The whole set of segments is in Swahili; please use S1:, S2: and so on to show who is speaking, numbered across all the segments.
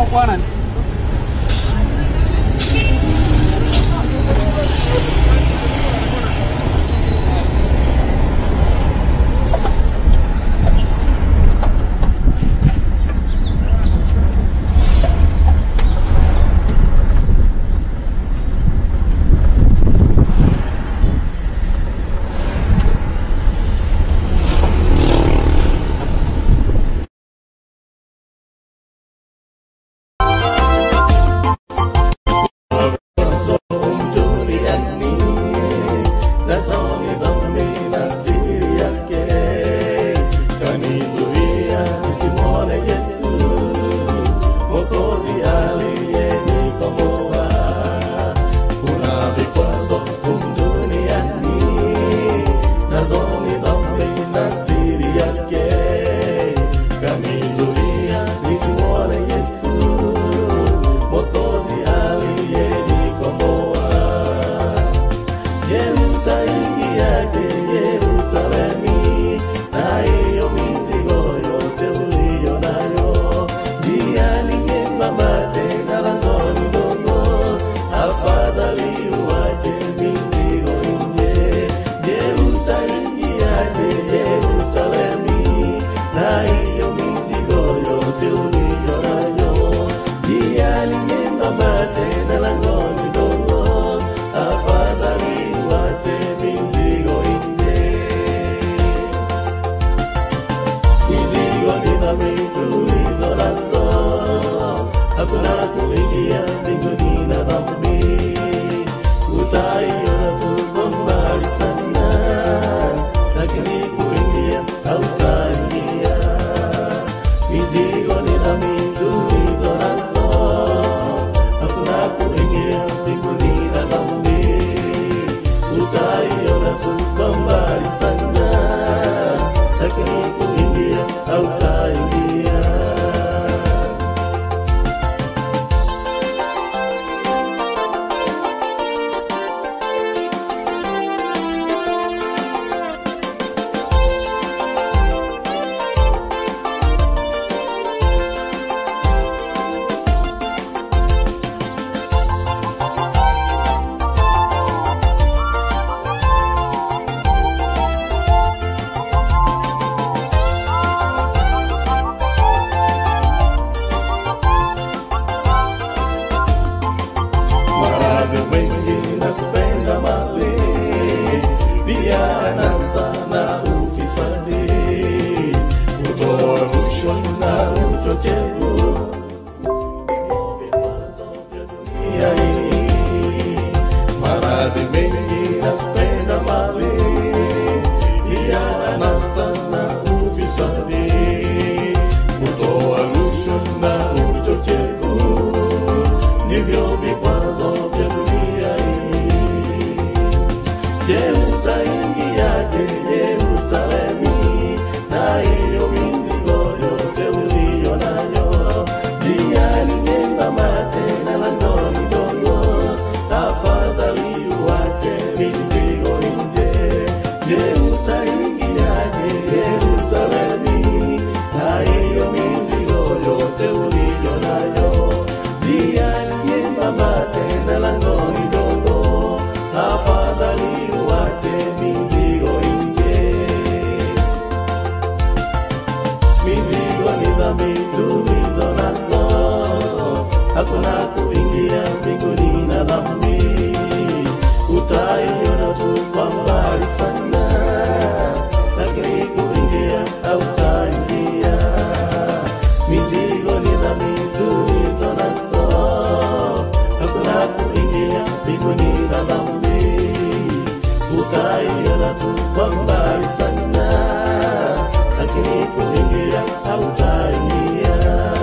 S1: Bwana.
S2: Mbali sana, lakini kuingia hautaingia.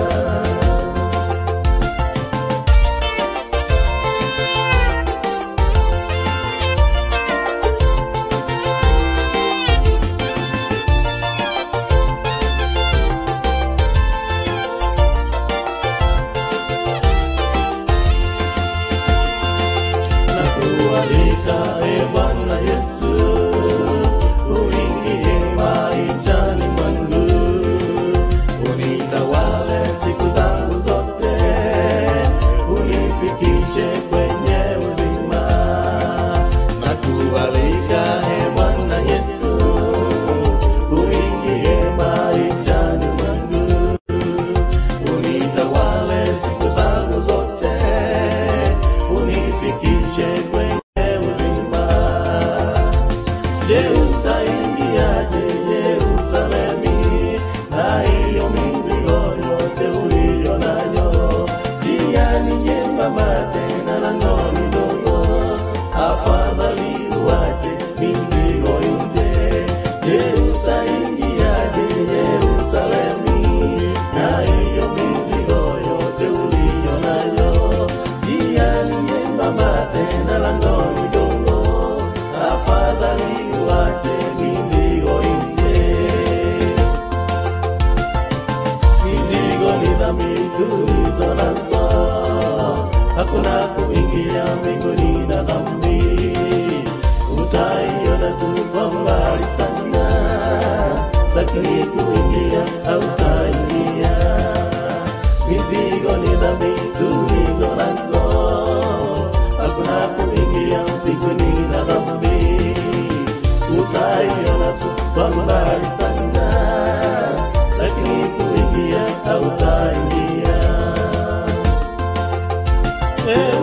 S1: dhambi tulizo nazo, hakuna kuingia mbinguni na dhambi. Utaiona tu kwa mbali sana, lakini kuingia hautaingia. Mizigo ni dhambi tulizo nazo, hakuna kuingia mbinguni na dhambi. Utaiona tu kwa mbali sana, lakini kuingia hautaingia.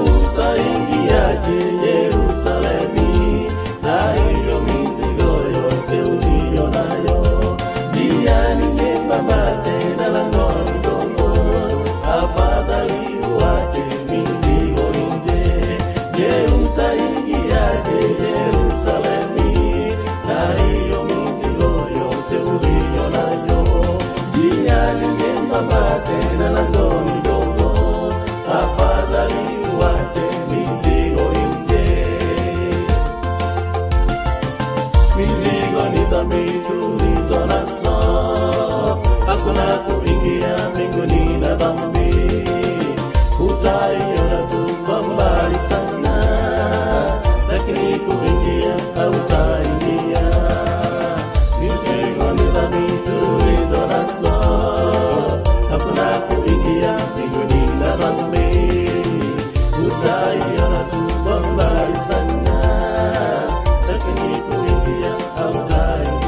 S1: Utaingiaje Yerusalemu na hiyo mizigo yote uliyo nayo? Njia ni nyembamba tena lango ni dogo, afadhali uache mizigo nje. Je, utaingiaje Yerusalemu na hiyo mizigo yote uliyo nayo? Njia ni nyembamba tena lango ni dogo, afadhali uache mizigo nje. Mizigo ni dhambi tulizo nazo, hakuna kuingia mbinguni na dhambi. Utaiona tu kwa mbali sana, lakini kuingia hautaingia. Mizigo ni dhambi tulizo nazo, hakuna kuingia mbinguni na dhambi. Utaiona tu kwa mbali sana, lakini kuingia hautaingia.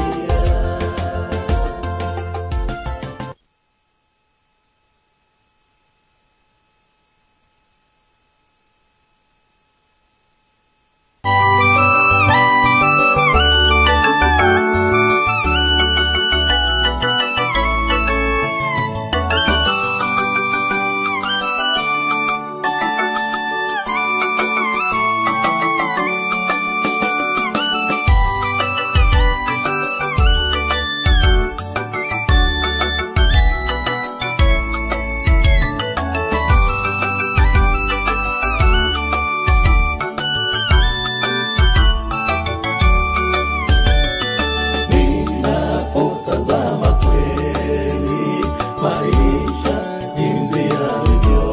S1: Ninapotazama kweli maisha jinsi yalivyo,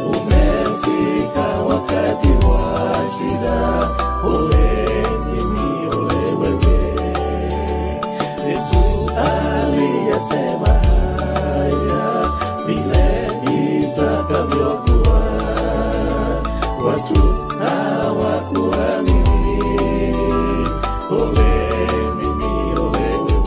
S1: umefika wakati wa shida. Ole mimi, ole wewe. Yesu aliyasema haya vile itakavyokuwa, watu hawakuamini. Ole mimi, ole wewe.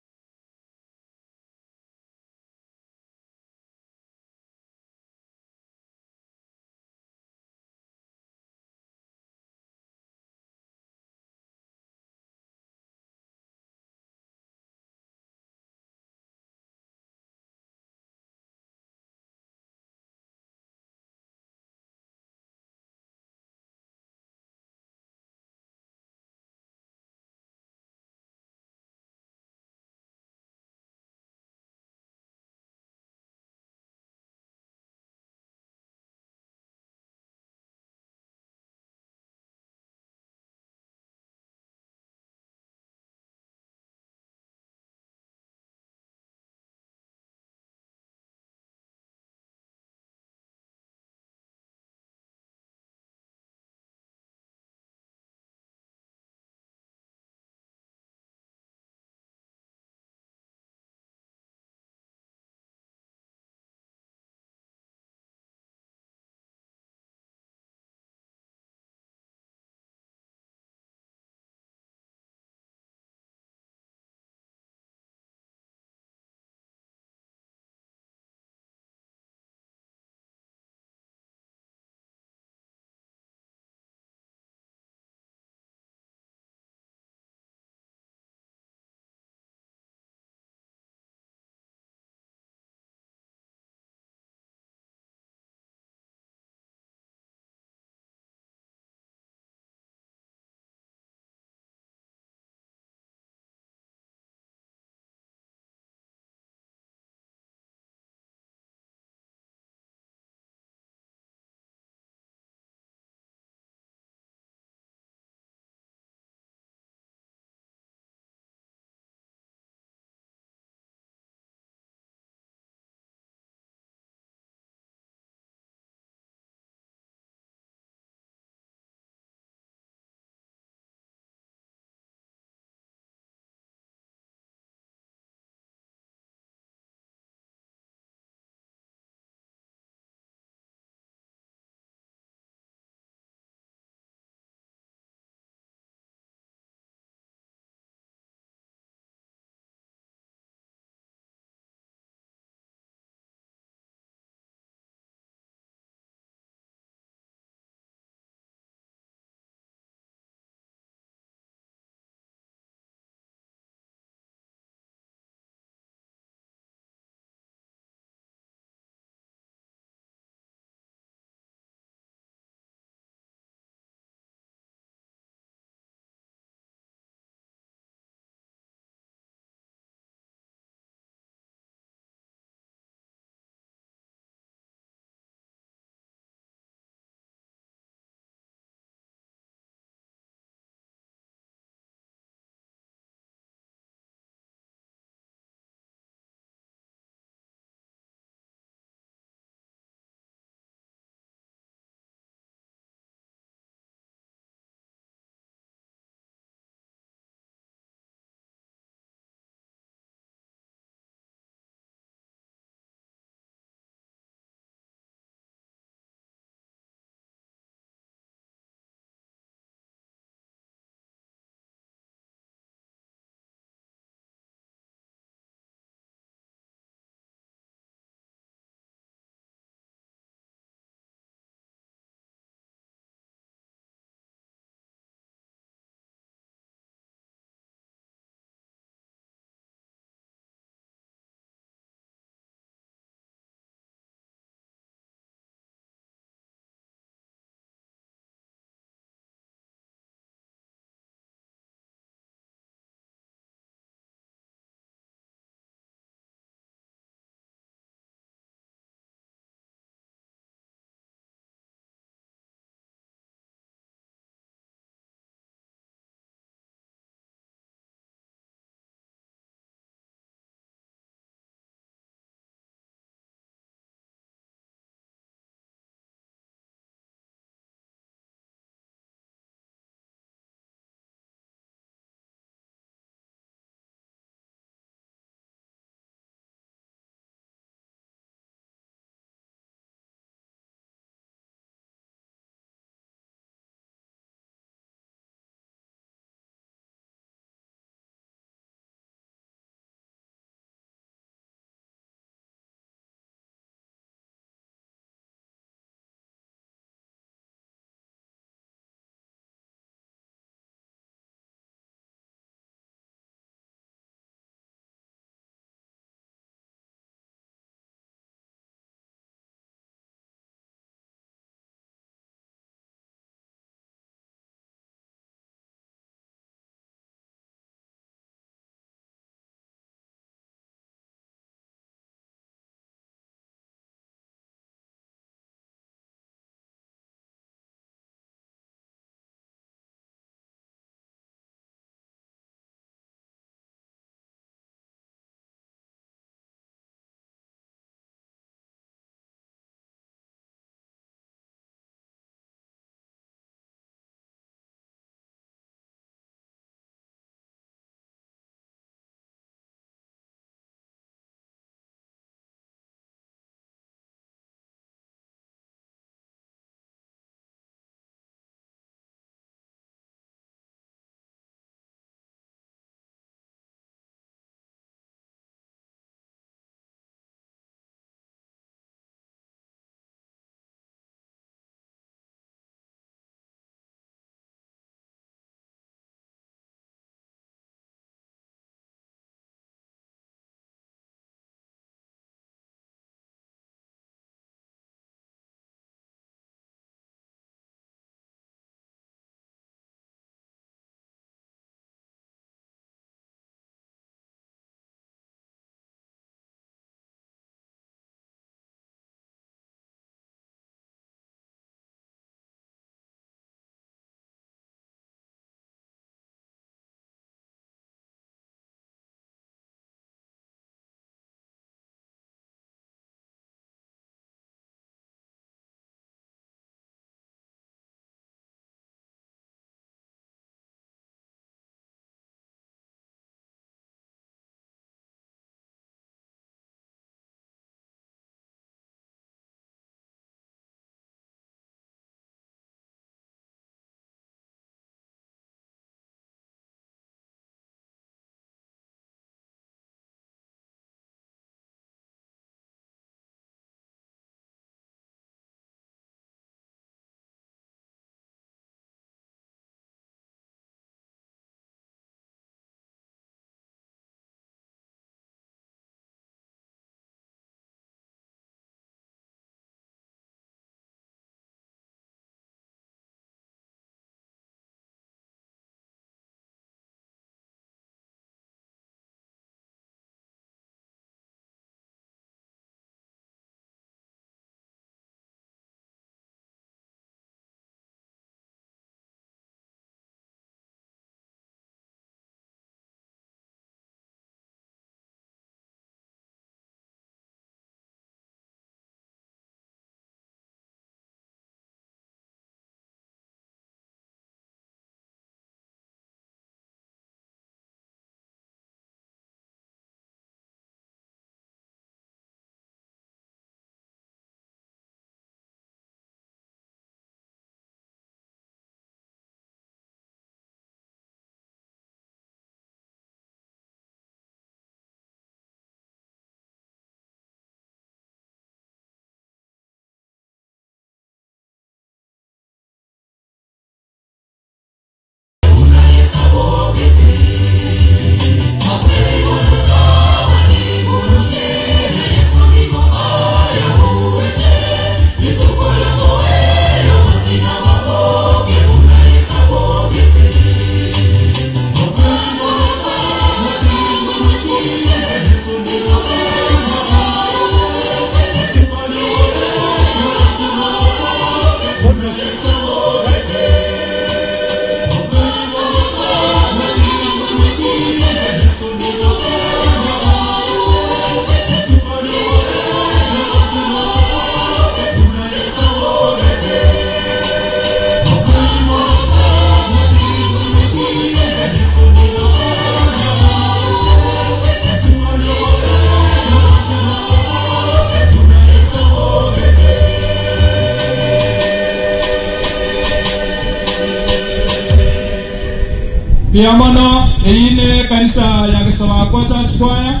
S2: Biamono eyine kanisa ya Gesabakwa Church Choir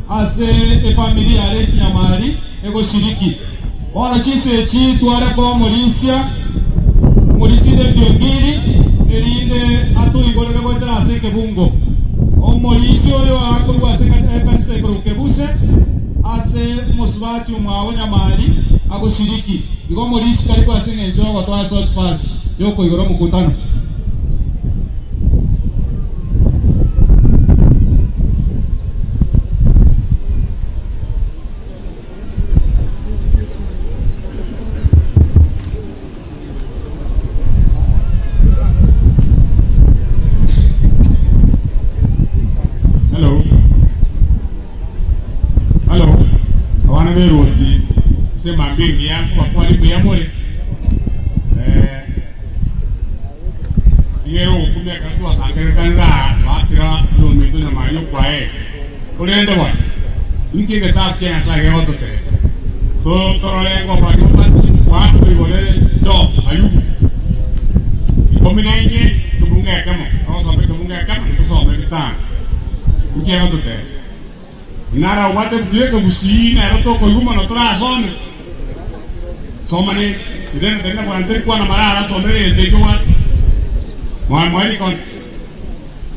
S2: ase efamilia ya Leti Nyamari egoshiriki. Bona chise chi tware ko molisia molisi de biogiri erinde atuigorere goetera ase kebungo. Omolisi oyo akorwa ase kanisa ekoro kebuse ase mosubati omwawo Nyamari agoshiriki. Igo molisi kari kwa ase ng'encho gotwara short fast yoko igoro mukutano.
S3: Nara wate kuye kusi na roto koyuma no tra some somane iden den na anter kwa na mara somere de ko wa mwari kon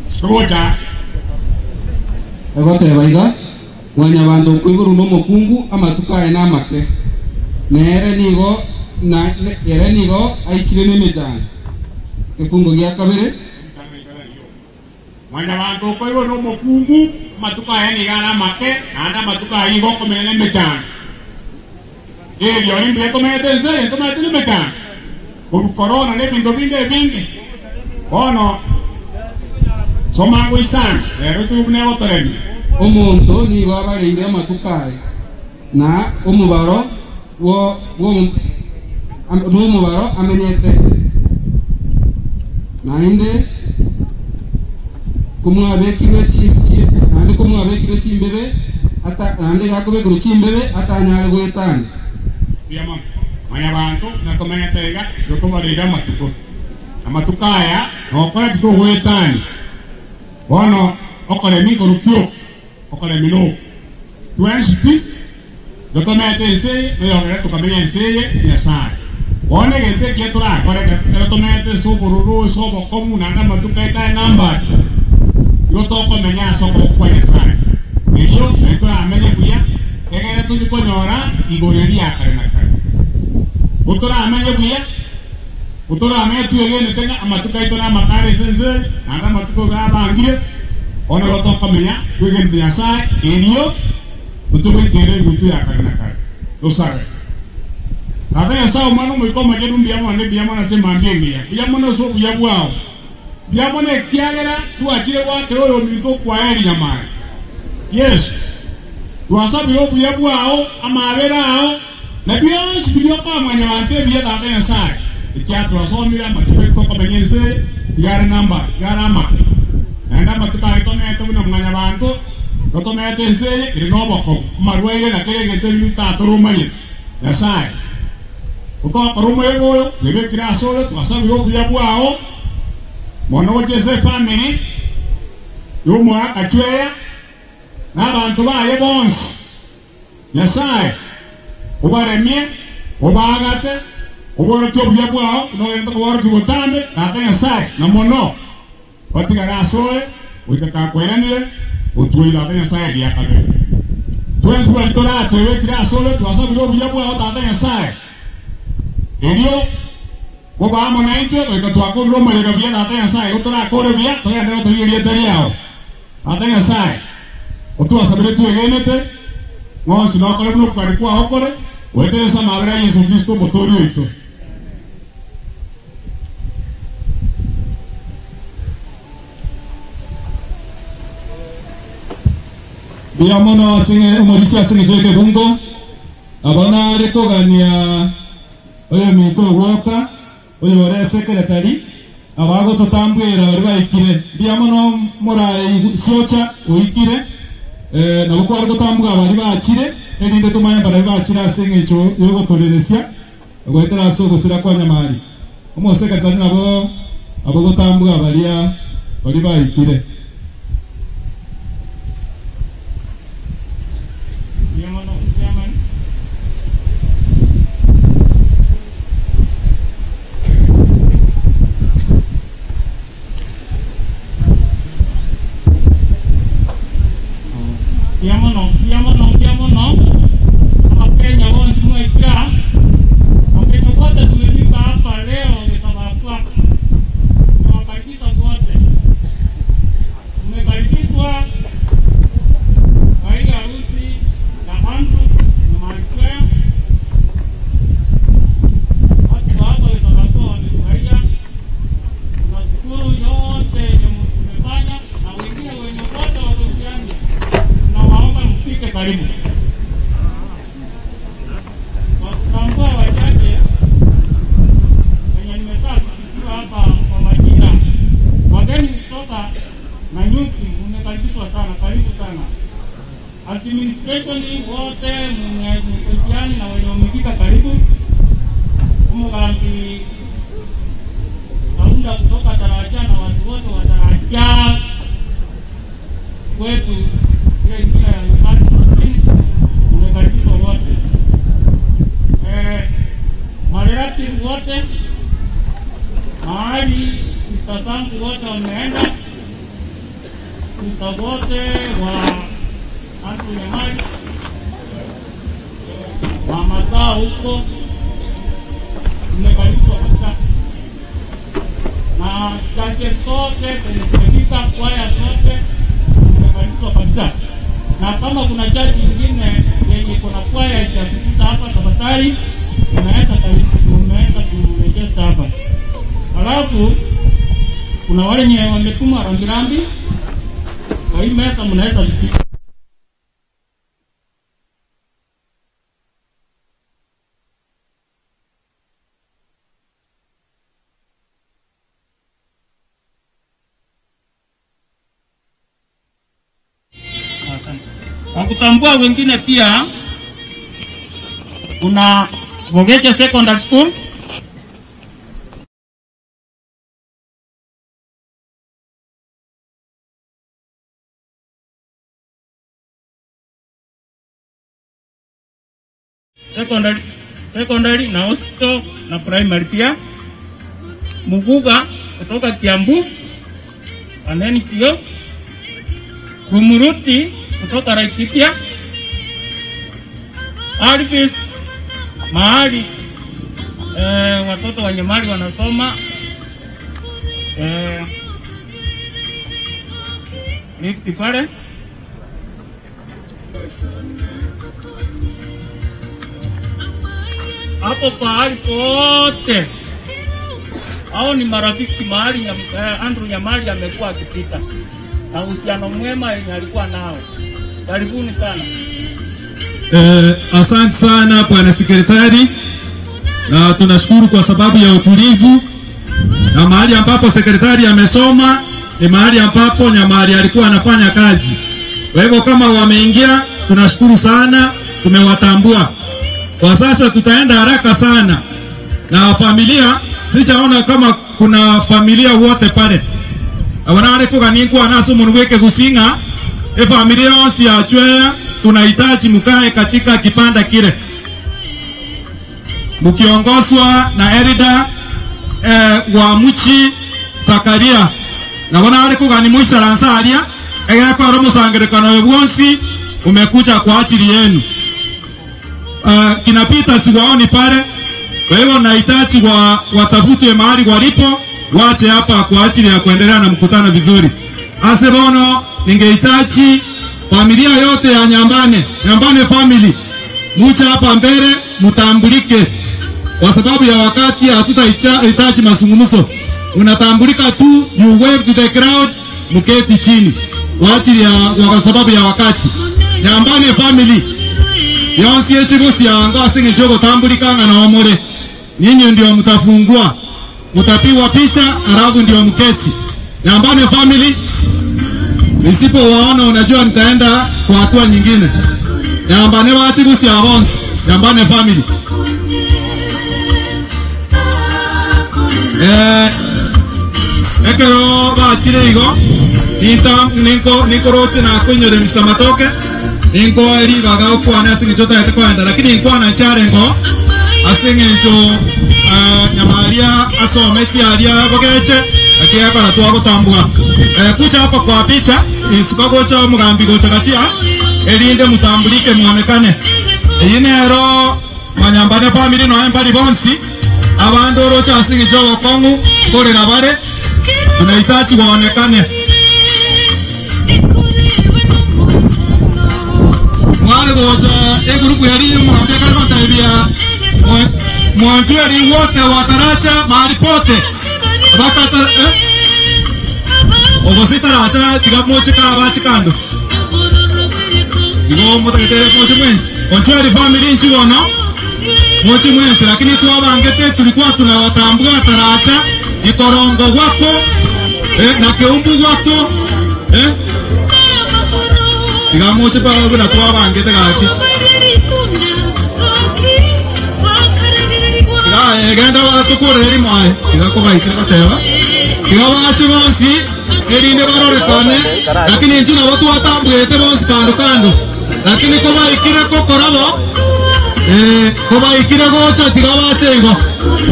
S3: skoja
S4: egote baiga mwanya bantu kuiguru no mokungu amatuka ena make nere nigo na ere nigo aichire nemejana efungo gya kabere
S3: mwanya bantu kuiguru no mokungu matuka yani gana make anda matuka igo komene mechana elio ni komene nse komene mechana por corona ne bingo binge binge ono somango isan ero tu ne otoremi
S4: omuntu nigo abareire amatuka na omubaro wo wo numubaro amenyete nainde kumwabekirwe chichi nandi kumwabekirwe chimbebe ata nandi yakobekirwe chimbebe atanyale gwetana
S3: biyama manya bantu nakomenyetega yokobarira matuko amatukaya nokora kitogwetani bono okore minkorukio okore mino twensi yokomete enseye noyogere tukamenya enseye nyasaye bone gente kietura kore tomete sobororo sobokomu nanda matuka ita namba yotoko menya soko kwa nyasaye elio neto amenye kuya egere tuzikonyora igoreria kare na kare utora amenye kuya utora amenye tuegene tenga amatuka ito na makare sense nanda matuko ga bangire ono yotoko menya tuegene nyasaye elio utuwe ngutu ya kare na kare dosare Ata nyasaye omwana omoika omochenu mbuya mbuya ase mambia engiya mbuya mono ase obuya bwao mbuya mono ekiagera twachire gwakera oyo ominto okwaeri Nyamari Yesu twasabire obuya bwao amabere ao na bionsi biriokwamanya bantu ebiya tata nyasaye ekia twasomire amatuko tokomenya ense igare namba igare amake naende amatuko aye tomete buna mwanya bantu totomete ense ere na oboko amarwaire na kere egento ebi tatoromanye nyasaye utokora omoyega oyo nebekire ase ore twasabire obuya bwao mono gochesa efamily yomoaka chweya na abantu baye bonsi nyasaye obaremie obagate oborokie obuya bwao nogenda koborokia botambe tata nyasaye na mono batigare ase ore goika kakweranire otwei tata nyasaye gia kabere twensi bari toratwebekire ase ore twasabire obuya bwao tata nyasaye erio gobamo naitwe goika twakorire omorero buya tata nyasaye gotorakore buya togende gotoria erieta riao tata nyasaye otwasabire twegenete ng'onsi nokore buna okwari kwao kore weteresa amabere a Yesu Kristo omotori oito.
S2: Mbuya mono ase omorisia ase eng'encho ekebungo abana are kogania oyo minto ogwoka oyo ore secretary abagototambwera bari baikire mbuya mono morai siocha oikire nabo kwari gotambwa bari bachire erinde tumanye bari bachire ase eng'encho yogotoreresia goetera ase ogosira kwa Nyamari omosekretari nabo abagotambwa baria Bali baikire.
S5: Kutambua wengine pia kuna Vogeche Secondary School, secondary na hospital na primary pia. Muguga kutoka Kiambu aneni chio, Rumuruti kutoka Laikipia, Harvest mahali watoto wa Nyamari wanasoma, Rift Valley. Hapo pahali pote hao ni marafiki mahali Andrew Nyamari amekuwa akipita na uhusiano mwema yenye alikuwa nao. Karibuni sana.
S2: Asante sana bwana sekretari, na tunashukuru kwa sababu ya utulivu, na mahali ambapo sekretari amesoma ni mahali ambapo Nyamari alikuwa anafanya kazi. Kwa hivyo kama wameingia, tunashukuru sana, tumewatambua. Kwa sasa tutaenda haraka sana na familia, sijaona kama kuna familia wote pale. Wanare kuganingwa naso munweke gusinga e familia yonsi ya Chwea, tunahitaji mkae katika kipanda kile mkiongozwa na Erida wa Muchi Zakaria. Na wanare kugani muisaransa aria egeko romusangerekano wonsi umekuja kwa ajili yenu. Kinapita siwaoni pale, kwa hivyo nahitaji watafutwe mahali walipo, wache hapa kwa ajili ya kuendelea na mkutano vizuri. Asebono, ningehitaji familia yote ya Nyambane, Nyambane family, mucha hapa mbele mutambulike. Kwa sababu ya wakati hatutahitaji mazungumzo. Unatambulika tu, you wave to the crowd, mketi chini. Kwa ajili ya kwa sababu ya wakati. Nyambane family, yonsi echibusi anga singe jogo tambulika na omore. Ninyi ndio mtafungua, mtapigwa picha, alafu ndio mketi. Nyambane family, nisipo waona unajua nitaenda kwa hatua nyingine. Nyambane wachibusi abonsi, Nyambane family. Ekero bachire igo nita ninko nikoroche na kuinyore Mr. Matoke ninko eri baga okwana ase eng'encho otagete koenda lakini nkwana ncharengo ase eng'encho Nyamaria asometi aria bogeche akiakora twagotambua kucha hapa kwa picha isuka gocha mugambi gocha katia erinde mutambulike muonekane eyinero Manyambane family no embari bonsi abandu orocha ase eng'encho obokong'u korera bare tunahitaji waonekane. Mwana gocha egurupu yari mugambi akara mwanchweri wote wataracha mahali pote bakata obositaracha tiga mochika abachikando igo mutagete mochi mwensi onchweri family nchibono mochi mwensi lakini twabangete tulikuwa tunawatambua taracha ikorongo gwako na keumbu gwako tiga mochi pa buna twabangete gaki. Genda tukureri mwae igakubaikira gateba iga bache bonsi erinde barorekane lakini intwe nabo twatambwete bonsi kando kando lakini kobaikire kokorabo kobaikire gocha tiga bache igo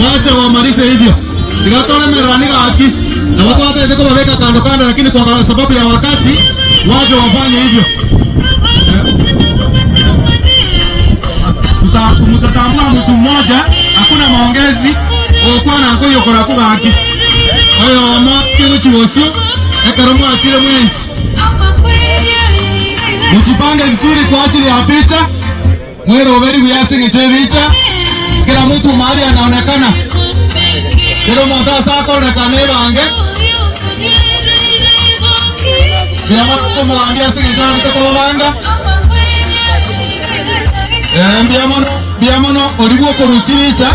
S2: wache wamalize hivyo tiga toremererani gaki nabo twatete kobabeka kando kando lakini kwa sababu ya wakati waje wafanye hivyo. Mutatambua mtu mmoja, hakuna maongezi, okwa na ngoyo kora kubaki. Oyo ma kigo chibosu, ekero mwachire mwezi. Mjipange vizuri kwa ajili ya picha. Mwero oberi kuyase ngeche picha. Kila mtu mahali anaonekana. Kila mtu asakonekana bange. Kila mtu muambia singecho bitako banga. Mbiamono origwo koruchibicha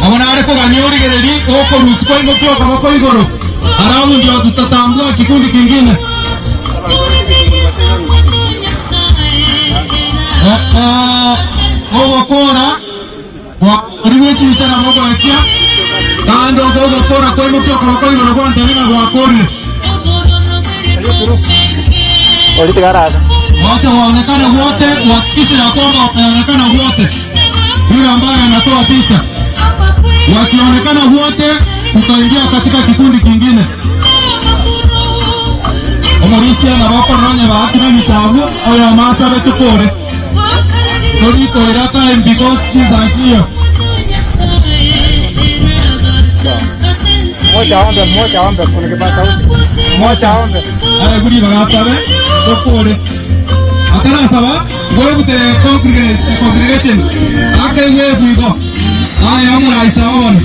S2: abona are kogania origereri okorusi kwa ingokio kaboko igoro halafu ndio tutatambua kikundi kingine. Ogokora origwo chibicha na moko etia kando ogokora kwa ingokio kaboko igoro gwantebina gwakorire. Wacha waonekane wote, uhakikishe ya kwamba wameonekana wote. Yule ambaye anatoa picha, wakionekana wote, utaingia katika kikundi kingine. Omorisia na bakoronye baakire michabu oyo masabe tukore toriko irata because kizanchio.
S6: Moja ombe kuna kibasa huko. Moja ombe.
S2: Aye guri bagasabe tukore. Atara saba wewe the congregation ake wewe igo. Aye amura isaon.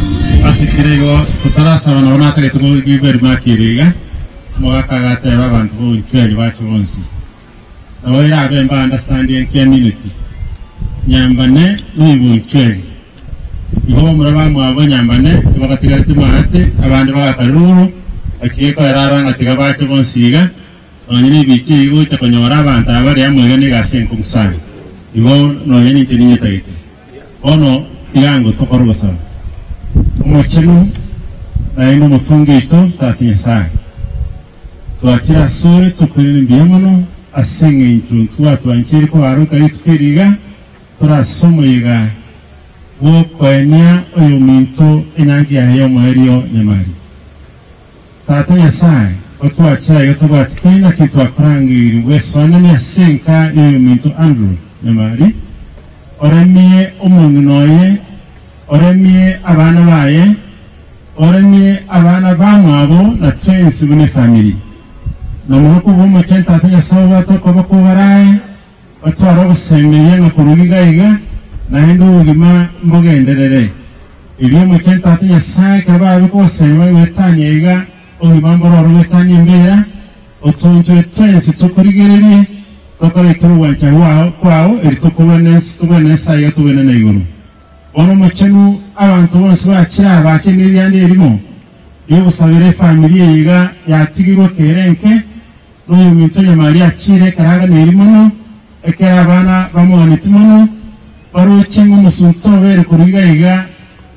S3: Asikirego tutara saba na ona take tumo giver makiriga. Mwakagate abantu bo bacho bonsi. Nawera abemba understanding community. Nyambane n'ibunchweri. Iho muraba mwabo nyambane bakatigarite mahate abandi bagakaruru akiyeko yararanga tiga bacho bonsiga. Nonye bichi igo chakonyora abantu abari amwe ne gasenko musana. Igo nonye nitini tagete. Ono tigango tokoro basaba. Omochenu naino mutungi to tati sai. Twakira sore tukwirira mbiyamono asenge intuntu atwanchiri ko aruka yitukiriga turasomoyiga wo kwenya oyo minto enyangi yayo muherio Nyamari. Tata Nyasaye otwakira yotobatikena kitwakurangiri weswanani asenka oyo minto Andrew Nyamari oremie omong'inoye oremie abana baye oremie abana bamwabo na twensi bune family. Nomuruku bw'omukyenta ate Nyasaye bwatoko bakubaraye batwara obusemeye nga kurugiga naende obugima mbugenderere ebyo omukyenta ate Nyasaye kaba bikosema wetanye iga obugima mbororo wetanye embeera otunture twensi tukurigererie tukoretera obwancha kwao eri tukubone ensi iga tubone naiguru. Ono omukyenu abantu bonsi bakira bakine ebyanda erimo yobusabire familia yiga yatigirwe kerenke n'oyo muntu Nyamari akire karaga nerimono ekera abana bamuganiti mono baruche ng'omusunto obere kurugiga iga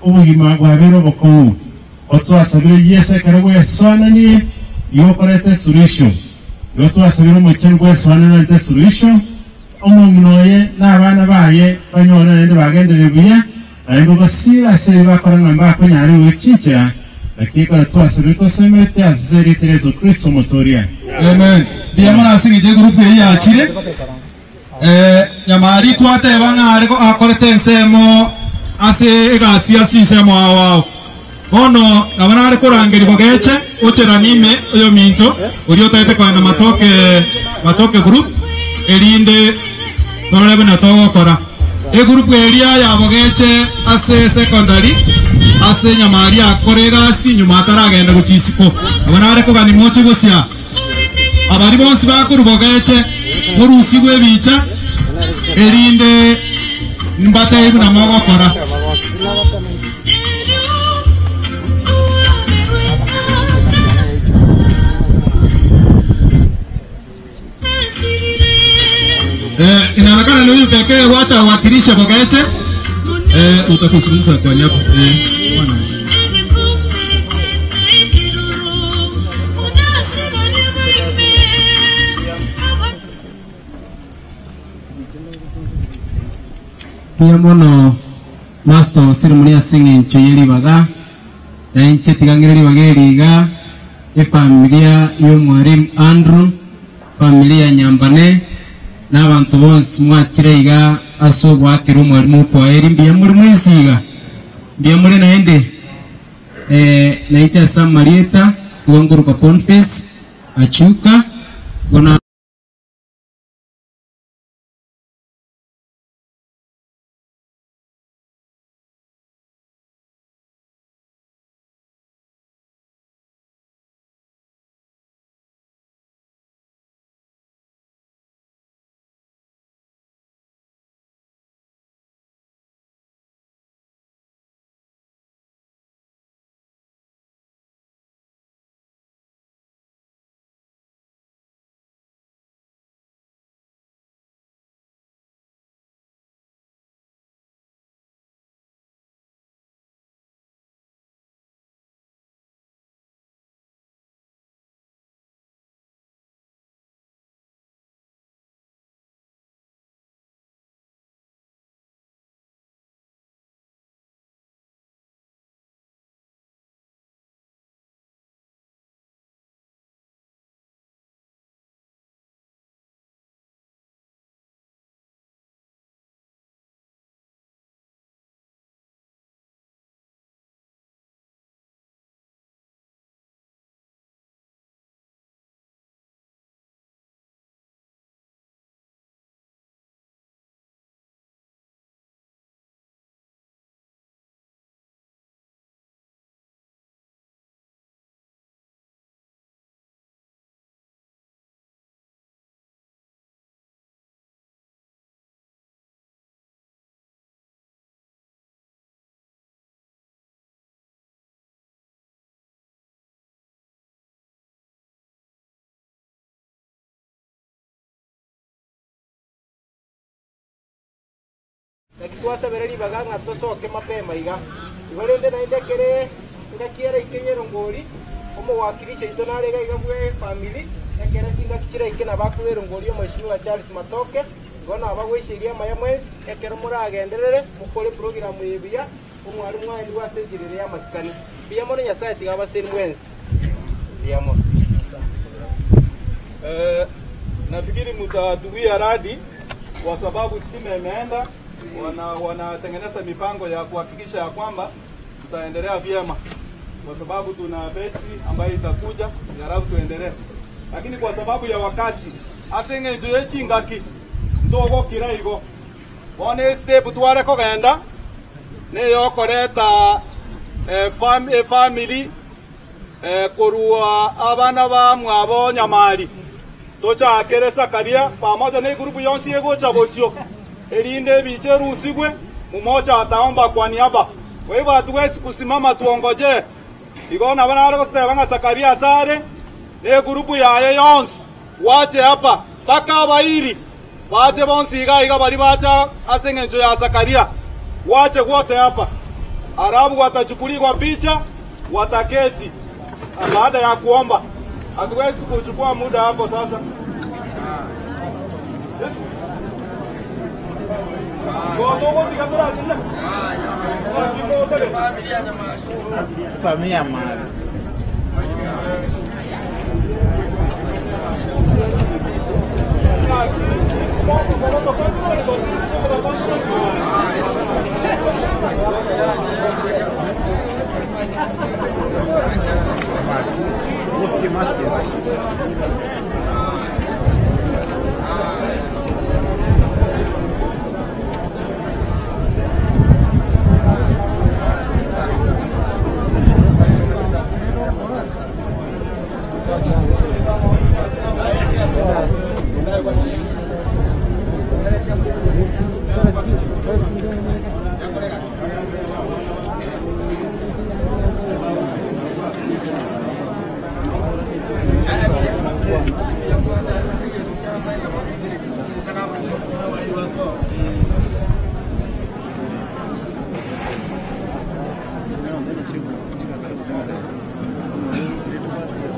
S3: obugima bwabere obokongu
S7: Otwasabire Yesu ekero gweswananie yokorete solution. Yotwasabire omochenu gweswananie solution. Omong'ina oye n'abaana baye banyora naende bagendere buya naende basira ase bakora ng'a mbakonyara gwechinchera lakini kora twasabire tosemete ase erieta Yesu Kristo motoria.
S2: Amen. Ndiamona ase group eri yachire Nyamari twateba ng'a akorete ensemo ase egasi ase ensemo ao bono nabana ari kurangeri bogeche ocheranime oyo minto ori otaete kwenda matoke group erinde torebe na togokora e group eria ya bogeche ase secondary ase Nyamari akore egasi nyuma ataragenda guchisiko nabana ari kogani mochi gosia abari bonsi bakuru bogeche orusigwe ebicha erinde mbateibu na mogokora. Inaonekana ni huyu pekee, wacha wakilishe Bogeche. Utakuzungumza kwa niaba bwana.
S4: Pia mono master ceremony asing'encho yeribaga nainche tigang'ire ribaga eriga efamilia y'omwarimu Andrew, familia Nyambane n'abantu bonsi mwakire iga ase obwakire omwarimu okwaeri mbuya muri mwensiga mbuya muri naende nainche ase amarieta igo Boniface Achuka gona
S8: Twasabere ribaga ng'a tosoke mapema iga igo rende naende kere ngakiera ikenyero ngori omowakilisha ito narega iga bwe family ekere singaki chira ike nabakubera ngori omweshimiwa Charles Matoke igo nabagwesheria amaya mwensi ekero moragenderere mukore program yebuya omwarimu mwaendi wasejirire amasikani mbuya mono Nyasaye tiga abaseni mwensi mbuya mono.
S2: Nafikiri mtatuwia radi kwa sababu stima imeenda. Wanatengeneza mipango ya kuhakikisha ya kwamba tutaendelea vyema kwa sababu tuna beti ambayo itakuja halafu tuendelee, lakini kwa sababu ya wakati aseng'encho yechingaki ntogokira igo bono step tware kogenda neyokoreta family korua abana ba mwabo Nyamari tochakere Sakaria pamoja na grupu yonsi egocha gochio erinde biche rusigwe mmoja ataomba kwa niaba. Kwa hivyo hatuwezi kusimama tuongoje. Igona bana wale kosema Sakaria sare ne grupu ya yonsi wache hapa paka bairi wache bonsi iga iga bali bacha aseng'encho ya Sakaria wache wote hapa. Arabu watachukuliwa picha wataketi baada ya kuomba. Hatuwezi kuchukua muda hapo sasa.
S6: Familia mali.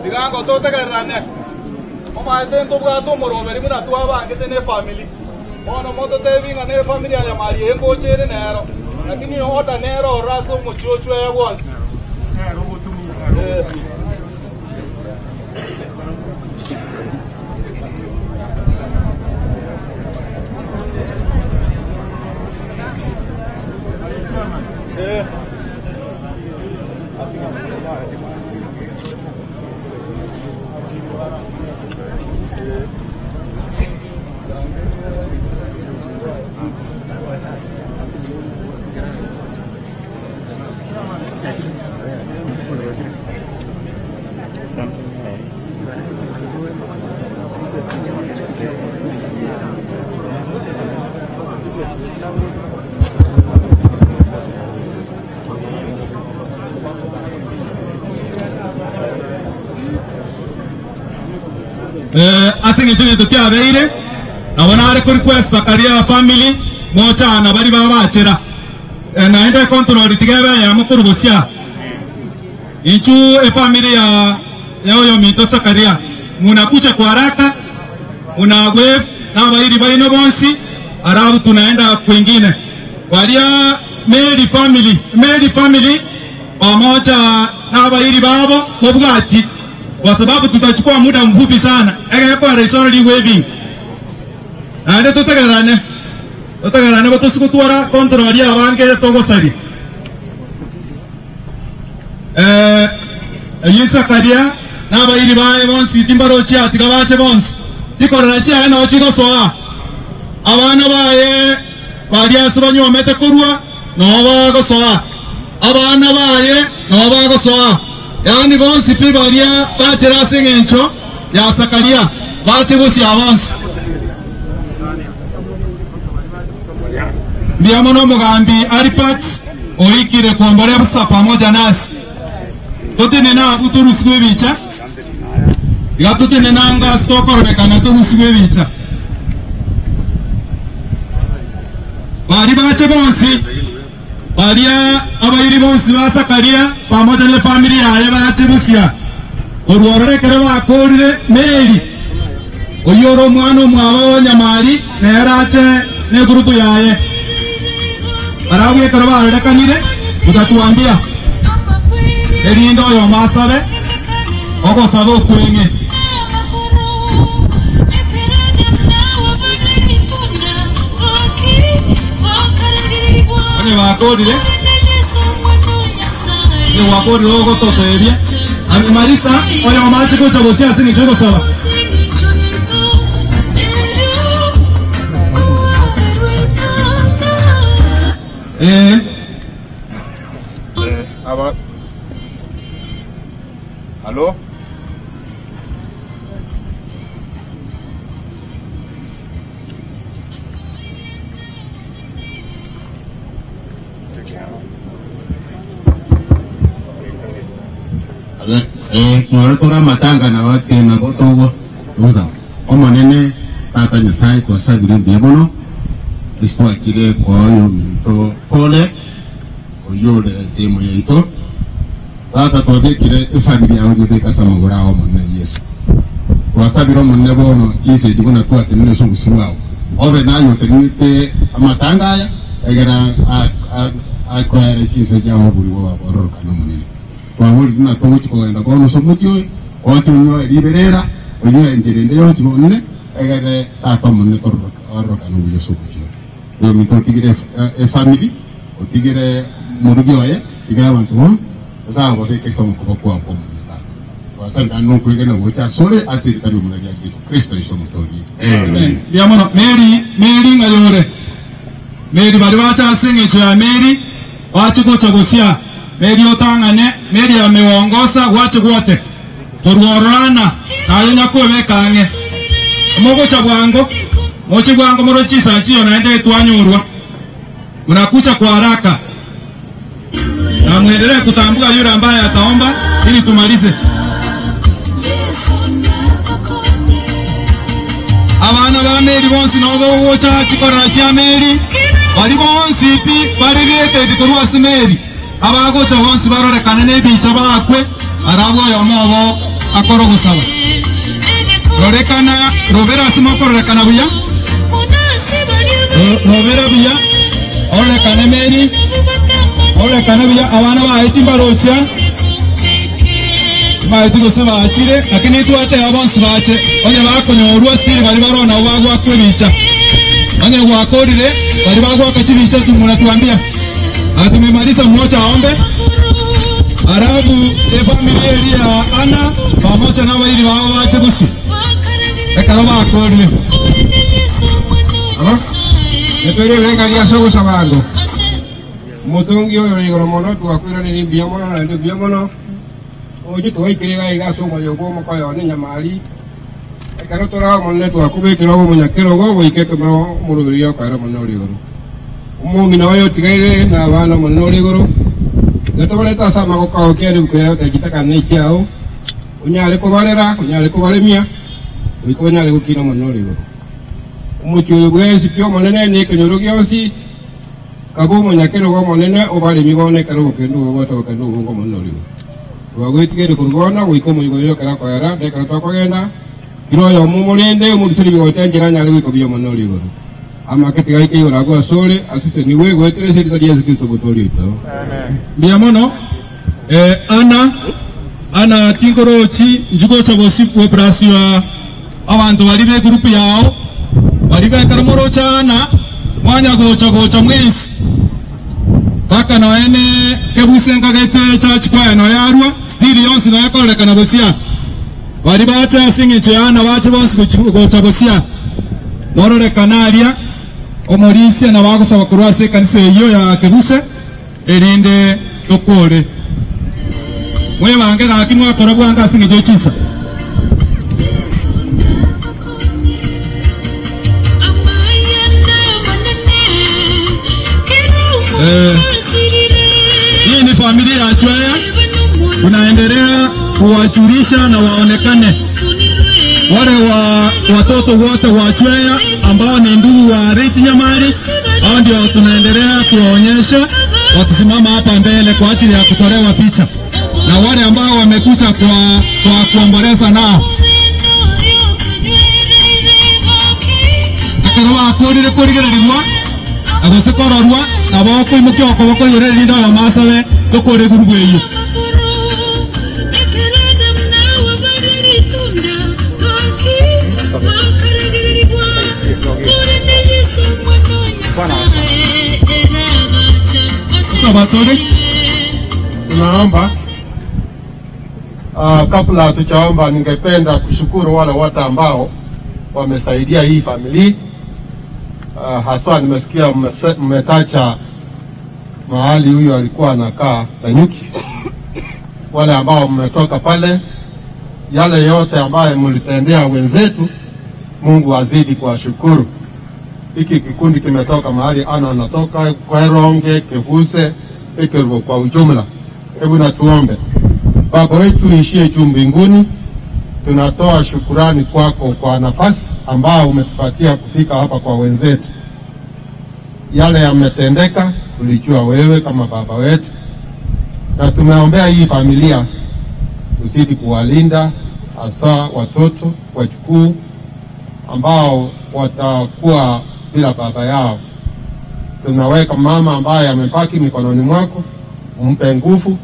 S2: Digango totegerane. Omaese ntobwate omoroberi buna twabangete ne family. Bono mototebi ng'a ne family ya Nyamari engochere nero. Lakini order nero orase omochiochwe wonsi. Asing'encho tukiabeire nabona are kuri kwesa karia family mochana bari babachera naende control tigebe ya mukuru busia inchu e family ya oyo mito Sakaria munakucha kwa haraka una wave na bairi baino bonsi arabu tunaenda kwingine walia Mary family pamoja na bairi babo mubwati kwa sababu tutachukua muda mfupi sana. Ega kwa raisoni waving. Ande tutagarane. Tutagarane batusikutwara control ya bange togosari. Yisa kadia na bairi bae bonsi timbarochi atigabache bonsi. Chikorana chi na chigosoa. Abana bae baria sibanyo mete korwa no bagosoa. Abana bae no bagosoa. Yani bonsi pi baria bachera sing'encho ya Sakaria bache gusia bonsi ndiamono mugambi Aripat oikire kuombolea busa pamoja nasi totene na abuturusigwe bicha iga totene nanga sitokorobekana turusigwe bicha bari bache bonsi baria abairi bonsi ba Sakaria pamoja na familia yaye bachibusia orworore bakorire Mary oyoro omwana omwabo Nyamari nerache ne grupu yaye arabwekere barorekanire mutatuambia erindo oyo masabe ogosabe okweng'e bakorire ni wakorire ogototebia amemalisa oyo machi kuchagusia sing'encho gosaba
S3: Aba Halo
S9: Mwarotora matanga na wate na gotogo uza omonene tata Nyasaye twasabire mbiya iswakire kwa oyo minto kole oyore sehemu yaito Tata twabikire efamily yao nyebeka samagura ao munene Yesu. Twasabira munene bono chise jiguna twatenene sobusu wao. Obe nayo tenite amatanga aya egera akwere chise jao buri wa bororokana munene. Twaburi na toguchi kogenda bono somutyo ocho nyo liberera onyo enjerende yonsi bonne egere tata munene kororokana buyo somutyo. Yo mito tigire family otigire murugi oye tigire abantu bonsi sasa wabeke somo kwa kwa kwa wasanga no kwegena wocha sore asiri tali munali ya Kristo Kristo iso mutori. Amen.
S2: Ndiamono Mary Mary ngayore Mary bali wacha singe ya Mary wache kochagosia Mary otangane Mary ameongoza wache wote torworana nayo nyakobeka mogocha bwango mochi bwango morochisa chiyo naende twanyurwa unakucha kwa haraka na muendelee kutambua yule ambaye ataomba ili tumalize. Abana ba Mary bonsi nobo wocha chikora cha Mary bali bonsi pi bali biete bikorwa si Mary abagocha bonsi barorekana nebicha bakwe arabwo yomobo akoro gusaba rorekana robera simokorekana buya robera buya orekana Mary orekana buya abana baeti barocha baeti gose bachire lakini twate abonsi bache onye bakonyorwa siri bali barona bagwa kwebicha onye gwakorire bali bagwa kachibicha tumuna tuambia atumemaliza mmoja aombe arabu efamilia ya Ana pamoja na waili wao wache gusi ekaro bakorire
S6: aba netwere renga ya sogo sabango mutungi oyo igoro mono twakwira ni mbia mono na mbia mono oju twaikire ga somo yogo mokoyo ni nyamali ekaro tora mono twakubekira obo munyakiro go goike kemro murubirio kaira mono rigoro umungi na oyo tigaire na abana mono rigoro gatobaleta sama gokao keri bukuya gitaka ne kiao unyale kubarera unyale kubaremia uiko nyale gukina mono rigoro umucho gwesi pyo monene ni kenyoro gyosi kabo munyakiro go monene obaremi bone karo kendo go to kendo go mono rigoro wagwetigere kurugona wiko muyigo kara kwera ndekara twakogenda kiroyo mumulinde umudusiri bigotenjera nyale wiko byo mono rigoro amaketi gaike yoragwa sole asise niwe gwetere siri Yesu Kristo butolito.
S2: Amen. Ndiamono ana ana tinkorochi njugo bosi operasiwa abantu bali be group yao bali be karamoro chana mwanya gocha gocha mwisi paka noene kebusenga gete church choir no yarwa stili yonsi no yakorekana bosia bali bacha singe yana bacha bonsi gocha bosia bororekana omorisia na bagosaba kurwase kanisa eyo ya kebuse erinde tokore mwe bange gakimwa akora bwanga singe jo chisa Hii ni familia ya Chwea, unaendelea kuwajulisha na waonekane wale wa watoto wote wa Chwea ambao ni ndugu wa Reti Nyamari. Hao ndio tunaendelea kuwaonyesha wakisimama hapa mbele kwa ajili ya kutolewa picha, na wale ambao wamekuja kwa kuomboleza nao akaba akorire kurigererwa agosekororwa nabo kwimukia okoboko yorerinda ya masabe tokore gurugweyo.
S10: Tunaomba. Kabla hatujaomba, ningependa kushukuru wale wote ambao wamesaidia hii familia. Haswa nimesikia mmetacha mahali huyu alikuwa anakaa Nanyuki. Wale ambao mmetoka pale, yale yote ambayo mlitendea wenzetu, Mungu azidi kuwashukuru. Hiki kikundi kimetoka mahali ana anatoka Kweronge, Kehuse, Ekerubo kwa ujumla. Hebu na tuombe. Baba wetu ishie juu mbinguni, tunatoa shukurani kwako kwa nafasi ambao umetupatia kufika hapa kwa wenzetu. Yale yametendeka, ulijua wewe kama baba wetu. Na tumeombea hii familia uzidi kuwalinda, hasa watoto wajukuu ambao watakuwa bila baba yao. Tunaweka mama ambaye amebaki mikononi mwako, umpe nguvu,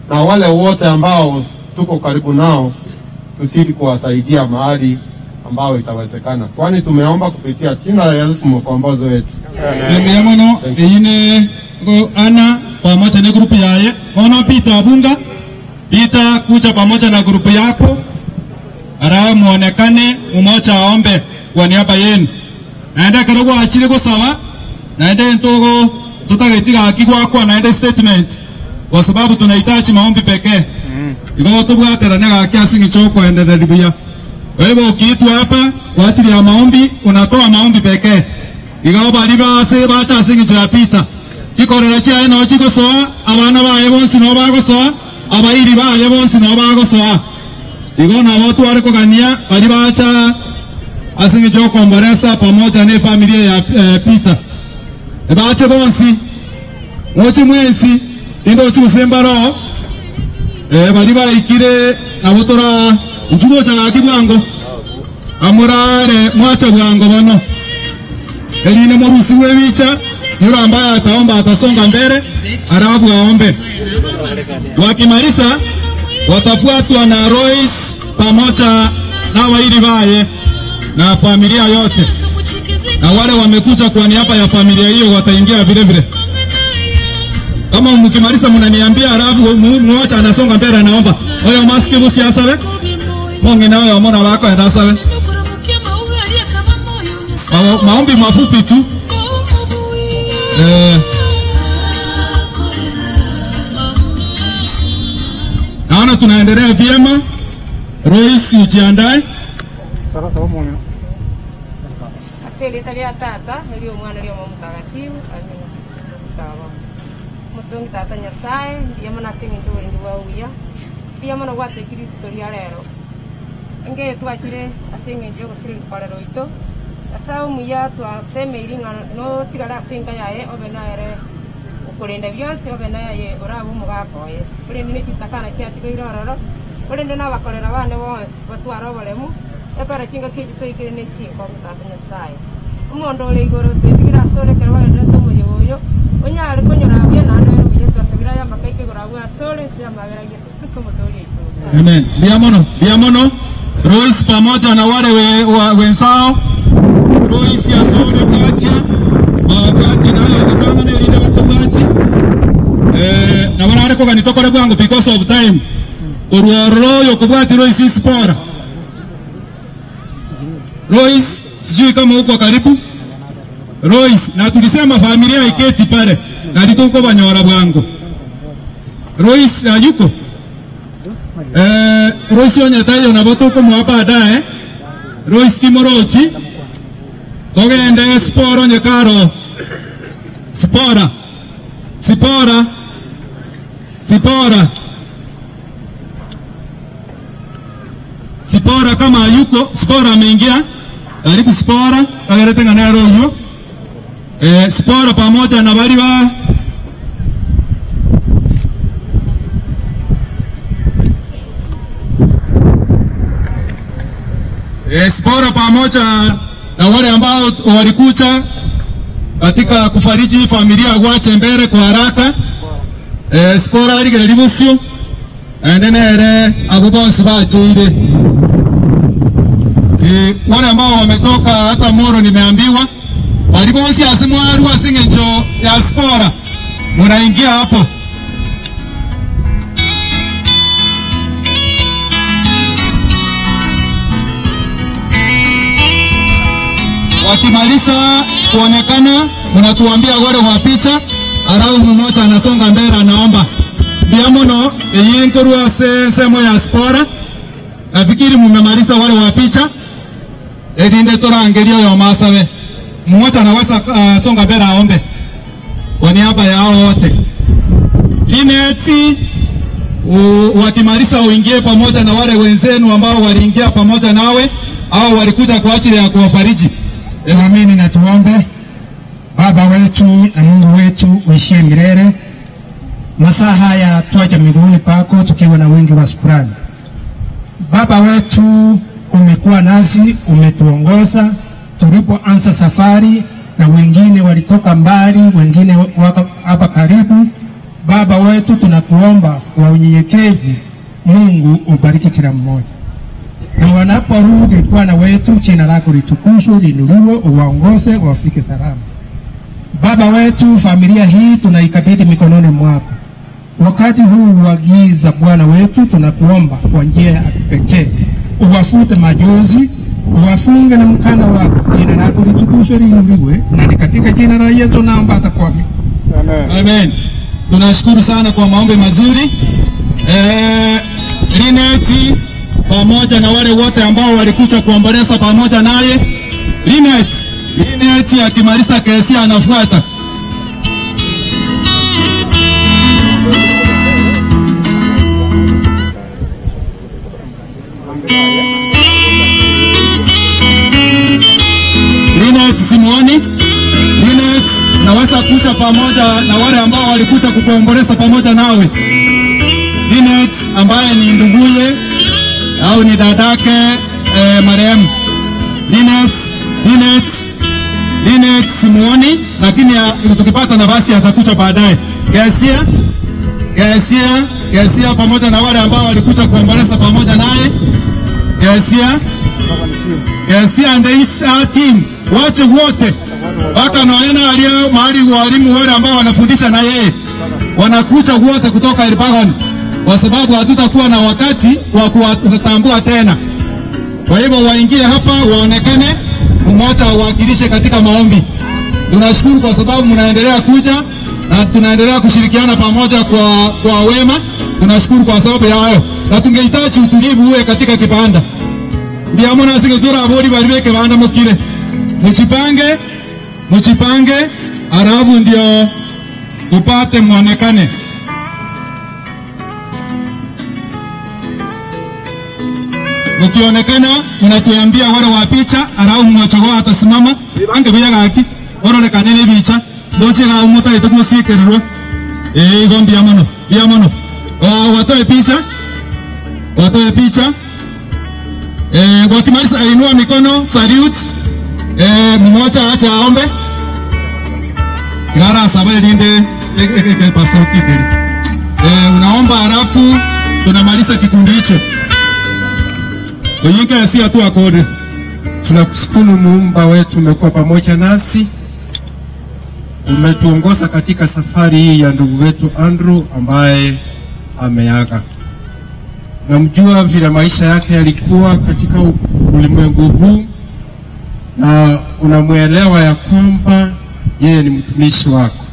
S10: na wale wote ambao tuko karibu nao tuzidi kuwasaidia mahali ambao itawezekana, kwani tumeomba kupitia jina la Yesu mkombozi wetu.
S2: Amen. Mono ine ana pamoja na grupu yaye ono Peter Abunga, Peter kuja pamoja na grupu yako ara muonekane umoja aombe kwa niaba yenu. Naenda karogo achire go sawa, naenda ntogo tutagetiga akigwa kwa naenda statement kwa sababu tunahitaji maombi pekee. Iko tubwatera nega kiasi ngichoko endelea libuya. Wewe ukiitwa hapa kwa ajili ya maombi unatoa maombi pekee. Iko bali base bacha singi cha Peter. Chikorera chia no chiko soa abana bae bonsi no bago soa abairi bae bonsi no bago soa. Iko na watu wale kogania bali bacha asingi choko komboresa pamoja na familia ya Peter. Bache bonsi mochi mwezi ndo chusembaro bali baikire abotora nchugo cha kibwango amurare mwacha bwango bono eline morusiwe bicha yule ambaye ataomba atasonga mbele alafu aombe. Wakimaliza watafuatwa na Royce pamoja na waili baye na familia yote, na wale wamekuja kwa niaba ya familia hiyo wataingia vile vile. Kama mkimaliza mnaniambia alafu mmoja anasonga mbele anaomba. Oyo maski busiasabe mongi nawe omona wako endasabe. Maombi mafupi tu. Naona tunaendelea vyema. Royce ujiandae.
S11: Asante tata, ndio mwana ndio mtakatifu. Amina. Sawa. Mutungi tata Nyasaye, ndiye mwana singi ndio uya. Pia mwana wate kiri tutoria lero. Nge twachire asingi ndio gusiri parero ito. Asa muya twaseme iringa no tigara singa yae obenaere. Ukurenda byonse obenaye orabu mugakoye. Uri ni chitakana chiatigo irororo. Uri na bakorera bane bonse batwara oboremu. Ekora chinga kiji toikire ne chinko tata Nyasaye. Omondo ore igoro twetigira asore kero bagenda tomoyoyo. Onyare konyora bia na ndo bia twasabira ya makaike gora asore sia mabera Yesu Kristo motori itu.
S2: Amen. Biamono, biamono. Royce pamoja na wale wenzao. Royce asore bwatia. Bwatia nayo ndanga ne linde bakubwati. Na wana ariko ganitokore bwangu because of time. Orwo yokubwati Royce spora. Royce sijui kama uko karibu. Royce na tulisema familia iketi pale na litoko banyora bwangu. Royce hayuko. Royce onyetayo na botoko mwa baadaye. Royce Timorochi. Togende sporo nyekaro. Spora. Sipora. Sipora. Sipora kama hayuko, Spora ameingia. Karibu Spora, kagerete ngana roho. Spora pamoja na baliwa Spora pamoja na wale ambao walikuja katika kufariji familia wache mbele kwa haraka. Spora aligere endenere abo bonse bacheire. Wale ambao wametoka hata Moro nimeambiwa walibonsi asimwaru asingencho ya Spora munaingia hapo. Wakimaliza kuonekana mnatuambia wale wa picha, alafu mmoja anasonga mbele anaomba. Biamono eyinkorwa semo ya Spora. Nafikiri mmemaliza wale wa picha. Edinde torangerio ya masawe. Mmoja anaweza songa mbele aombe kwa niaba yao wote. Lineti wakimaliza uingie pamoja na wale wenzenu ambao waliingia pamoja nawe au walikuja kwa ajili ya kuwafariji.
S12: Tuamini na tuombe. Baba wetu na Mungu wetu uishie milele, Masaa haya twaja miguuni pako tukiwa na wingi wa shukrani. Baba wetu, umekuwa nasi, umetuongoza tulipoanza safari, na wengine walitoka mbali, wengine wako hapa karibu. Baba wetu, tunakuomba kwa unyenyekevu, Mungu ubariki kila mmoja. Na wanaporudi Bwana wetu, jina lako litukuzwe, liinuliwe, uwaongoze wafike salama. Baba wetu, familia hii tunaikabidhi mikononi mwako. Wakati huu wa giza, Bwana wetu, tunakuomba kwa njia ya pekee uwafute majozi, uwafunge na mkanda wako. Jina lako litukuzwe, liinuliwe, na ni katika jina la Yesu naomba atakuamini.
S2: Amen. Amen. Tunashukuru sana kwa maombi mazuri. Linet pamoja na wale wote ambao walikuja kuomboleza pamoja naye. Linet akimaliza kesi anafuata. Linet simuoni. Linet, naweza kuja pamoja na wale ambao walikuja kukuomboleza pamoja nawe. Linet ambaye ni nduguye au ni dadake marehemu. Linet simuoni, lakini tukipata nafasi atakuja baadaye. Gesia pamoja na wale ambao walikuja kuomboleza pamoja naye. Gesia and his team, wache wote mpaka naona alio mahali walimu wale ambao wanafundisha na yeye wanakuja wote kutoka Elbagon, kwa sababu hatutakuwa na wakati wa kuwatambua tena. Kwa hivyo waingie hapa waonekane, mmoja awakilishe katika maombi. Tunashukuru kwa sababu mnaendelea kuja na tunaendelea kushirikiana pamoja kwa wema. Tunashukuru kwa sababu ya hayo, na tungehitaji utulivu uwe katika kibanda. Ndio maana singetura abodi baliweke banda mukile. Mchipange alafu ndio tupate muonekane. Mkionekana mnatuambia wale wa picha, alafu mmoja wao atasimama ange bila gaki oronekane ni picha ndoche ga umuta itukusikerwa gombia mono bia mono watoe picha wakimaliza inua mikono salute. Mmoja acha aombe gara saba linde pasauti unaomba alafu tunamaliza kikundi hicho. Kuyinka si atu akode.
S13: Tunakushukuru Muumba wetu, umekuwa pamoja nasi, umetuongoza katika safari hii ya ndugu wetu Andrew ambaye ameaga. Namjua vile maisha yake yalikuwa katika ulimwengu huu, na unamuelewa ya kwamba yeye ni mtumishi wako.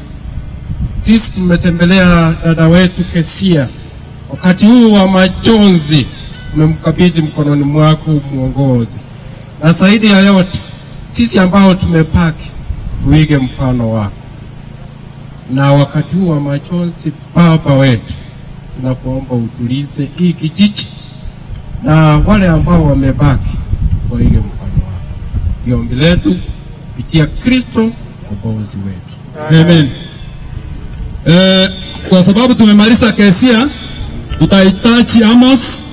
S13: Sisi tumetembelea dada wetu Kesia wakati huu wa majonzi, umemkabidhi mkononi mwako muongozi. Na zaidi ya yote, sisi ambao tumepaki tuige mfano wako. Na wakati huu wa majonzi, Baba wetu, tunakuomba utulize hii kijiji, na wale ambao wamebaki waige mfano wako. Ombi letu kupitia Kristo Mwokozi wetu.
S2: Amen. Kwa sababu tumemaliza Kesia, tutahitaji Amos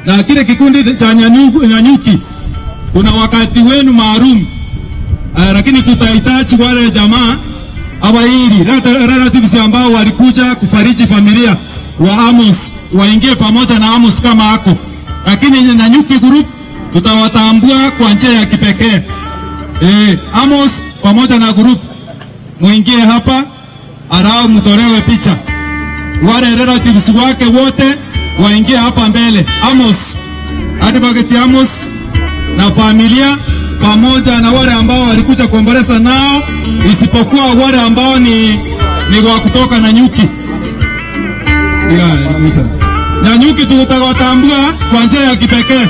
S2: na kile kikundi cha Nyanyuki. Kuna wakati wenu maalum, lakini tutahitaji wale jamaa awaili relatives ambao walikuja kufariji familia wa Amos waingie pamoja na Amos kama ako. Lakini Nanyuki group tutawatambua kwa njia ya kipekee. Amos pamoja na group muingie hapa arao mtolewe picha. Wale relatives wake wote waingie hapa mbele. Amos, Advocate Amos na familia pamoja na wale ambao walikuja kuomboleza nao, isipokuwa wale ambao ni wa kutoka Nanyuki. Nanyuki tutawatambua kwa njia ya kipekee.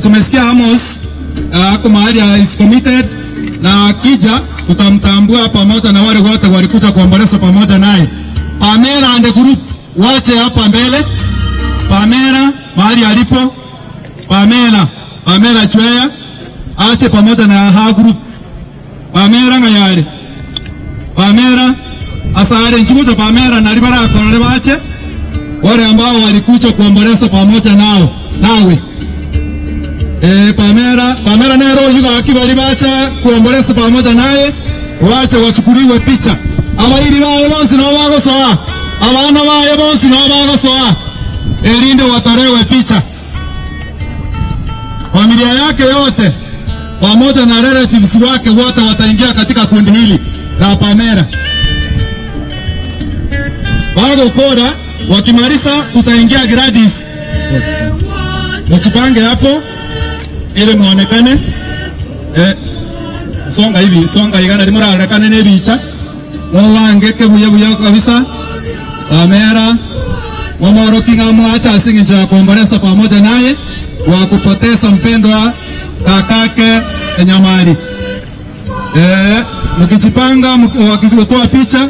S2: Tumesikia Amos ako mahali is committed, na akija Tutamtambua pamoja na wale wote walikuja kuomboleza pamoja naye. Pamela and the group wache hapa mbele. Pamela mahali alipo. Pamela Chwea ache pamoja na ha group. Pamela ngayale. Pamela asare nchikucha Pamela na libara akolole wache wale ambao walikuja kuomboleza pamoja nao nawe. Pamela nero yuga akibali bacha kuomboleza pamoja naye, wache wachukuliwe picha. Abairi bae bonsi no bagosoa. Abana bae bonsi no bagosoa. Elinde watolewe picha. Familia yake yote pamoja na relatives wake wote wataingia katika kundi hili la Pamela. Bago kora wakimaliza tutaingia Gladys. Mchipange hapo ili muonekane. Songa hivi, songa igana limuraonekane nebicha. Mwange kebuya buya kabisa. Pamela Wamoro kinga mwacha asinginja kuomboleza pamoja naye wa kupoteza mpendwa kakake Nyamari. Mkijipanga wakitoa picha.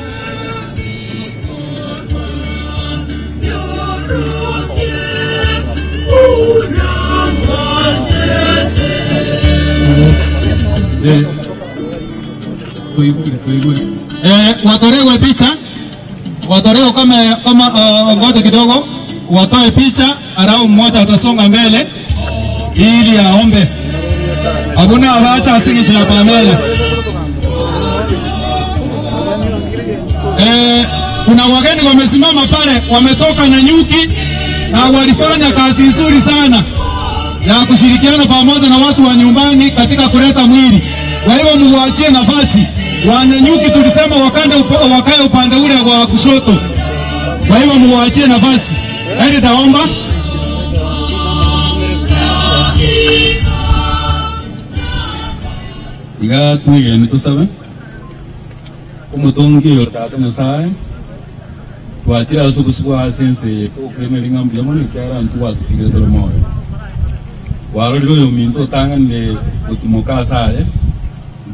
S2: Watolewe picha. Watolewe kama ngoja kidogo, watoe picha, alafu mmoja atasonga mbele ili aombe. Abuna abacha asingicha Pamela. Kuna wageni wamesimama pale, wametoka na nyuki na walifanya kazi nzuri sana ya kushirikiana pamoja na watu wa nyumbani katika kuleta mwili. Kwa hivyo muachie nafasi. Wananyuki tulisema wakae upande ule wa kushoto. Kwa hivyo muachie nafasi. Heri taomba.
S14: Iga tuige tusabe. Umutungi yotata Nyasaye. Twatira usukusuku asense tukwemeringa mbyamone kyara ntuwa tutigire tore moyo. Warorire uyu minto otang'anire gotimoka ase aye.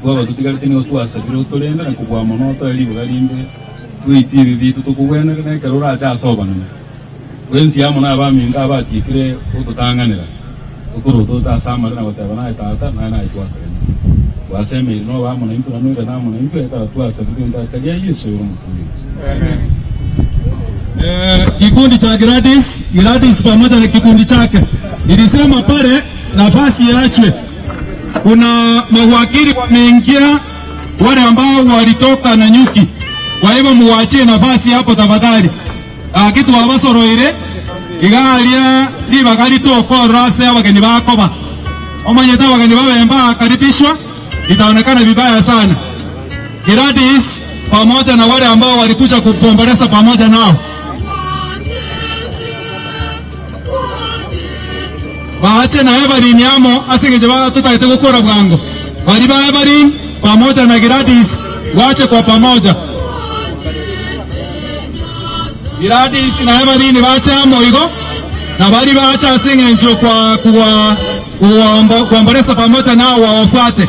S14: Twaba tutigarete nigo twasabire otorenda na kobua mono otoe riboga rinde tweitie ebi bitu tokobwenere na ekero orache ase obanene. Bwensi amo na abaminto abatikire ototang'anera tokorota otasamare na goteba naye tata naye naye twakaremire. Twasemeire noba amo naintwe nanoire namo naintwe ekero twasabire ento ase ria Yesu ere omotugi wetu.
S2: Kikundi cha Gladys pamoja na kikundi chake nilisema pale nafasi iachwe. Kuna mawakili wameingia wale ambao walitoka na nyuki. Kwa hivyo muachie nafasi hapo tafadhali. Kitu wabasoroire igalia libakali tokora ase abageni bakoba. Omanyeta abageni babemba akaribishwa itaonekana vibaya sana. Gladys pamoja na wale ambao walikuja kupomboleza pamoja nao. Waache na Evelyn yamo asingeje tutaite gukora bwango. Bali ba Evelyn pamoja na Gladys waache kwa pamoja. Gladys na Evelyn waache amo igo na bali waache asingeje kwa kuomboleza pamoja nao wawafuate.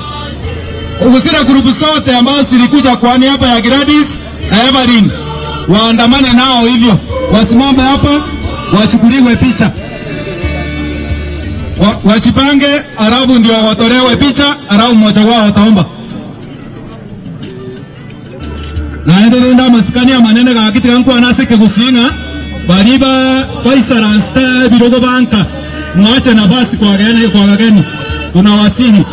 S2: Ubusira grupu sote ambao zilikuja kwa niaba ya Gladys na Evelyn waandamane nao hivyo. Wasimame hapa wachukuliwe picha. Wachipange alafu ndio watolewe picha, alafu mmoja wao ataomba. Naendelea na masikani ya manene gakiti kanku anaseke kusinga baliba baisaransta birogo banka mwache nafasi kwa wageni kwa wageni. Tunawasihi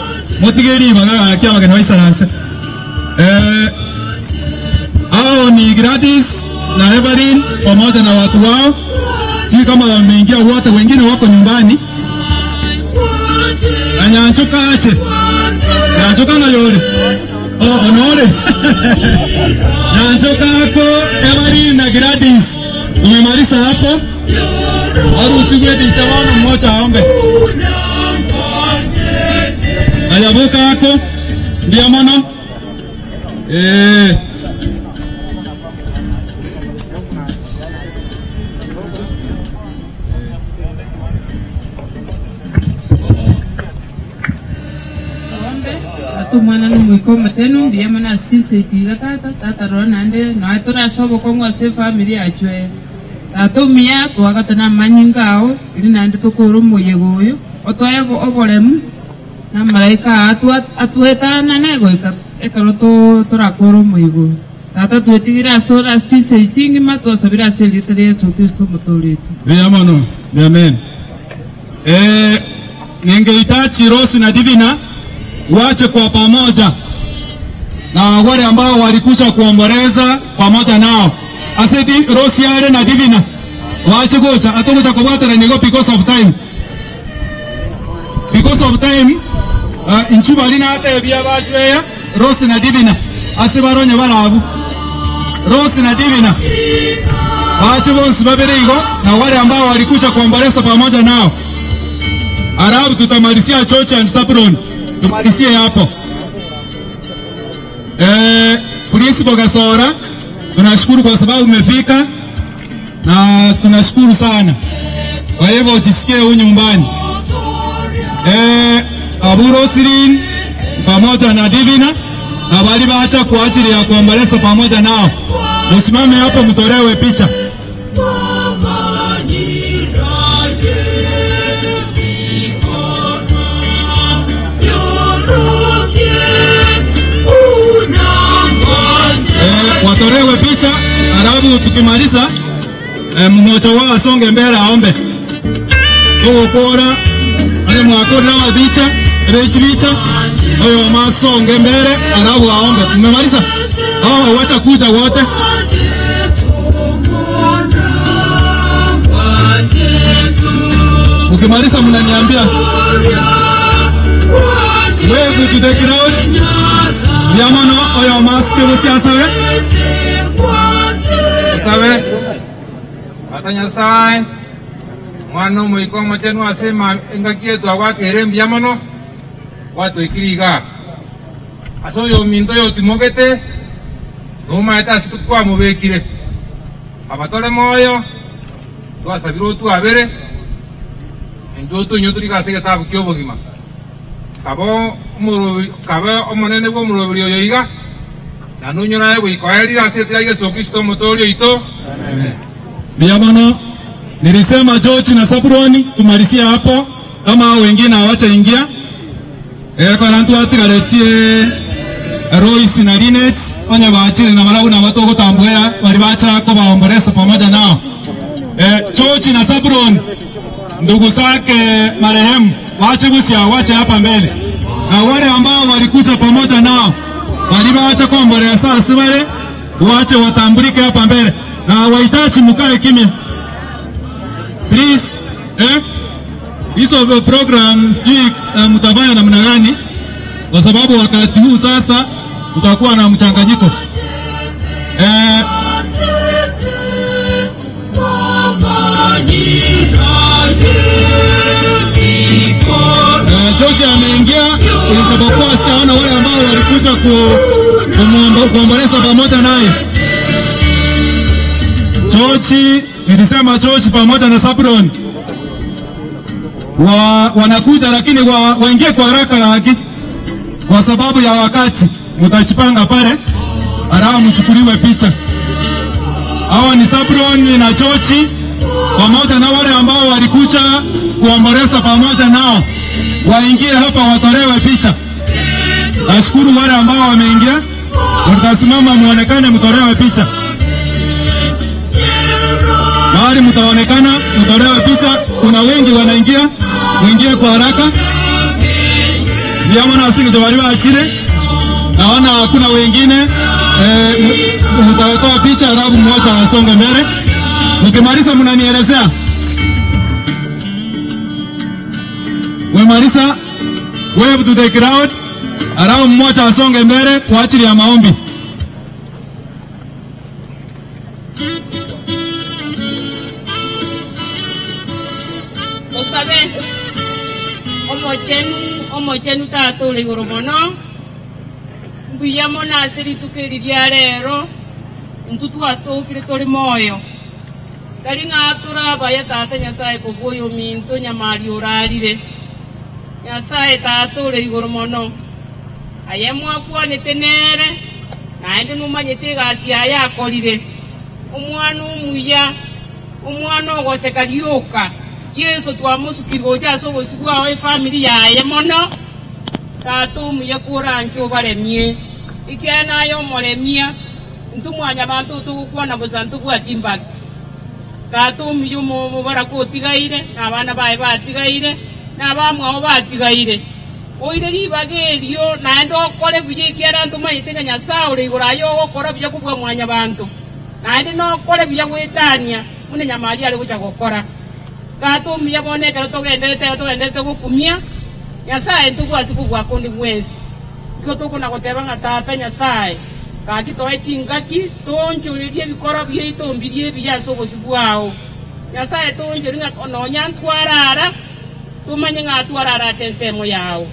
S2: motigeri baga kia wageni baisaransta. Hao ni Gladys na Evelyn pamoja na watu wao. Sio kama wameingia wote, wengine wako nyumbani. Nyanchoka ache. Nyanchoka na yore. Oh, honore. Nyanchoka ako Evelyn na Gladys. Umemaliza hapo? Aruhusiwe nitaona mmoja aombe. Ayabuka ako. Ndio mono.
S15: Tatu mwana no mwiko mateno ndiye mana stise kiga tata tata rona nde no atora sobo kongo se family achwe. Tatu mia twagata manyinga ao iri nande tukuru muyego uyu otwaye oboremu na malaika atuetana nego ekero turakuru muyego. Tata twetigira sora stise chingi matwasabira selitere Yesu Kristo mutoritu.
S2: Biamono, amen. Ningehitaji Rose na Divina wache kwa pamoja na wale ambao walikuja kuomboleza pamoja nao. Aseti Rose yale na Divina wache gocha atokuja kubwatana nigo because of time. Because of time inchuba lina hata bia bachweya Rose na Divina asibaronye barabu. Rose na Divina wache bonsi babere na wale ambao walikuja kuomboleza pamoja nao. Arabu tutamalizia Church and Sabron. Tumalizie hapo. Principal Gasora, tunashukuru kwa sababu umefika na tunashukuru sana. Kwa hivyo ujisikie huyu nyumbani. Abu Rosilin pamoja na Divina na wali baacha kwa ajili ya kuomboleza pamoja nao. Msimame hapo mtolewe picha. Watolewe picha, arabu tukimaliza mmoja wao asonge mbele aombe. Tugokora ale mwakora mabicha, bechi bicha. Oyo masonge mbele arabu aombe. Mmemaliza? Hao wacha kuja wote. Ukimaliza mnaniambia. Wewe to the crowd. Yamano oyo maske busiasawe.
S4: Sabe? Ata Nyasaye mwana moiko machenu asema engakie twagwakere mbiamono watwikiriga aso yo minto yo timogete numaete ase twamubekire abatore moyo twasabire otwabere intwe otonyo torigase egetabu kia obogima kabo kabo omonene bwa omorobiri oyo iga na nonyorae goikoerire ase etira Yesu Kristo omotoori oito.
S2: Amen. Biamono, nilisema George na Sabroni tumalizie hapo kama wengine hawachaingia. Kwa nantu atigaretie Royce na Linet onye baachire na barabu na batoko tambwea walibacha ko baomboleza pamoja nao. George na Sabroni ndugu zake marehemu waache busia waache hapa mbele. Na wale ambao walikuja pamoja nao walibacha kuomboleza sasa wale waache watambulike hapa mbele. Na wahitaji mkae kimya. Please, hizo program sijui mtafanya namna gani, kwa sababu wakati huu sasa utakuwa na mchanganyiko. George ameingia, isipokuwa siaona wale ambao walikuja kuomboleza pamoja naye. George, nilisema George pamoja na Sabron wanakuja, lakini waingie kwa haraka haki kwa sababu ya wakati. Mtajipanga pale alafu mchukuliwe picha. Hawa ni Sabron na George pamoja na wale ambao walikuja kuomboleza pamoja nao, waingie hapa watolewe picha. Nashukuru wale ambao wameingia, mtasimama muonekane mtolewe picha. Mahali mtaonekana mtolewe picha. Kuna wengi wanaingia, muingie kwa haraka. Ndiamona asinge wali waachire. Naona hakuna wengine. Mtawatoa picha alafu mmoja asonge mbele. Mkimaliza mnanielezea. Wemaliza, wave to the crowd. Alafu mmoja asonge mbele kwa ajili ya maombi.
S11: Osabe omochenu tata ore igoro mono mbuya mono ase rituko eri ria rero intwe twatokire tore moyo tari ng'a torabaya tata Nyasaye kobua oyo minto Nyamari orarire Nyasaye tata ore igoro mono Aye mwakwanete nere naende numanyete egasi yaye akorire. Omwana omuya, omwana ogoseka rioka. Yesu twamusukirwe ocha ase obosi bwawe efamily yaye mono. Tata omuya koranche obaremie. Ekiagera naye omoremia, ntumwanya bantu togokwana bosa ntobwati impact. Tata omuya omobaraka otigaire, na abana baye batigaire, na abamwabo batigaire. Oire ribaga erio naende okore buya ekiagera ntomanyete ng'a Nyasaye ore igoro aye ogokora buya kobua mwanya banto. Naende nokore buya goetania buna Nyamari are gocha gokora. Tata omuya bono ekero togenderete gokumia, Nyasaye ntobwati kobua konde bwensi. Igo tokona goteba ng'a tata Nyasaye gaki toe chingaki toonchorerie ebikoro biaito mbirie ebiya ase obosi bwao. Nyasaye toonchori ng'a nonya ntwarara tumanye ng'a twarara ase ensemo yao.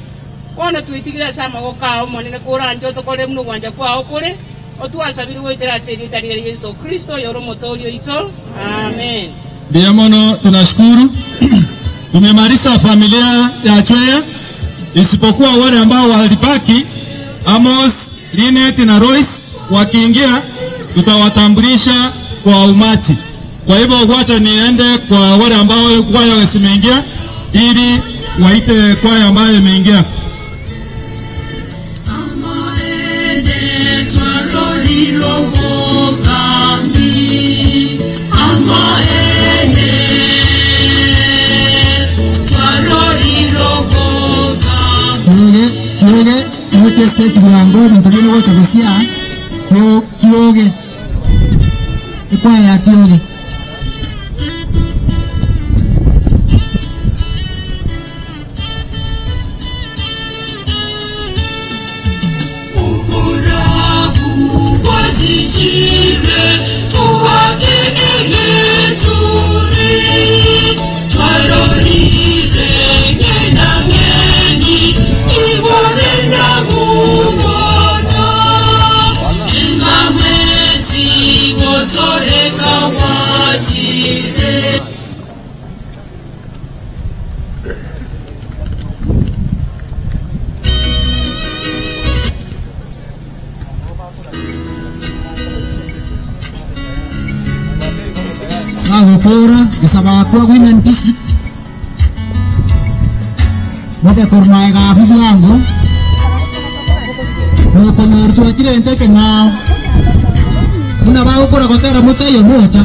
S11: Bono twitigire ase amagoko ao Omonene koranche otokore buna ogwancha kwao kore otwasabire goetera ase erieta ria Yesu Kristo yoro omotoori oito. Amen.
S2: Ndiyo mono tunashukuru. Tumemaliza familia ya Chweya isipokuwa wale ambao walibaki, Amos, Linet na Royce. Wakiingia tutawatambulisha kwa umati. Kwa hivyo wacha niende kwa wale ambao kwaya zimeingia ili waite kwaya ambayo imeingia.
S12: Kioge kioge stage bwango bintu bino gocha gosia kioge ikwaya kioge. Agopora Gisabakwa Women District Moke kormaega bwango nokonyortua chirente keng'ao muna bagokora gotera moteyo mocha.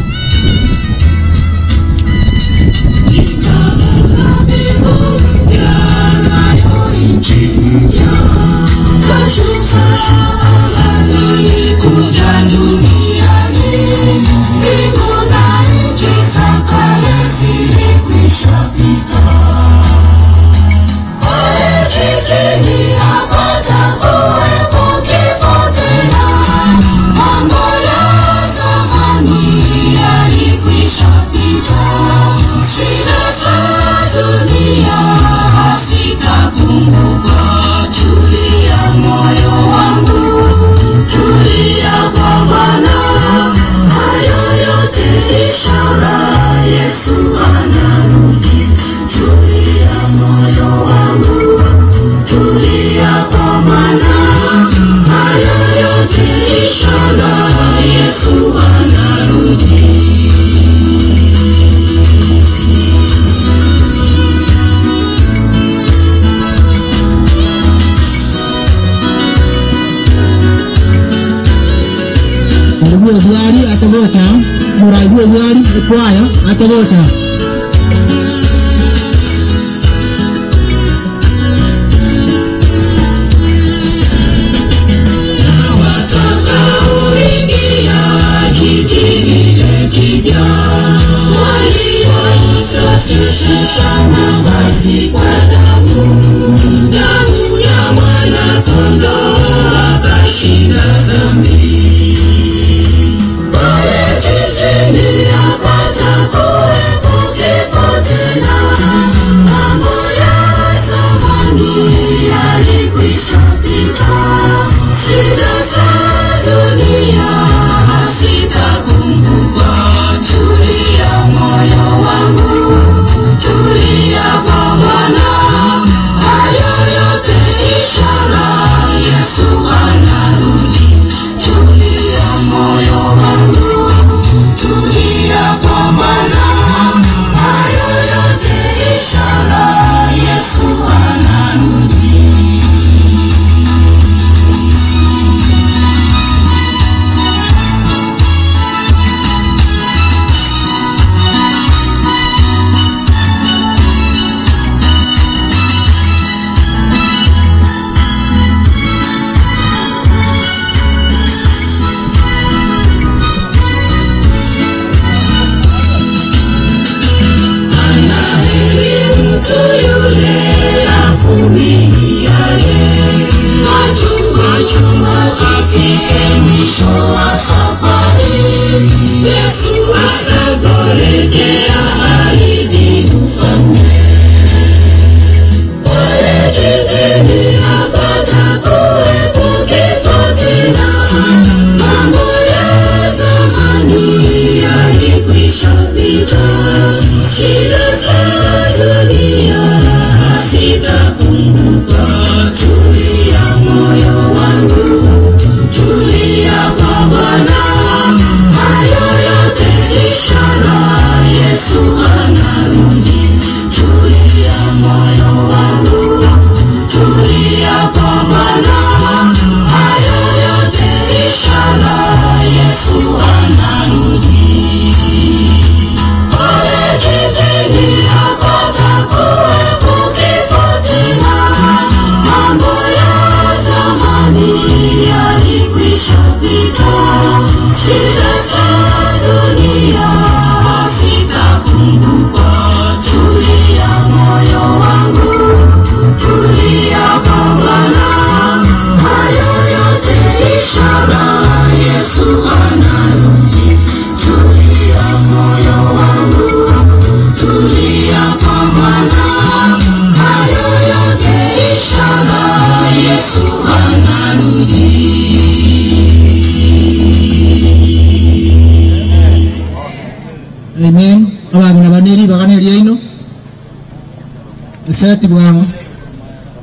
S1: Tulia kwa Bwana, hayo yote ishara.
S16: Yesu anarudi. Tulia moyo wangu, tulia kwa Bwana, hayo yote ishara, Yesu anarudi. Mtu yule avumiliaye machungu afike mwisho wa safari. Yesu atakaporejea ardhi mfalme. Pale jijini hapatakuwepo kifo tena. Mambo ya zamani yalikwisha pita. Shida za dunia sitakumbuka. Tulia moyo wangu, tulia kwa Bwana, hayo yote ishara, Yesu anarudi. Tulia moyo wangu, tulia kwa Bwana, hayo yote ishara, Yesu anarudi. Pale jijini hapatakuwepo kifo tena. Mambo ya zamani yalikwisha pita. Shida za dunia sitakumbuka. Tulia moyo wangu, tulia kwa Bwana, hayo yote ishara, Yesu anarudi. Tulia moyo wangu, tulia kwa Bwana, hayo yote ishara, Yesu anarudi.
S17: Amen. Abaguna baneri baganeri aino. Eseti bwango.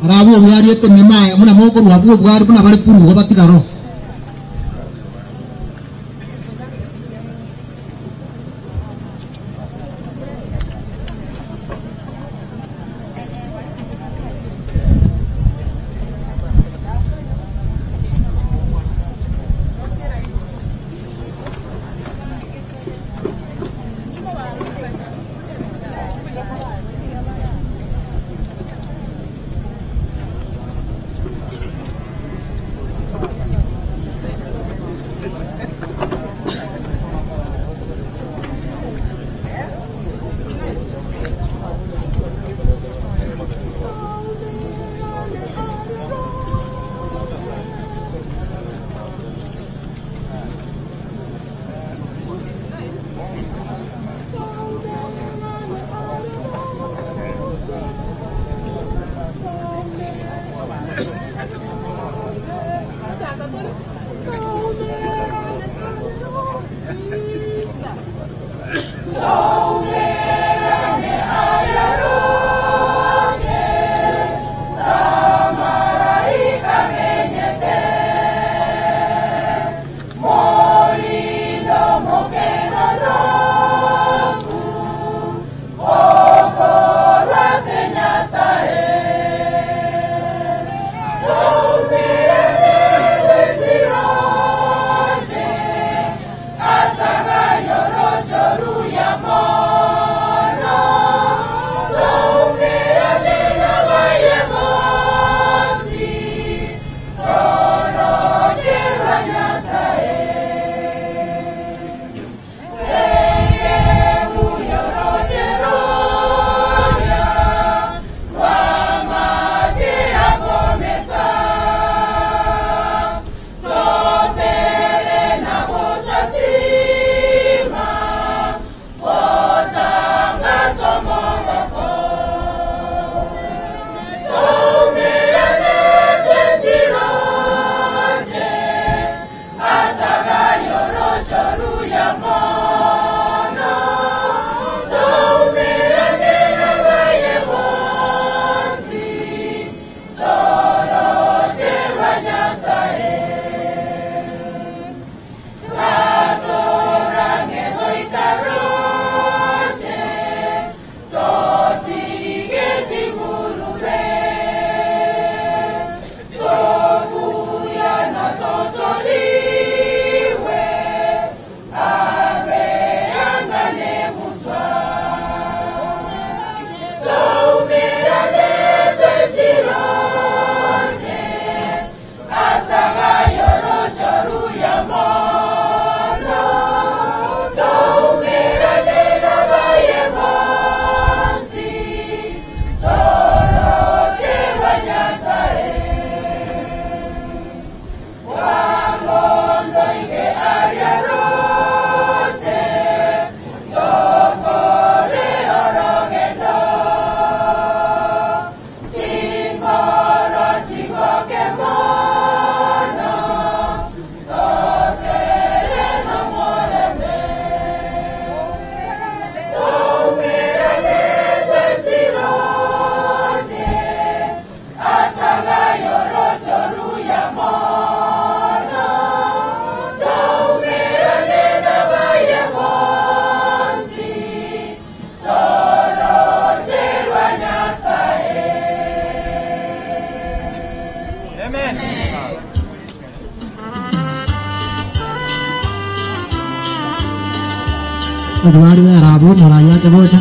S17: Arabu bwari etemema muna moko rwabu bwari buna bari kurugo batigaro.
S16: Asanga yoro choru ya mo.
S17: Obwari berabu murayake bocha.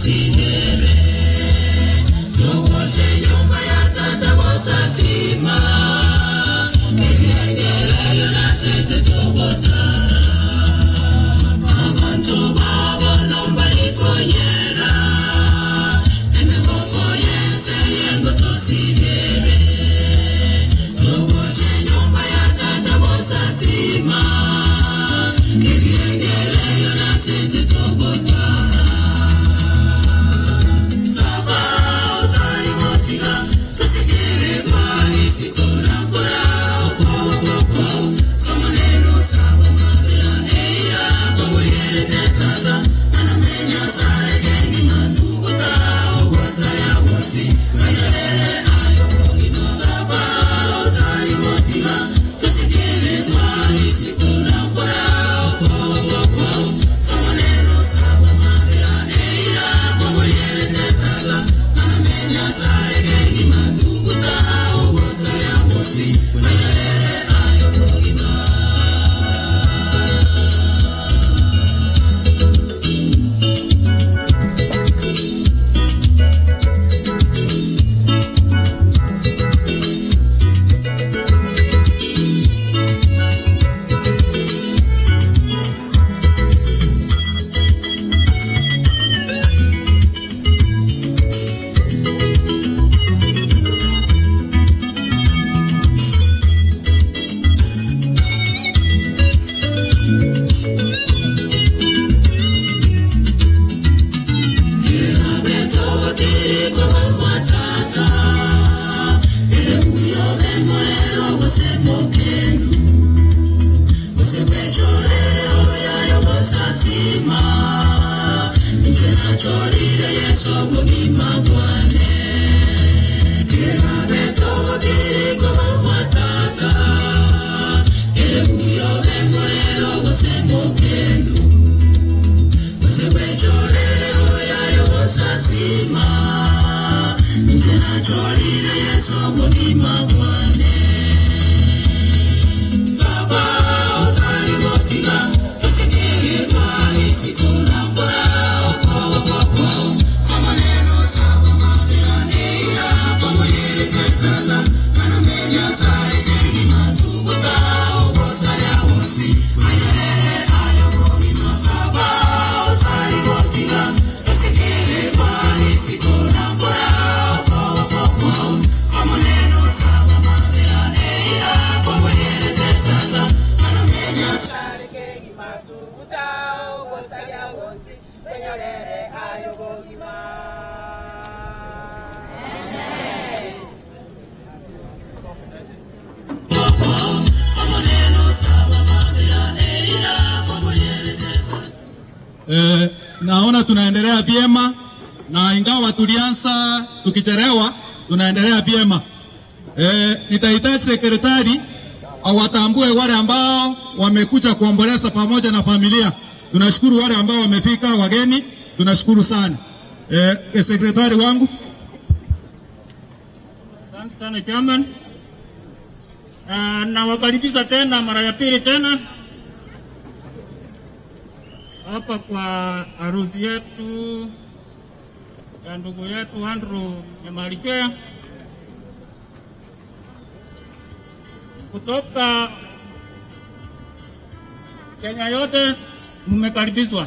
S16: tosinere Tuwote nyumba ya tata wosasima Ebirengereyo na sese tugotara Abantu babo nombarikoyera Emegoko yense yengo tosinere Tuwote nyumba ya tata wosasima Ebirengereyo na sese tugotara Saba utari motiga tusigerezwa isikurambura ukuboko Somoneno saba mabera eira komuriere tetaza Nanamenya saregeni matuguta Ogosaya wosi kanyarere ayo kogima Saba utari motiga tusigerezwa isikurambura ukuboko Somoneno saba mabera eira komuriere tetaza Nanamenya saregeni matuguta Ogosaya wosi kanyarere ayo kogima
S2: Naona tunaendelea vyema na ingawa tulianza tukichelewa, tunaendelea vyema. Nitahitaji sekretari awatambue wale ambao wamekuja kuomboleza pamoja na familia. Tunashukuru wale ambao wamefika wageni, tunashukuru sana. Sekretari wangu.
S5: Asante sana chairman. Nawakaribisha tena mara ya pili tena hapa kwa harusi yetu ya ndugu yetu Andrew Nyamari Chweya kutoka Kenya yote, mmekaribishwa.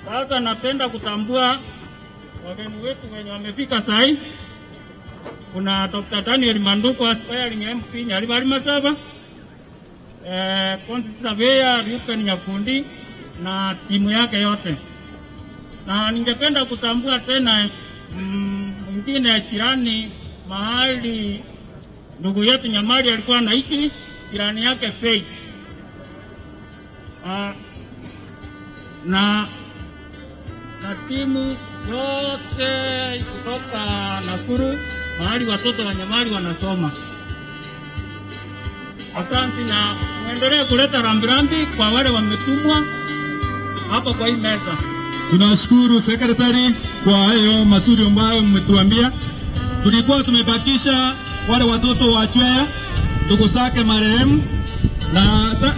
S5: Sasa napenda kutambua wageni wetu wenye wamefika sahi. Kuna Dr. Daniel Manduko, aspiring MP Nyaribari Masaba, County Surveyor Ruben Nyakundi na timu yake yote. Na ningependa kutambua tena mwingine jirani mahali ndugu yetu Nyamari alikuwa anaishi, jirani yake Faith. Na timu yote kutoka Nakuru mahali watoto wa Nyamari wanasoma. Asante na muendelee kuleta rambirambi kwa wale wametumwa hapa kwa hii meza.
S2: Tunashukuru sekretari kwa hayo mazuri ambayo mmetuambia. Tulikuwa tumebakisha wale watoto wa Chweya, ndugu zake marehemu,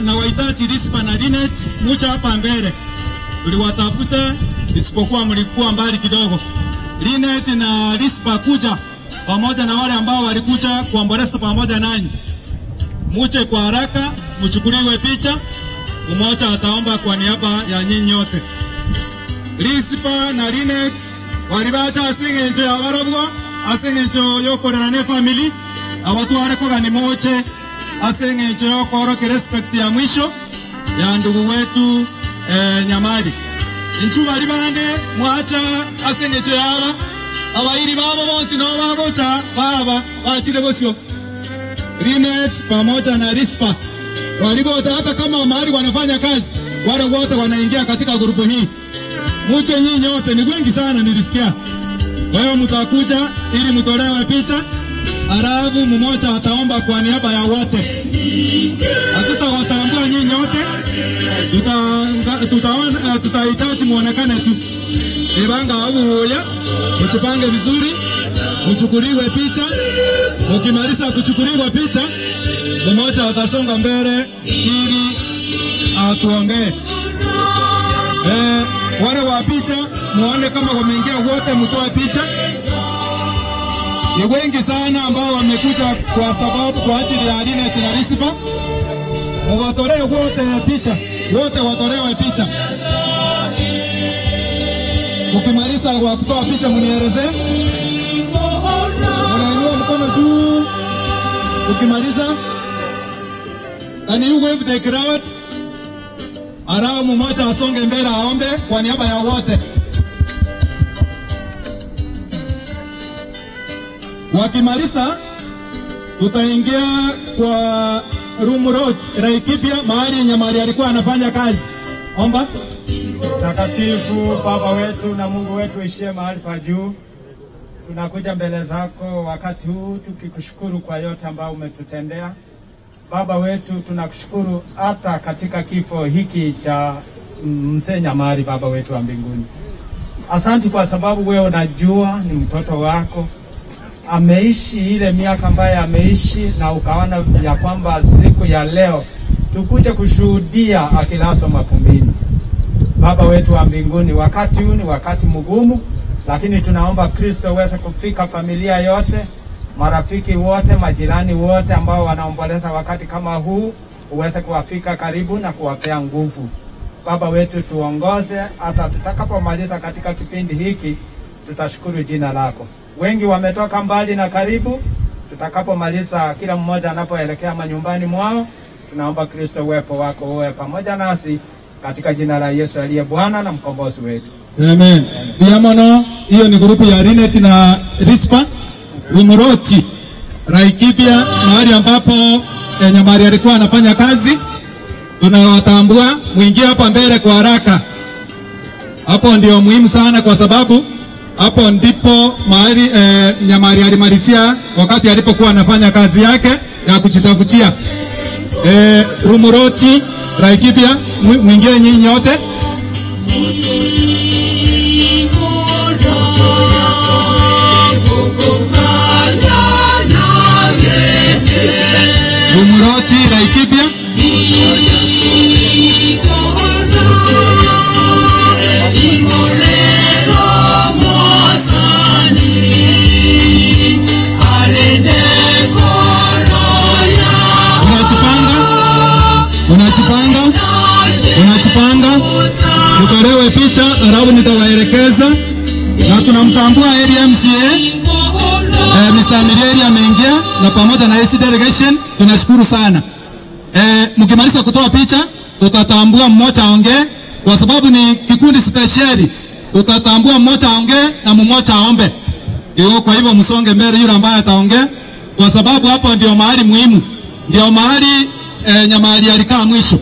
S2: na wahitaji Rispa na Linet mucha hapa mbele. Tuliwatafuta isipokuwa mlikuwa mbali kidogo. Linet na Rispa kuja pamoja na wale ambao walikuja kuomboleza pamoja nanyi. Muche kwa haraka, mchukuliwe picha. Mmoja ataomba kwa niaba ya nyinyi nyote. Rispa na Linet walibacha asingenjo ya barabwa, asingenjo yokorera ne family, abatware kogani moche, asingenjo yokoroke respect ya mwisho ya ndugu wetu Nyamari. Inchu bali bande mwacha asengecho yaba abairi babo bonsi no bagocha baba bachire bosio. Linet pamoja na Rispa walibota, hata kama mahali wanafanya kazi, wale wote wanaingia katika grupu hii. Muche nyinyi wote ni wengi sana nilisikia. Kwa hiyo mtakuja ili mtolewe picha, halafu mmoja ataomba kwa niaba ya wote. Hatutawatambua nyinyi wote. Tutahitaji muonekane tu. Ibanga huya, mjipange vizuri, mchukuliwe picha. Ukimaliza kuchukuliwa picha, mmoja atasonga mbele ili atuongee. Wale wa picha muone kama wameingia wote, mtoe picha. Ni wengi sana ambao wamekuja kwa sababu kwa ajili ya Linet na Rispa. Watolewe wote picha, wote watolewe picha. Ukimaliza kwa kutoa picha mnielezee. Unainua mkono juu. Ukimaliza, can you wave the crowd? Arao mmoja asonge mbele aombe kwa niaba ya wote. Wakimaliza tutaingia kwa Room Road Laikipia, mahali Nyamari alikuwa anafanya kazi. Omba.
S18: Mtakatifu Baba wetu na Mungu wetu ishie mahali pa juu, tunakuja mbele zako wakati huu tukikushukuru kwa yote ambayo umetutendea. Baba wetu, tunakushukuru hata katika kifo hiki cha mzee Nyamari, Baba wetu wa mbinguni. Asante kwa sababu wewe unajua ni mtoto wako ameishi ile miaka ambayo ameishi, na ukaona ya kwamba siku ya leo tukuje kushuhudia akilazwa mavumbini. Baba wetu wa mbinguni, wakati huu ni wakati mgumu, lakini tunaomba Kristo uweze kufika familia yote, marafiki wote, majirani wote ambao wanaomboleza wakati kama huu, uweze kuwafika karibu na kuwapea nguvu. Baba wetu, tuongoze hata tutakapomaliza katika kipindi hiki, tutashukuru jina lako. Wengi wametoka mbali na karibu, tutakapomaliza kila mmoja anapoelekea manyumbani mwao, tunaomba Kristo uwepo wako uwe pamoja nasi katika jina la Yesu aliye Bwana na mkombozi wetu.
S2: Amen. Diamono, hiyo ni grupu ya Linet na Rispa Rumuroti Laikipia, mahali ambapo Nyamari alikuwa anafanya kazi. Tunawatambua, muingie hapa mbele kwa haraka. Hapo ndio muhimu sana kwa sababu hapo ndipo mahali Nyamari alimalizia wakati alipokuwa anafanya kazi yake ya kujitafutia. Rumuroti Laikipia, mwingie nyinyi wote. Rumuroti Laikipia. Unajipanga, tutolewe picha, halafu nitawaelekeza. Na tunamtambua area MCA Mr. Mirieri ameingia na pamoja na AC delegation, tunashukuru sana. Mkimaliza kutoa picha, tutatambua mmoja aongee, kwa sababu ni kikundi speciali. Tutatambua mmoja aongee na mmoja aombe. Kwa hivyo msonge mbele yule ambaye ataongea, kwa sababu hapo ndio mahali muhimu, ndio mahali Nyamari alikaa mwisho.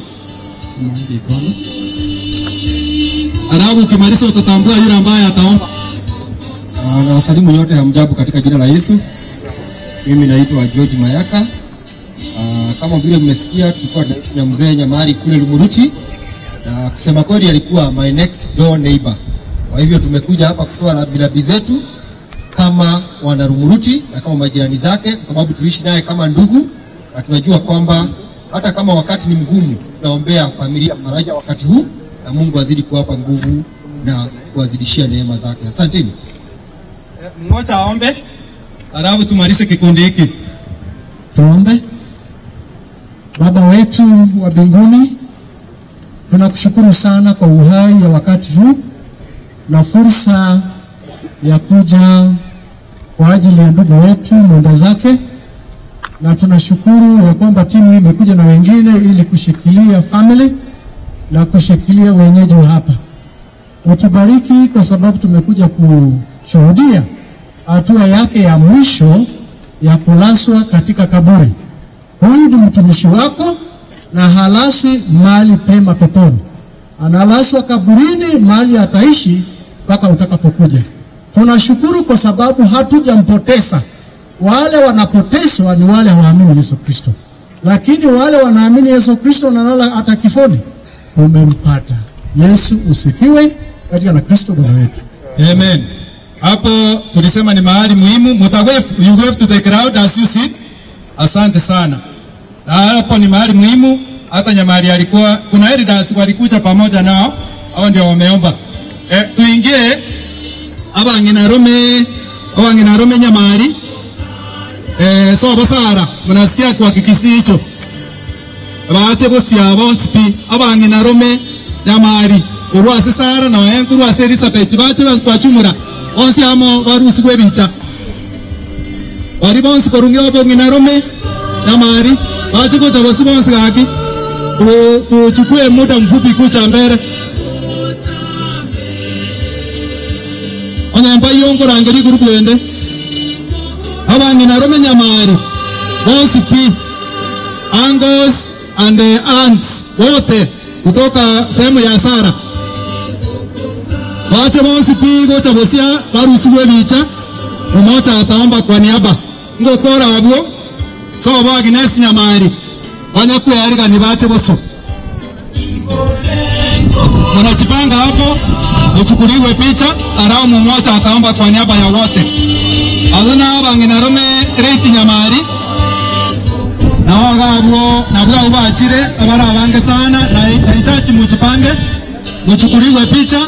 S2: Alafu ukimaliza utatambua yule ambaye ataomba.
S17: Na wasalimu nyote, hamjambo katika jina la Yesu. Mimi naitwa George Mayaka. Kama vile mmesikia, tulikuwa na mzee Nyamari kule Lumuruti, na kusema kweli alikuwa my next door neighbor. Kwa hivyo tumekuja hapa kutoa rambirambi zetu kama wana Lumuruti na kama majirani zake, kwa sababu tuliishi naye kama ndugu, na tunajua kwamba hata kama wakati ni mgumu, tunaombea familia faraja wakati huu, na Mungu azidi kuwapa nguvu na kuwazidishia neema zake. Asanteni.
S2: Mmoja aombe, alafu tumalize kikundi hiki.
S12: Tuombe. Baba wetu wa mbinguni, tunakushukuru sana kwa uhai ya wakati huu na fursa ya kuja kwa ajili ya ndugu wetu mwenda zake, na tunashukuru ya kwamba timu hii imekuja na wengine ili kushikilia family na kushikilia wenyeji wa hapa. Utubariki kwa sababu tumekuja kushuhudia hatua yake ya mwisho ya kulaswa katika kaburi. Huyu ni mtumishi wako na halaswi mahali pema peponi, analaswa kaburini mahali ataishi mpaka utakapokuja. Tunashukuru kwa sababu hatujampoteza. Wale wanapotezwa ni wale hawaamini Yesu Kristo, lakini wale wanaamini Yesu Kristo wanalala hata kifoni. Umempata Yesu, usifiwe katika na Kristo Bwana wetu.
S2: Amen. Hapo tulisema ni mahali muhimu. You wave to the crowd as you sit. Asante sana. Na hapo ni mahali muhimu. Hata Nyamari alikuwa, kuna elders walikuja pamoja nao, hao ndio wameomba. Tuingie abangina Rome Nyamari. So basara mnasikia kwa kikisi hicho. Baache bosia bonsipi abangina Rome Nyamari. Urwase Sara na waenku urwase Elizabeth baache bakwachumura. Onsi amo barusi kwebicha. Bari bonsi korungira abangina Rome Nyamari. Baache kocha bosi bonsi gaki. Tuchukue muda mfupi kucha mbele. Onyamba yongo rangeri gurukwende. Abangina Rome Nyamari. Bonsi pi. Uncles and the aunts wote kutoka sehemu ya Sara. Wache bonsi pi gocha bosia barusiwe bicha. Mmoja ataomba kwa niaba. Ngokora wabwo. So Agnes Nyamari. Wanyakuya ni bache boso. Mnajipanga hapo, uchukuliwe picha, alafu mmoja ataomba kwa niaba ya wote. Aluna abangina Rome Reti Nyamari. Na wagabo na bwa ubachire abara abange sana na nahitaji mjipange, mchukuliwe picha,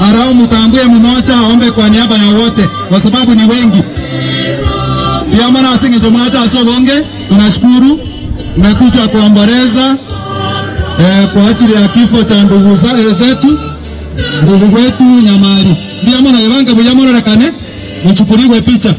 S2: alafu mtambue mmoja aombe kwa niaba ya wote kwa sababu ni wengi. Pia maana asinge mmoja asobonge, tunashukuru umekuja kuomboleza kwa ajili ya kifo cha ndugu zetu, ndugu wetu Nyamari. Ndio maana yabanga buyamoro rekane mchukuliwe picha.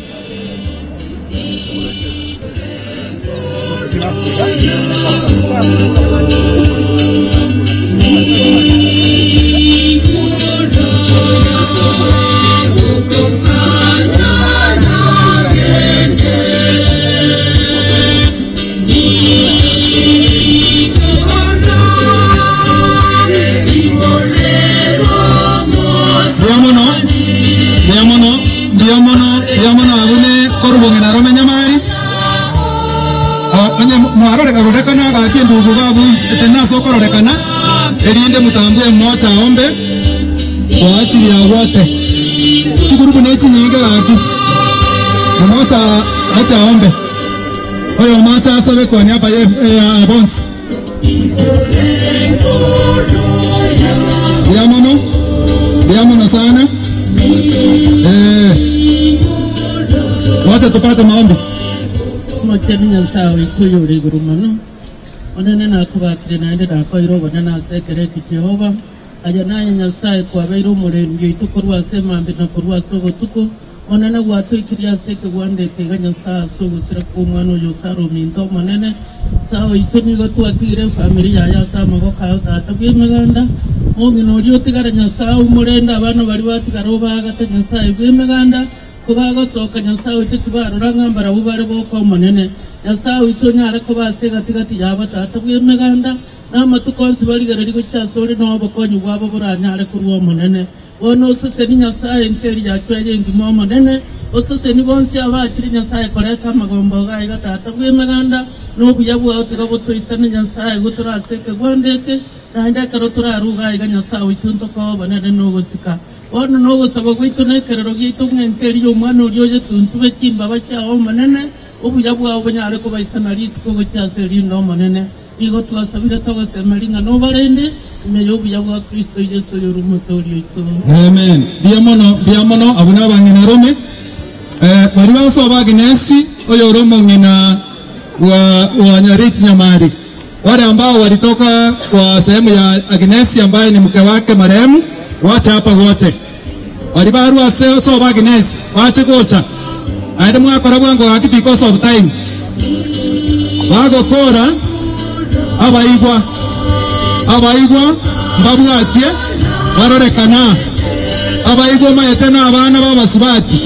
S2: Tena erinde mutambue mmoja aombe kwa ajili ya wote. Chikurubu nechi nyingi gaki. Mmoja acha aombe. Oyo mmoja asabe kwa niaba ya bonsi. Biamono sana. Wacha tupate maombi.
S5: Mmoja ni Nyasaye kuyuri gurumano. Onene nakubakire naende nakoirwo bonene ase ekero eki Jehova aja naye Nyasaye kwabeire omorembi oito korwa ase emambi na korwa ase obotuko onene gwatwikirie ase ekegwanda ekeiga Nyasaye ase ogosira kwa omwana oyo osare ominto omonene sawa oito nigo twatigire efamiri yaye ase amagoko ayo tata bwa emeganda omong'ina oria otigare Nyasaye omorende abana baria batigara obagate Nyasaye bwa emeganda kobagosoka Nyasaye oito tibarora ng'a mbarabwo bare boka omonene Nyasaye oito nyare kobase gatigati yabo tata bwa emeganda n'amatuko onsi barigereria gochia ase ore na obokonyi bwabo boranyare korwa omonene bono oseseni Nyasaye nkeri yachwere engima omonene oseseni bonsi abachire Nyasaye koreta amagombo gaiga tata bwa emeganda n'obuya bwao tiga botoisane Nyasaye gotorase ekegwanda eke naende ekero toraruga iga Nyasaye oito ntokobonene nogosika bono nogosaba gwaito na ekerero giaito ng'a nkeri ya omwana oria oyetuntube chimbaba chiao omonene obuya bwao bonyare kobaisana rituko gochia ase erinde omonene
S15: Nigo twasabire togosema ring'ana obarende imeyo obuya bwa Kristo Yesu yorumotorio ito.
S2: Amen. Biamono abuna bang'ina rome. Bari baso baginesi oyo romo ng'ina wa Nyariti Nyamari. Wale ambao walitoka kwa sehemu ya Agnesi ambaye ni mke wake marehemu, wacha hapa wote. Walibarua so baginesi, wache gocha. Aende mwakora bwango haki because of time. Bagokora abaigwa mbabwatie barorekana abaigwa maete na abana babasubati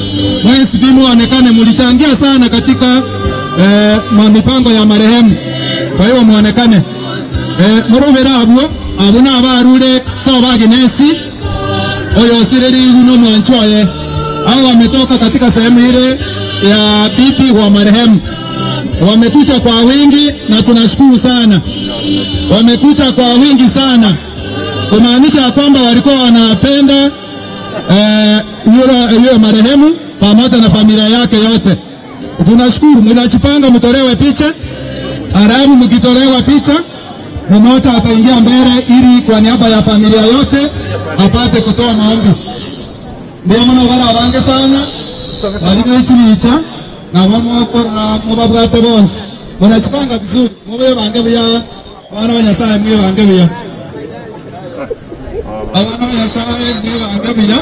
S2: mwensi bimuonekane mulichangia sana katika mipango ya marehemu. Kwa hiyo muonekane murubera abwo abuna abarure so baginesi oyo sireri guno mwanchoye hao wametoka katika sehemu ile ya bibi wa marehemu. Wamekuja kwa wingi na tunashukuru sana. Wamekuja kwa wingi sana. Kumaanisha kwamba walikuwa wanapenda yule marehemu pamoja na familia yake yote. Tunashukuru. Mnajipanga mtolewe picha. Halafu mkitolewa picha mmoja ataingia mbele ili kwa niaba ya familia yote apate kutoa maombi. Ndio maana wala wange sana walioichicha na wamokora mubabwate bonsi. Mnajipanga vizuri. Mube bange bya bana wa Nyasaye mwe bange bya. Bana wa Nyasaye mwe bange bya.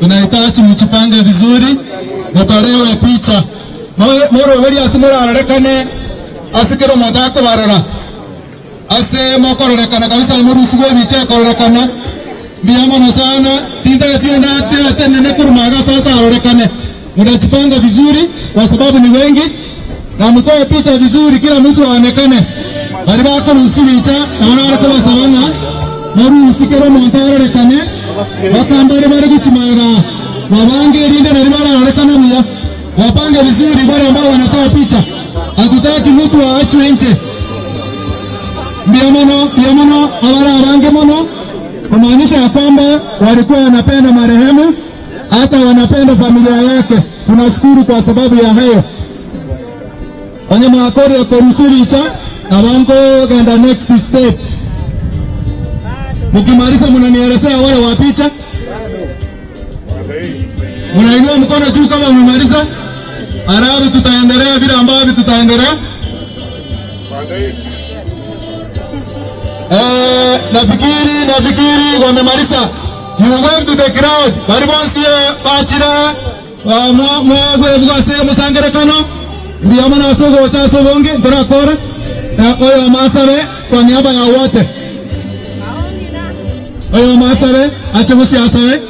S2: Tunahitaji mjipange vizuri mtolewe picha. Moro weli asimora ararekane asikero madako barora. Ase mokororekana kabisa murusigwe biche kororekana. Biamono sana tinda tienda tena nekurumaga sata arorekane. Mnajipanga vizuri kwa sababu ni wengi na mtoe picha vizuri kila mtu aonekane. Bali bako rusibicha na wanarako basabanga murusikero montarorekane bakambare bari guchimaga wabange rinde na bararekana muya wapange vizuri wale ambao wanatoa picha. Hatutaki mtu aachwe nje. Biamono abara abange mono kumaanisha kwamba walikuwa wanapenda marehemu hata wanapenda familia yake. Tunashukuru kwa sababu ya hayo. Wanyama akori akorusiricha na wango ganda next step. Mukimaliza mnanielezea wale wa picha. Mnainua mkono juu kama mmemaliza. Arabu tutaendelea bila ambavyo tutaendelea. Nafikiri wamemaliza. You wave to the crowd. Baribonsi bachira mwa bwase musangerekano. Ndiamana sogo cha sobonge tunakora. Oyo masare kwa niaba ya wote. Oyo masare acha asawe.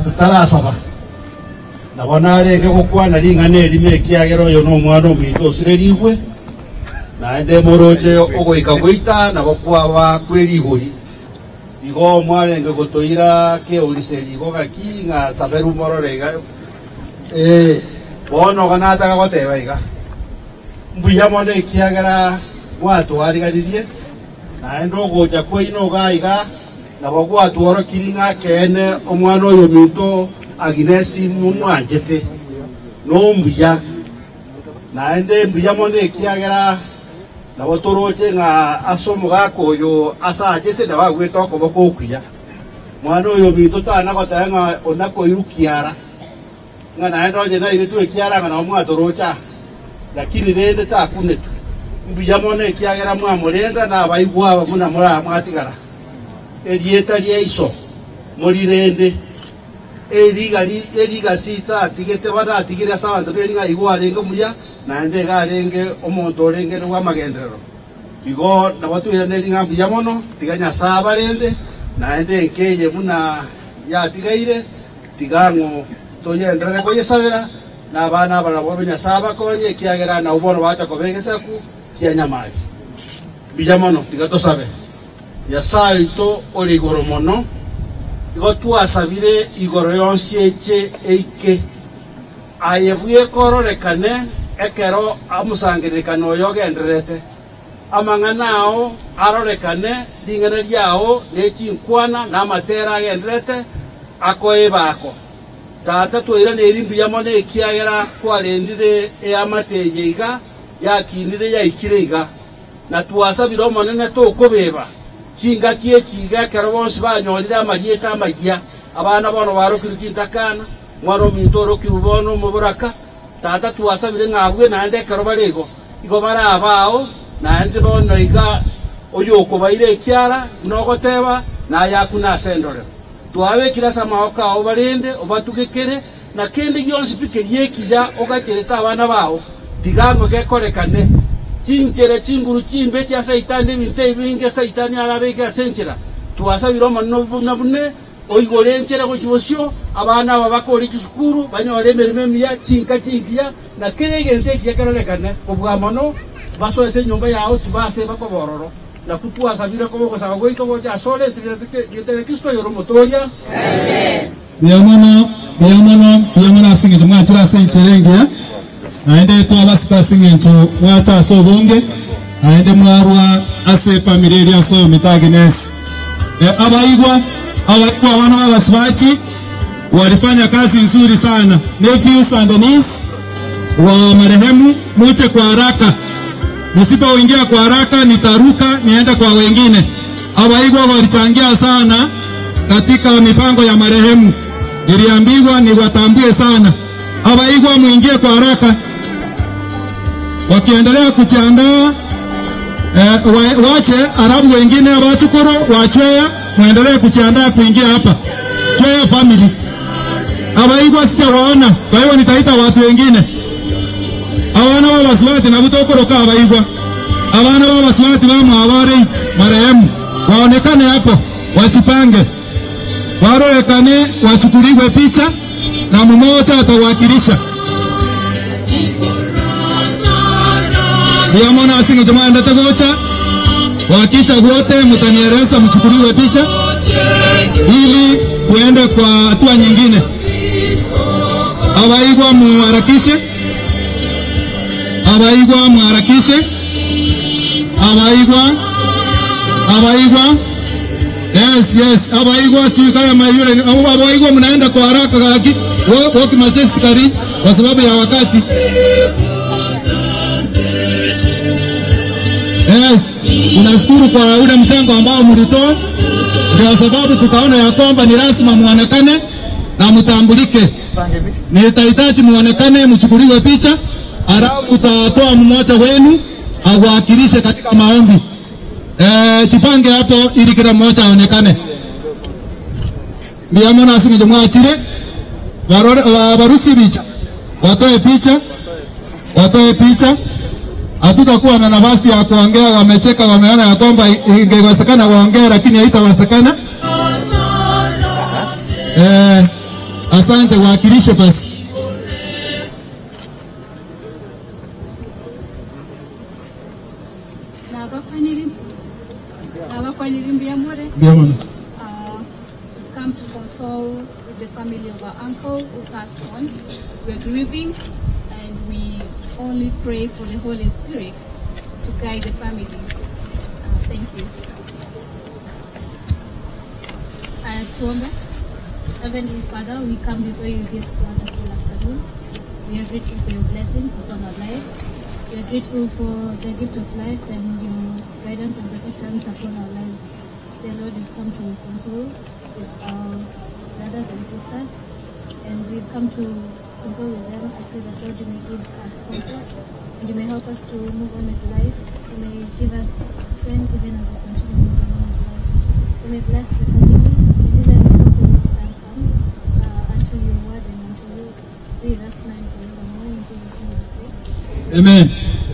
S19: Tutarasaba nabona arenge gukwana ring'ana erime ekiagera oyo no omwana ominto osirerigwe naende moroche ogoika goita nabo kwaba kwerigori igo mwarenge gotoira keoriseri igo gaki ng'a saberu morore iga bono ganataka goteba iga mbuya mono ekiagera gwatwariganirie naende ogocha kwaino iga iga nabo gwatworokiri ng'a kene omwana oyo minto Agnesi mumwanjete no mbuya naende mbuya mono ekiagera nabo toroche ng'a ase omogaka oyo asachete nabo agwete okoboko okuya mwana oyo minto tanagoteba ng'a onakoiru kiara ng'a naende onye nairetwe ekiara ng'a nabo mwatorocha lakini rende takunetwe mbuya mono ekiagera mwamorenda nabaigwa aba buna moramwatigara erieta riaiso morirende eriga sisa atigete baratigire ase abanto eriga igwa arenge muya naende iga arenge omonto orenge rwa amagenderero igo nabo twirane ng'a mbuya mono tiga Nyasaye abarende naende enkeye buna yatigaire tiga ng'o toyenderere koyesabera na abana aba nabo Nyasaye abakonye ekiagera nabo bono bacha kobegesaku kia Nyamari mbuya mono tiga tosabe. Nyasaye oito ore igoro mono igo twasabire igoro yonsi eche eike aye bwekororekane ekero amusangerekano oyo ogendererete amang'ana ao arorekane ring'ana riao nechinkwana na amatera agendererete akoebako Tata twairanĩri mbia mono ekiagera kwarendire eamateye iga yakinire yaikire iga na twasabire omonene tokobeba chingaki echiga ekero bonsi banyorire amarieta amaiya abana bono barokire chintakana mwana ominto orokire bono omoboraka tata twasabire ng'abwe naende ekero bare igo igo barabao naende bono iga oyo okobaire ekiara nogoteba nayakuna ase endorero twabekire ase amaoko ao barende obatugekere na kende gionsi pi keria ekiya ogacherete abana bao tigango gekorekane chinchere chinguru chimbe chia saitani ebinto ebinge saitani arabeke ase enchera twasabire omonene buna bune oigore enchera gochi bosio abana aba bakore chisukuru banyore emerimo emiya chinka chingiya na kere egento ekiya kerorekane kobua mono basoese enyomba yao tibase bakobororo na kutwasabire kobogosaba gwaito gocha asore ase Kristo yoro motoria.
S2: Amen. Biyamana biyamana biyamana ase mwachira ase enchera engiya naende twabasika ase eng'encho mwacha ase obonge naende mwarwa ase efamiri eria ase oyominto Agnes. Abaigwa abaigwa abana babasibaki walifanya kazi nzuri sana. Nephews and niece wa marehemu muche kwa haraka. Msipoingia kwa haraka nitaruka niende kwa wengine. Abaigwa walichangia sana katika mipango ya marehemu. Niliambiwa niwatambue sana. Abaigwa muingie kwa haraka. Wakiendelea kujiandaa wache Arabu wengine wachukuru wachwea muendelee kujiandaa kuingia hapa. Chwea family. Abaigwa sijawaona, kwa hiyo nitaita watu wengine. Abana babaswati na butokoroka abaigwa. Abana babaswati bamwabare marehemu waonekane hapo, wachipange. Waroekane wachukuliwe picha na mmoja atawakilisha. Ndiamona asinge jamaa ndategocha wakicha wote mtanieleza mchukuliwe picha ili kuende kwa hatua nyingine. Abaigwa muharakishe. Abaigwa muharakishe. Abaigwa. Abaigwa. Yes, yes. Abaigwa sio kama yule. Abaigwa mnaenda kwa haraka kaki. Walk majestically kwa sababu ya wakati. Yes, tunashukuru kwa ule mchango ambao mlitoa. Ndio sababu tukaona ya kwamba ni lazima muonekane na mtambulike. Nitahitaji muonekane, mchukuliwe picha, alafu tutatoa mmoja wenu awakilishe katika maombi. Jipange hapo ili kila mmoja aonekane. Ndiamona asinge mwachire warusi picha. Watoe picha. Watoe picha. Hatutakuwa na nafasi ya kuongea, wamecheka, wameona ya kwamba ingewezekana waongee lakini haitawezekana. Asante, wakilishe basi.
S20: We've come to console with the family of our uncle who passed on. We're grieving and we only pray for the Holy Spirit to guide the family. Thank you. Tuombe. Heavenly Father, we come before you this wonderful afternoon. We are grateful for your blessings upon our lives. We are grateful for the gift of life and your guidance and protection upon our lives. Dear Lord, we've come to console with our brothers and sisters, and we've come to console with them. I pray that Lord, you may give us comfort, and you may help us to move on with life. You may give us strength even as we continue moving on with life. You may bless the family, and even the people who stand firm unto your word and unto you. Be with us now and forevermore. In Jesus' name we pray.
S2: Amen.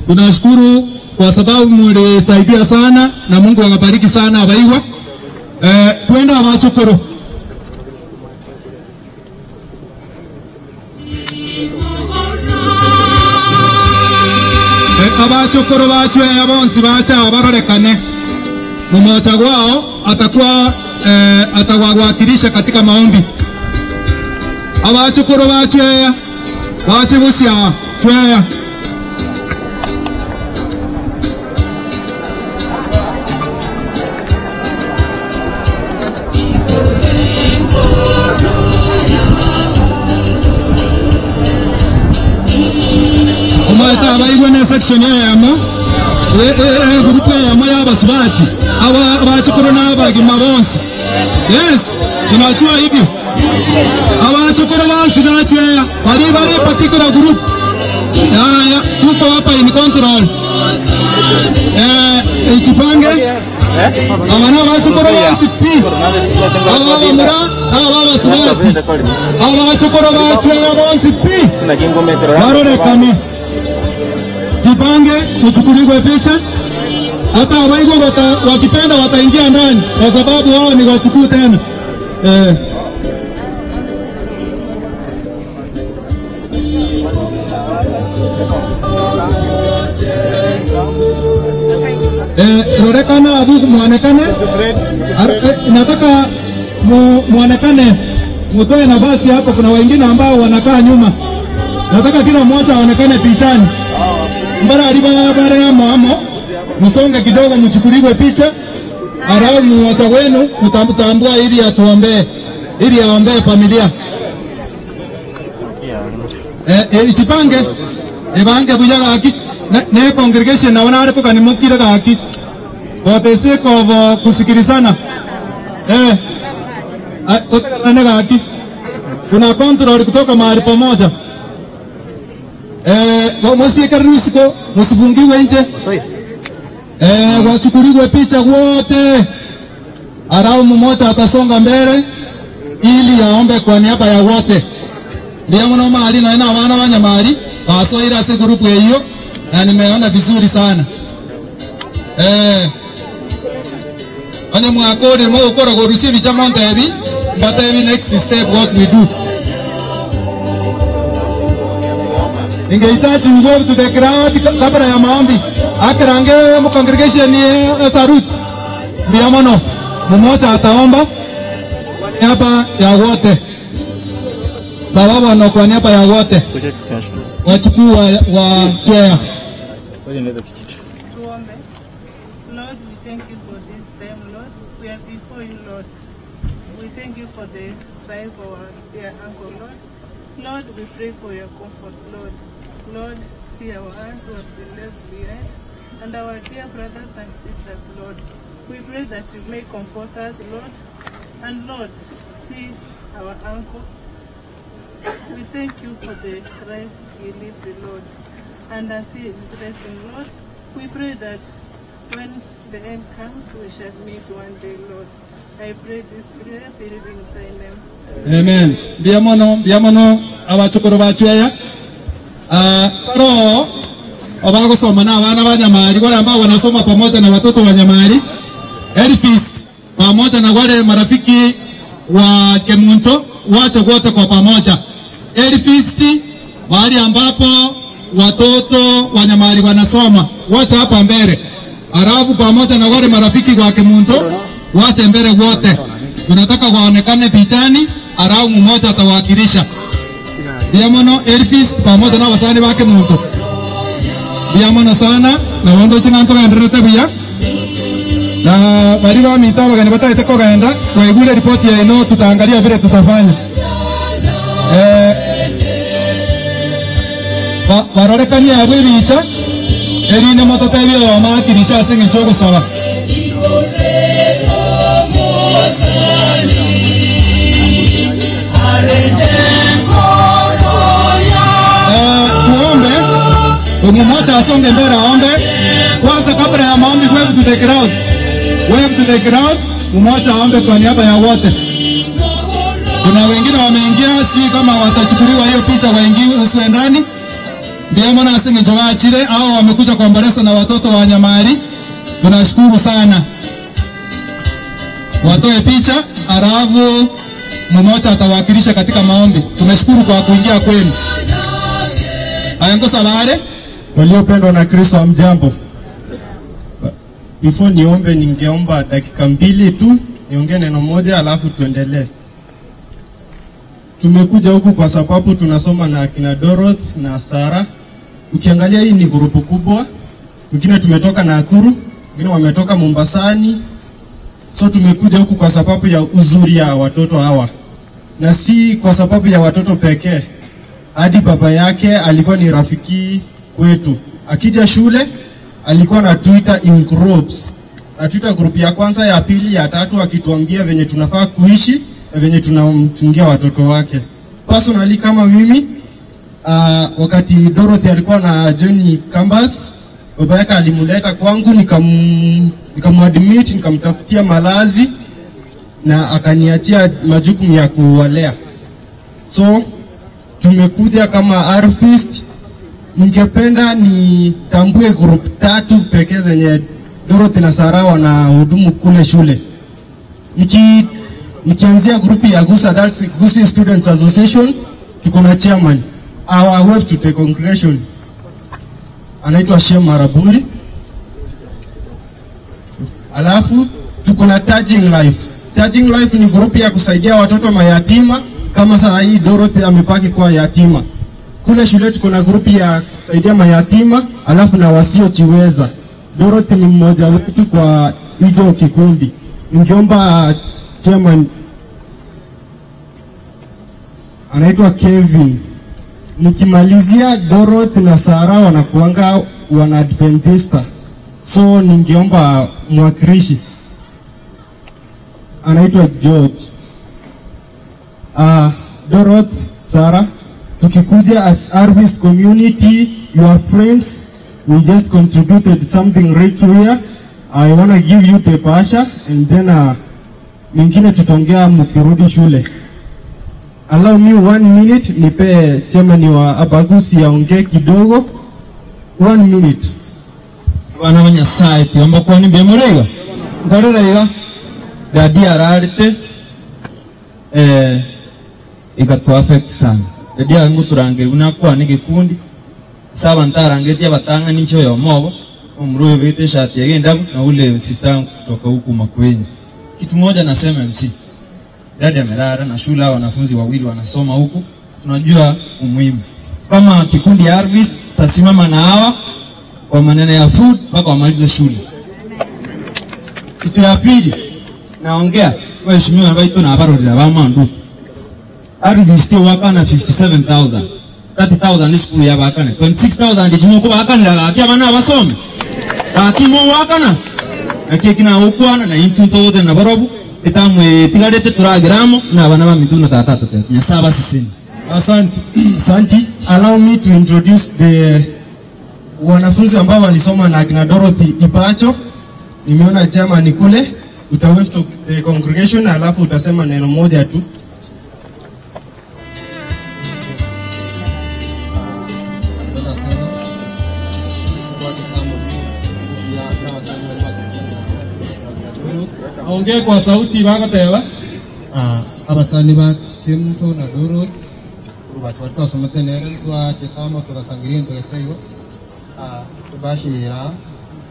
S2: Tunashukuru kwa sababu mlisaidia sana na Mungu awabariki sana abaigwa. Twenda abachukuru. Abachukuru bachwe abonsi bacha abarorekane. Mmoja wao atakuwa atawawakilisha katika maombi. Abachukuru bachwe bachibusia chweya. section yamo group yamo ya basubati aba bachukuru na abagima bonse. Yes, tunajua hivyo. Abachukuru bonse nachwea bali bali particular group. Ya tuko hapa in control. Ichipange abana bachukuru bonse pi. Aba mura aba basubati. Abachukuru bachwea bonse pi. Barorekane. Jipange uchukuliwe picha. Hata waigo wakipenda wataingia ndani kwa sababu wao ni wachukuu tena. Rorekana abu muonekane. Nataka muonekane, mutoe nafasi hapo, kuna wengine ambao wanakaa nyuma. Nataka kila mmoja aonekane pichani. Mbara alibara ya mamo musonge kidogo mchukuliwe picha, alafu mmoja wenu mtambua ili atuombee, ili aombee familia. Ichipange ebange buya gaki ne congregation naona wale poka nimokire gaki for the sake of kusikilizana. Ne gaki kuna control kutoka mahali pamoja. Msiweke risiko, msifungiwe nje. Wachukuliwe picha wote. Alafu mmoja atasonga mbele ili aombe kwa niaba ya wote. Ndio mwana mali na ina wana wanyamali basoira se group hiyo na nimeona vizuri sana. Ane mwakori mo ukora gorusi bicha montebi, but every next step what we do. Ningehitaji go to the crowd kabla ya maombi. Akarange mu congregation ni sarut. Biamono mmoja ataomba kwa niaba ya wote. Sababu na kwa niaba ya wote. Wachukua wa chair.
S15: Tuombe. Lord, we thank you for this time, Lord. We are before you, Lord. We thank you for the life of our dear uncle, Lord. Lord, we pray for your comfort, Lord. Lord, see our aunts who has been left behind and our dear brothers and sisters, Lord. We pray that you may comfort us, Lord. And Lord, see our uncle. We thank you for the life he lived, Lord. And as he is resting, Lord, we pray that when the end comes, we shall meet one day, Lord. I pray this prayer, believing in thy name.
S2: Amen. Biamono, biamono, abachukuru bachuya. Roho obagosoma na abana ba Nyamari, wale ambao wanasoma pamoja na watoto wa Nyamari, Elfist pamoja na wale marafiki wa Kemunto, wache wote kwa pamoja. Elfist mahali ambapo watoto wa Nyamari wanasoma, wache hapa mbele. Alafu pamoja na wale marafiki wa Kemunto, wache mbele wote. Tunataka waonekane pichani, alafu mmoja atawakilisha. Biamono Elfis pamoja na wasani wake Muntu. Biamono sana na wondo chinanto gaenderete buya. Na bali ba mitalo gani bataite ko gaenda twaigure ripoti ya ino tutaangalia vile tutafanya. Barorekania abwe bicha erine mototebio wa makirisha singe choko saba. Tuombe, mmoja asonge mbele aombe. Kwanza kabla ya maombi, wave to the crowd. Wave to the crowd, mmoja aombe kwa niaba ya wote. Kuna wengine wameingia, si kama watachukuliwa hiyo picha waingie usiwe ndani. Ndio maana asinge chile au wamekuja kuomboleza na watoto wa Nyamari. Tunashukuru sana. Watoe picha, alafu mmoja atawakilisha katika maombi. Tumeshukuru kwa kuingia kwenu. Ayango sabare.
S13: Waliopendwa na Kristo, hamjambo. Before niombe, ningeomba dakika mbili tu niongee neno moja alafu tuendelee. Tumekuja huku kwa sababu tunasoma na akina Dorothy na Sara. Ukiangalia hii ni grupu kubwa. Wengine tumetoka Nakuru, wengine wametoka Mombasani. So tumekuja huku kwa sababu ya uzuri ya watoto hawa. Na si kwa sababu ya watoto pekee. Hadi baba yake alikuwa ni rafiki kwetu.
S4: Akija shule alikuwa na Twitter in groups. Na Twitter group ya kwanza, ya pili, ya tatu, akituambia venye tunafaa kuishi na venye tunamchungia watoto wake. Personally kama mimi, wakati Dorothy alikuwa na join campus, baba yake alimleta kwangu, nikamuadmit, nikamtafutia malazi na akaniachia majukumu ya kuwalea. So tumekuja kama Harvest. Ningependa nitambue group 3 pekee zenye Dorothy na Sarah wanahudumu kule shule. Nikianzia group ya Gusii Adults, Gusii Students Association, tuko na chairman, our wife to the congregation, anaitwa Shem Maraburi. Alafu tuko na Touching Life. Touching Life ni group ya kusaidia watoto mayatima, kama saa hii Dorothy amepaki kwa yatima. Kule shule tuko na group ya kusaidia mayatima alafu na wasiojiweza. Dorothy ni mmoja wetu kwa hicho kikundi. Ningeomba chairman, anaitwa Kevin. Nikimalizia, Dorothy na Sarah wanakuanga wana Adventista. So ningeomba mwakilishi, anaitwa George. Dorothy, Sarah, tukikuja as Harvest community, your friends, we just contributed something rich here. I wanna give you the pasha and then mingine tutaongea mkirudi shule. Allow me 1 minute nipe chairman wa Abagusi aongee kidogo. 1 minute.
S21: Bana ba Nyasaye tiomba kwani mbemurega. Ngarera iga dadi ararite ikatu affect sana. Dadi yangu turangire unakuwa ni gikundi saba ntarangetia batanga nincho yo mobo omruwe bete shati yagenda na ule sister kutoka huku Makweni. Kitu moja nasema MC, dadi amelala na shule wanafunzi wawili wanasoma huku, tunajua umuhimu. Kama kikundi ya Harvest tutasimama na hawa kwa maneno ya food mpaka wamalize shule. Kitu ya pili naongea waheshimiwa baitu na abarorera ba mandu. Harvest wakana 57,000 30,000 ni school ya bakana 26,000 ndijimo ko bakana gaki abana abasome gaki mo wakana nakekina ukwana na intunto wote na barobu itamwe tigarete turagiramo na abana ba mituna tata tata nyasaba sisini.
S4: Asante. Asante. Allow me to introduce the wanafunzi ambao walisoma na akina Dorothy Ipacho. Nimeona chama ni kule, utawave to the congregation alafu utasema neno moja tu.
S2: Ongea kwa sauti baka tewa.
S17: Abasani ba Kemto na Dorothy rubacho walikuwa wasomete nere twa chetamo tukasangiria ndio tubashira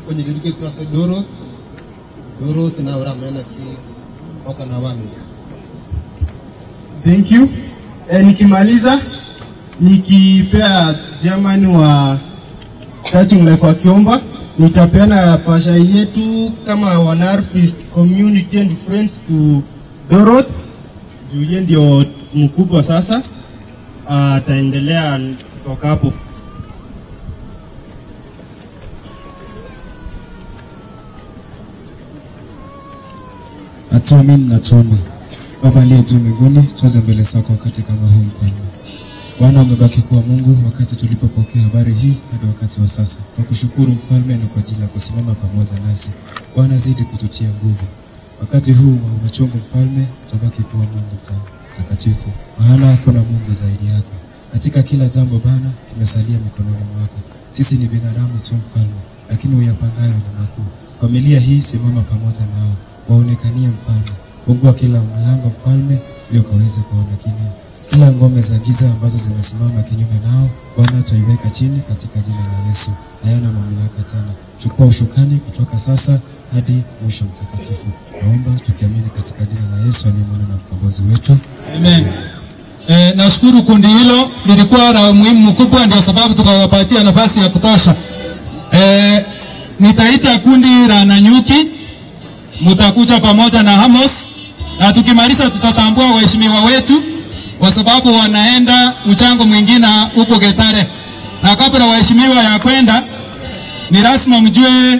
S17: kwenye lilike twase Dorothy Dorothy na ura mena ki waka na wami.
S4: Thank you. Nikimaliza nikipea jamani wa Touching Life wakiomba, nitapeana pasha yetu kama wana Harvest community and friends to Dorothy. Juu yeye ndio mkubwa sasa, ataendelea kutoka hapo.
S22: Natuamini na tuombe. Baba aliye juu mbinguni, tuanze mbele zako wakati kama huu mfalme. Bwana, umebaki kuwa Mungu wakati tulipopokea habari hii hadi wakati wa sasa. Kwa kushukuru mfalme na kwa ajili ya kusimama pamoja nasi. Bwana, zidi kututia nguvu. Wakati huu wa machungu mfalme, tutabaki kuwa Mungu mtakatifu. Maana hakuna Mungu zaidi yako. Katika kila jambo Bwana, tumesalia mikononi mwako. Sisi ni binadamu tu mfalme, lakini uyapangayo ni makuu. Familia hii simama pamoja nao. Waonekanie mfalme. Fungua kila mlango mfalme ili ukaweze kuona kinyume. Kila ngome za giza ambazo zimesimama kinyume nao, Bwana tuiweka chini katika jina la Yesu. Hayana mamlaka tena. Chukua ushukani kutoka sasa hadi mwisho mtakatifu. Naomba tukiamini katika jina la Yesu aliye mwana na mkombozi wetu.
S2: Amen. Nashukuru kundi hilo lilikuwa na umuhimu mkubwa, ndio sababu tukawapatia nafasi ya kutosha. Nitaita kundi la Nanyuki, mtakuja pamoja na Amos, na tukimaliza tutatambua waheshimiwa wetu kwa sababu wanaenda mchango mwingine huko Getare. Na kabla waheshimiwa ya kwenda, ni lazima mjue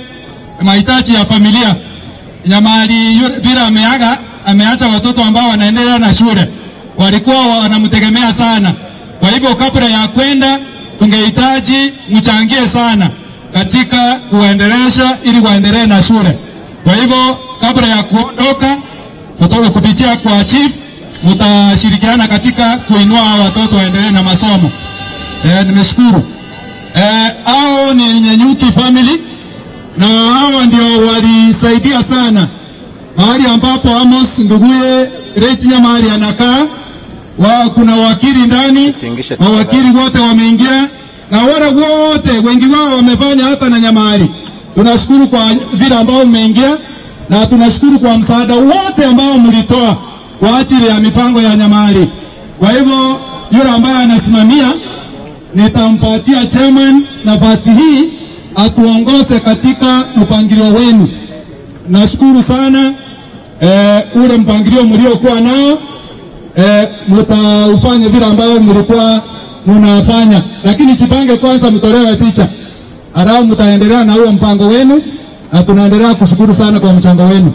S2: mahitaji ya familia. Nyamari bila ameaga, ameacha watoto ambao wanaendelea na shule, walikuwa wanamtegemea sana. Kwa hivyo kabla ya kwenda, tungehitaji mchangie sana katika kuendelesha ili waendelee na shule. Kwa hivyo kabla ya kuondoka kutoka kupitia kwa chief, mtashirikiana katika kuinua watoto waendelee na masomo. Nimeshukuru. Hao ni Nyenyuki family, na hao ndio walisaidia sana mahali ambapo Amos nduguye Reti Nyamari anakaa. Kuna wakili ndani, mawakili wote wameingia, na wale wote wengi wao wamefanya hata na Nyamari. Tunashukuru kwa vile ambao mmeingia, na tunashukuru kwa msaada wote ambao mlitoa kwa ajili ya mipango ya Nyamari. Kwa hivyo yule ambaye anasimamia, nitampatia chairman nafasi hii atuongoze katika mpangilio wenu. Nashukuru sana ule mpangilio mliokuwa nao, mtaufanye vile ambao mlikuwa mnafanya, lakini jipange kwanza, mtolewe picha, alafu mtaendelea na huo mpango wenu, na tunaendelea kushukuru sana kwa mchango wenu.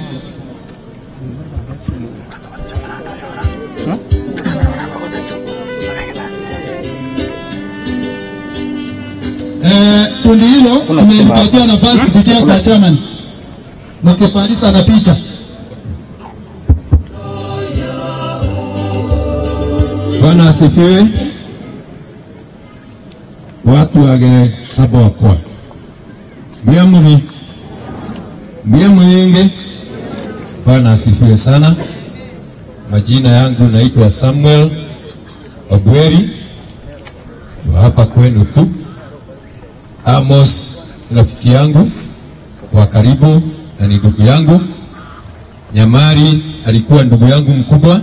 S2: Kundi hilo nimelipatia nafasi kupitia kwa chairman, mkipandisha na picha.
S7: Bwana asifiwe. Watu wage sabokwa miamuri miamuyinge. Bwana asifiwe sana. Majina yangu naitwa Samuel Ogweri, hapa kwenu tu. Amos rafiki yangu wa karibu na ni ndugu yangu. Nyamari alikuwa ndugu yangu mkubwa,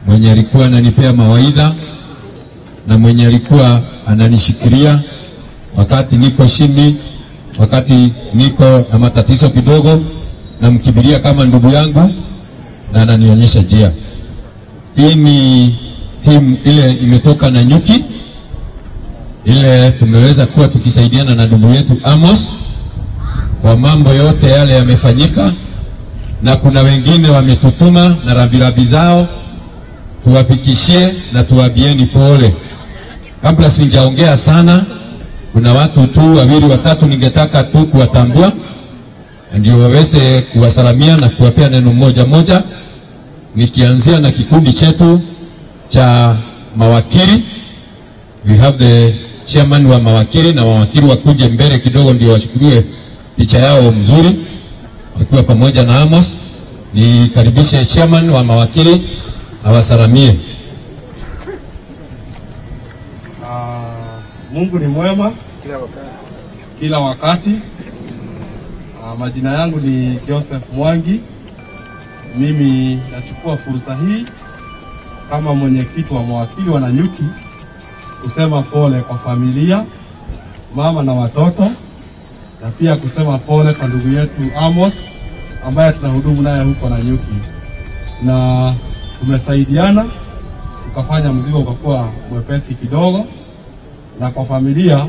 S7: mwenye alikuwa ananipea mawaidha na mwenye alikuwa ananishikilia wakati niko chini, wakati niko na matatizo kidogo, namkibiria kama ndugu yangu na ananionyesha njia. Hii ni timu ile imetoka na Nyuki, ile tumeweza kuwa tukisaidiana na ndugu yetu Amos kwa mambo yote yale yamefanyika, na kuna wengine wametutuma na rabirabi zao tuwafikishie na tuwabieni pole. Kabla sijaongea sana, kuna watu tu wawili watatu ningetaka tu kuwatambua ndio waweze kuwasalamia na kuwapea neno moja moja, nikianzia na kikundi chetu cha mawakili. We have the chairman wa mawakili, na mawakili wakuje mbele kidogo ndio wachukuliwe picha yao mzuri wakiwa pamoja na Amos. Nikaribishe chairman wa mawakili awasalamie.
S10: Mungu ni mwema kila wakati. Majina yangu ni Joseph Mwangi. Mimi nachukua fursa hii kama mwenyekiti wa mawakili wa Nanyuki kusema pole kwa familia, mama na watoto, na pia kusema pole kwa ndugu yetu Amos ambaye tunahudumu naye huko Nanyuki, na tumesaidiana tukafanya mzigo ukakuwa mwepesi kidogo. Na kwa familia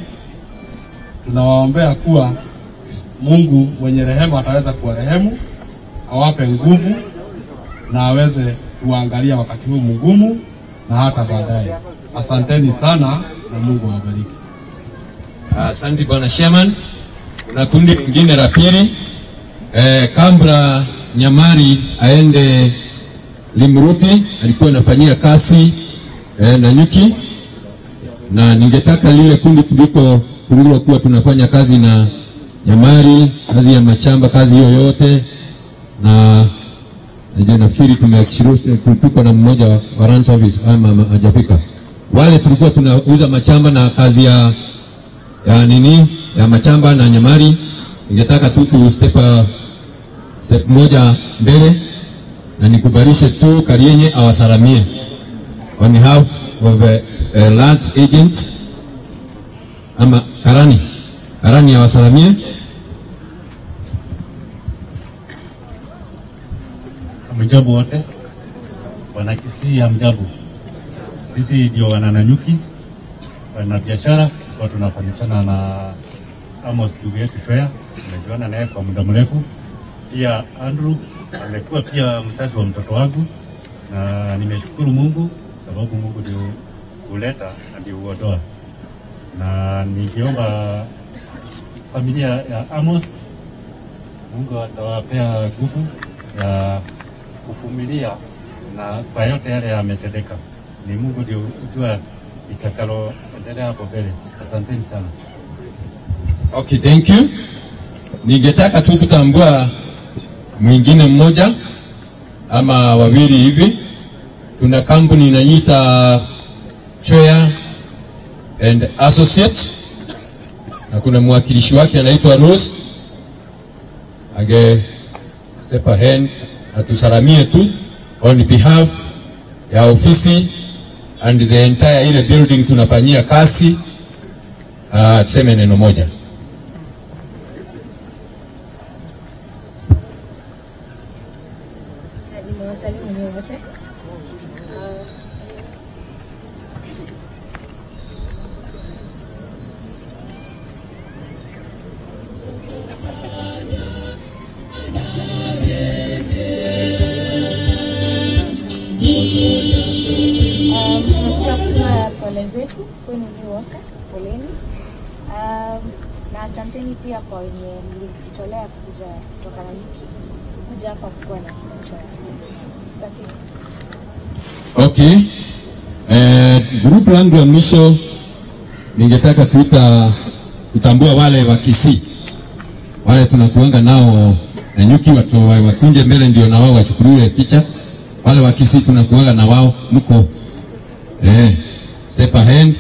S10: tunawaombea kuwa Mungu mwenye rehema ataweza kuwarehemu, awape nguvu na aweze kuangalia wakati huu mgumu na hata baadaye. Asanteni sana na Mungu awabariki.
S7: Asante bwana Chairman. Kuna kundi lingine la pili. Kambra Nyamari aende Limruti, alikuwa anafanyia kazi Nanyuki, na ningetaka lile kundi tuliko kuwa tunafanya kazi na Nyamari, kazi ya machamba, kazi yoyote, na nafikiri tuko na mmoja wa ranch office ama hajafika. Wale tulikuwa tunauza machamba na kazi ya nini ya machamba na Nyamari, ningetaka tu tu step moja mbele na nikubalishe tu Karienye awasalamie on behalf of the land agents ama Karani awasalamie.
S8: Hamjambo wote wanakisii, hamjambo. Sisi ndio wana Nanyuki, wana biashara, kwa tunafanyishana na Amos ndugu yetu Chwea, tumejuana naye kwa muda mrefu. Pia Andrew amekuwa pia mzazi wa mtoto wangu, na nimeshukuru Mungu sababu Mungu ndio huleta na ndio huondoa. Na nikiomba familia ya Amos, Mungu atawapea nguvu ya kuvumilia na kwa yote yale yametendeka. Ni Mungu ndio hujua itakalo endelea hapo mbele. Asanteni sana.
S7: Okay, thank you. Ningetaka tu kutambua mwingine mmoja ama wawili hivi. Tuna kampuni inaitwa Chwea and Associates, na kuna mwakilishi wake anaitwa Rose. Ange step ahead atusalamie tu on behalf ya ofisi and the entire ile building tunafanyia kazi. Seme neno moja.
S3: Nimewasalimu nyinyi wote. Tunataka pole zetu kwenu nyinyi wote, poleni. Na asanteni pia kwa wenye mlijitolea kuja kutoka Nanyuki kuja hapa kuwa na kichwa. Asante.
S7: Okay. Group langu la mwisho ningetaka kutambua wale wa Kisii. Wale tunakuanga nao Nanyuki, watu wakunje mbele ndio na wao wachukuliwe picha. Wale wa Kisii tunakuanga na wao mko. Step ahead.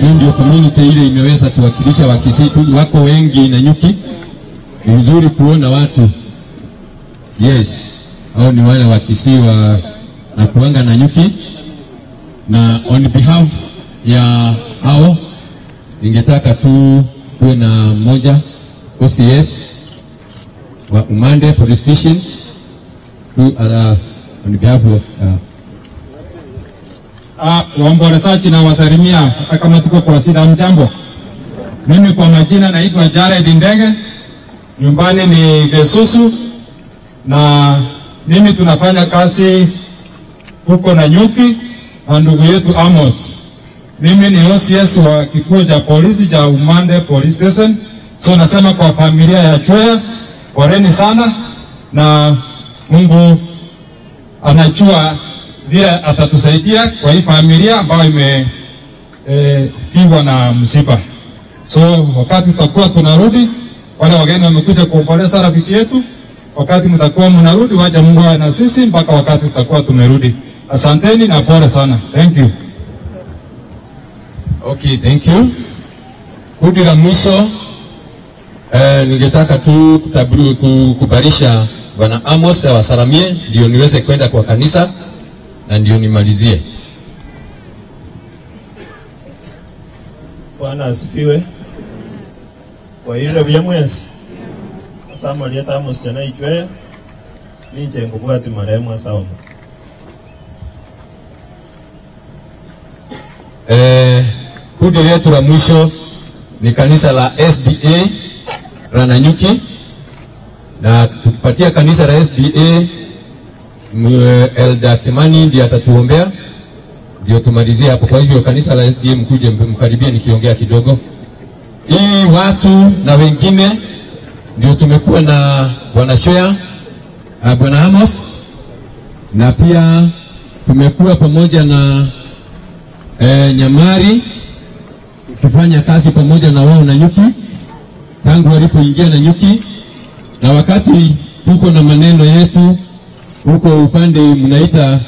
S7: Hii ndio community ile imeweza kuwakilisha Wakisii, wako wengi Nanyuki. Ni vizuri kuona watu. Yes, hao ni wale Wakisii wa na kuanga Nanyuki, na on behalf ya hao ningetaka tu kuwe na mmoja OCS wa Umande Police Station who on behalf of
S9: waombolezaji na wasalimia hata kama tuko kwa shida. Mjambo, mimi kwa majina naitwa Jared Ndege, nyumbani ni Gesusu, na mimi tunafanya kazi huko Nanyuki na ndugu yetu Amos. Mimi ni OCS wa kituo cha polisi cha Umande Police Station. So nasema kwa familia ya Chwea, poleni sana, na Mungu anajua vile atatusaidia kwa hii familia ambayo imepigwa na msiba. So wakati tutakuwa tunarudi, wale wageni wamekuja kuomboleza rafiki yetu, wakati mtakuwa mnarudi, wacha Mungu awe na sisi mpaka wakati tutakuwa tumerudi. Asanteni na pole sana. Thank you.
S7: Okay, thank you. Kundi la mwisho, ningetaka tu kukubarisha Bwana Amos awasalamie ndio niweze kwenda kwa kanisa na ndio nimalizie.
S23: Bwana asifiwe. Kwa ile bya mwensi. Asamo lieta Amos tena ichwe. Ninje ngubwati marehemu asawo.
S7: Kundi letu la mwisho ni kanisa la SDA la Nanyuki, na tukipatia kanisa la SDA Elder Kimani ndiye atatuombea ndio tumalizie hapo. Kwa hivyo kanisa la SDA mkuje mkaribie nikiongea kidogo. Hii watu na wengine ndio tumekuwa na Bwana Chwea, Bwana Amos, na pia tumekuwa pamoja na Nyamari tukifanya kazi pamoja na wao Nanyuki tangu walipoingia Nanyuki, na wakati tuko na maneno yetu huko upande mnaita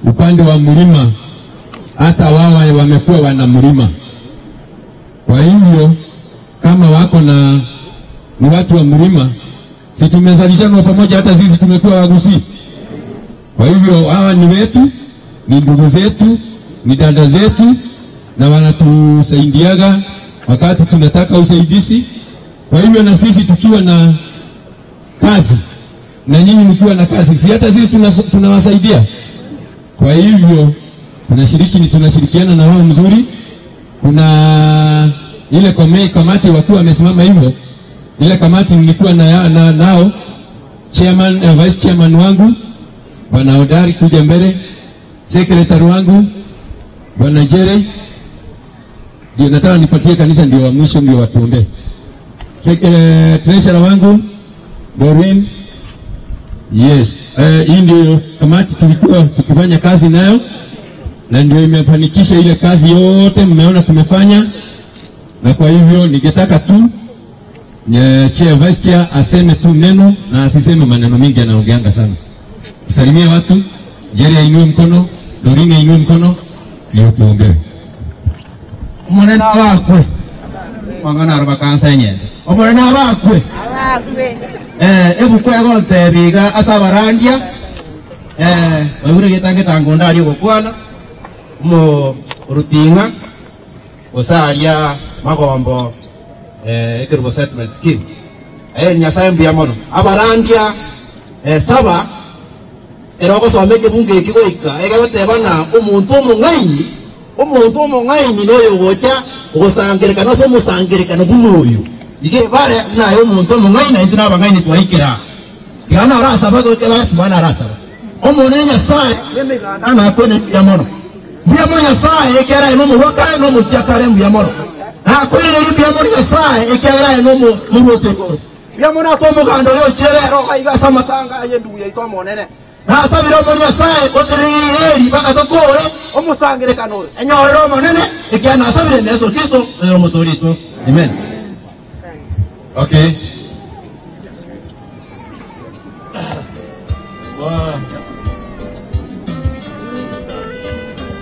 S7: upande wa mlima, hata wao wamekuwa wana mlima. Kwa hivyo kama wako na ni watu wa mlima, si tumezalishana pamoja, hata sisi tumekuwa Wagusi. Kwa hivyo hawa ni wetu, ni ndugu zetu, ni dada zetu, na wanatusaidiaga wakati tunataka usaidizi. Kwa hivyo na sisi tukiwa na kazi Na nyinyi mkiwa na kazi, si hata sisi tunawasaidia. Kwa hivyo tunashirikiana na wao mzuri. Kuna ile kamati wakiwa wamesimama hivyo, ile kamati nilikuwa nao chairman, vice chairman wangu Bwana Hodari kuja mbele, secretary wangu Bwana Jere, ndio nataka nipatie kanisa ndio wa mwisho ndio watuombe. Treasurer wangu Doreen. Yes, hii ndio kamati tulikuwa tukifanya kazi nayo, na ndio imefanikisha ile kazi yote mmeona tumefanya. Na kwa hivyo ningetaka tu chair, vice chair aseme tu neno na asiseme maneno mingi, anaongeanga sana. Salimia watu, Jerry ainue mkono, Doreen ainue mkono, ndio tuombewe.
S6: Omonene abakwe. Mwangana aroba kansa nyende. Omonene abakwe. Ebukwe gontebiga asa barandia. Weure getange tangonda ari gokwana. Mo rutinga osaria magombo ekerubo settlement scheme. Nyasaye mbuya mono. Abarandia saba eroko someke bunge kigoika egoteba na omuntu omong'aini noyo gocha ogosangerekana ase omosangerekano buna oyo ige bare naye omuntu omong'aini naintwe na abang'aini twaikera igana arasaba goikera ase arasaba omonene Nyasaye nakwene mbuya mono mbuya mono Nyasaye ekera aye nomorwakare nomochiakare mbuya mono nakwereri mbuya mono Nyasaye ekera aye nomorwote igoro mbuya mono ase omoganda oyo ochere roga iga ase amatanga aye endugu yaito omonene nasabire omonene Nyasaye otereri bakatokore omusangerekano oyo enyorere omonene ekia nasabire Yesu Kristo oyo omotorito. Amen.
S7: Okay.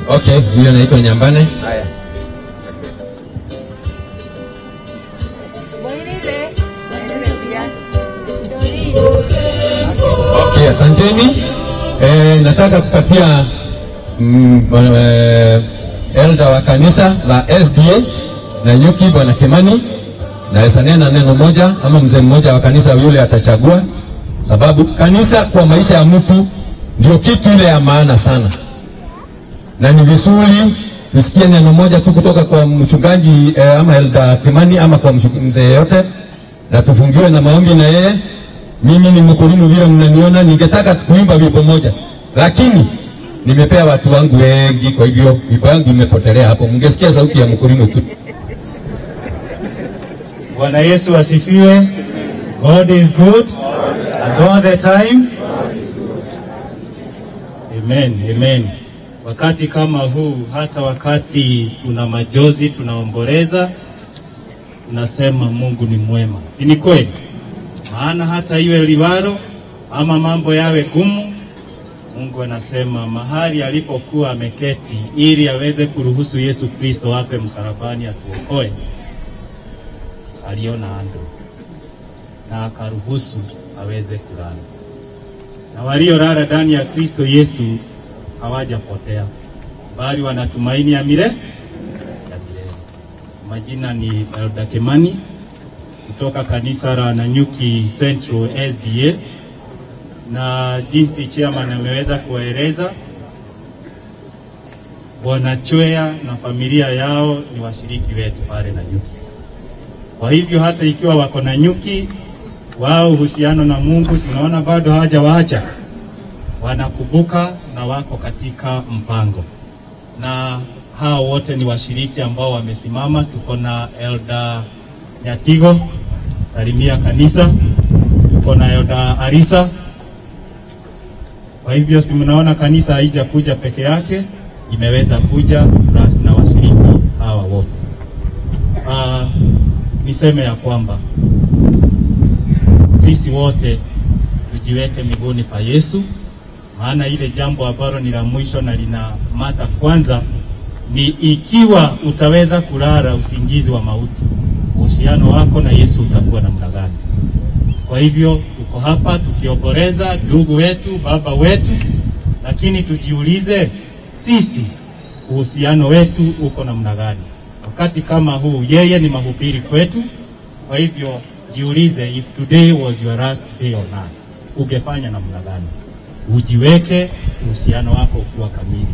S7: Okay, huyo anaitwa Nyambane.
S11: Haya.
S7: Okay, asanteni. Nataka kupatia elder wa kanisa la SDA na Nyuki Bwana Kimani, naweza nena neno moja ama mzee mmoja wa kanisa yule atachagua, sababu kanisa kwa maisha ya mtu ndio kitu ile ya maana sana, na ni vizuri tusikie neno moja tu kutoka kwa mchungaji ama elder Kimani ama kwa mzee yote, na tufungiwe na maombi na yeye. Mimi ni mkulima vile mnaniona, ningetaka kuimba wimbo moja, lakini nimepea watu wangu wengi, kwa hivyo wimbo yangu imepotelea hapo. Mngesikia sauti ya mkulima tu.
S14: Bwana Yesu asifiwe. God is good and all the time. Amen, amen. Wakati kama huu, hata wakati tuna majozi, tunaomboleza, tunasema Mungu ni mwema. Si ni kweli? Maana hata iwe liwalo ama mambo yawe gumu, Mungu anasema mahali alipokuwa ameketi ili aweze kuruhusu Yesu Kristo afe msalabani atuokoe, aliona Andrew na akaruhusu aweze kulala. Na waliolala ndani ya Kristo Yesu hawajapotea, bali wanatumaini ya milele. Majina ni Elder Kimani kutoka kanisa la Nanyuki Central SDA, na jinsi chairman ameweza kueleza, Bwana Chwea na familia yao ni washiriki wetu pale Nanyuki. Kwa hivyo hata ikiwa wako Nanyuki, wao uhusiano na Mungu sinaona bado hawajawaacha, wanakumbuka na wako katika mpango. Na hao wote ni washiriki ambao wamesimama. Tuko na Elder Nyatigo, salimia kanisa. Tuko na Elder Arisa. Kwa hivyo si mnaona kanisa haijakuja peke yake, imeweza kuja plus na washiriki hawa wote. Niseme ya kwamba sisi wote tujiweke miguuni pa Yesu, maana ile jambo ambalo ni la mwisho na lina mata kwanza ni ikiwa utaweza kulala usingizi wa mauti, uhusiano wako na Yesu utakuwa namna gani? Kwa hivyo tuko hapa tukiomboleza ndugu wetu, baba wetu, lakini tujiulize sisi uhusiano wetu uko namna gani? Wakati kama huu yeye ni mahubiri kwetu. Kwa hivyo jiulize, if today was your last day on earth, ungefanya namna gani? Ujiweke uhusiano wako ukiwa kamili.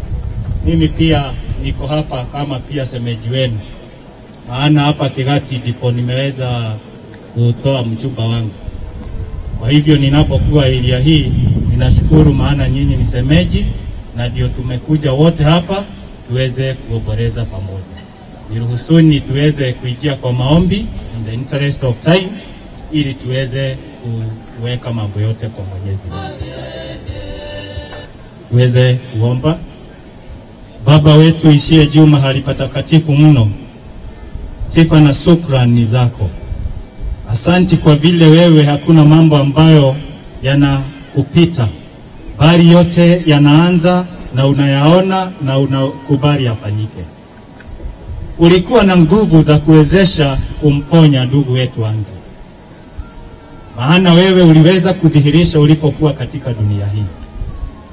S14: Mimi pia niko hapa kama pia semeji wenu, maana hapa Kigati ndipo nimeweza kutoa mchumba wangu. Kwa hivyo ninapokuwa area hii ninashukuru, maana nyinyi ni semeji na ndio tumekuja wote hapa tuweze kuomboleza pamoja. Niruhusuni tuweze kuingia kwa maombi in the interest of time, ili tuweze kuweka mambo yote kwa Mwenyezi Mungu. Tuweze kuomba. Baba wetu ishie juu mahali patakatifu mno, sifa na shukrani ni zako. Asanti kwa vile wewe hakuna mambo ambayo yanakupita, bali yote yanaanza na unayaona na unakubali yafanyike. Ulikuwa na nguvu za kuwezesha kumponya ndugu wetu Andrew, maana wewe uliweza kudhihirisha ulipokuwa katika dunia hii.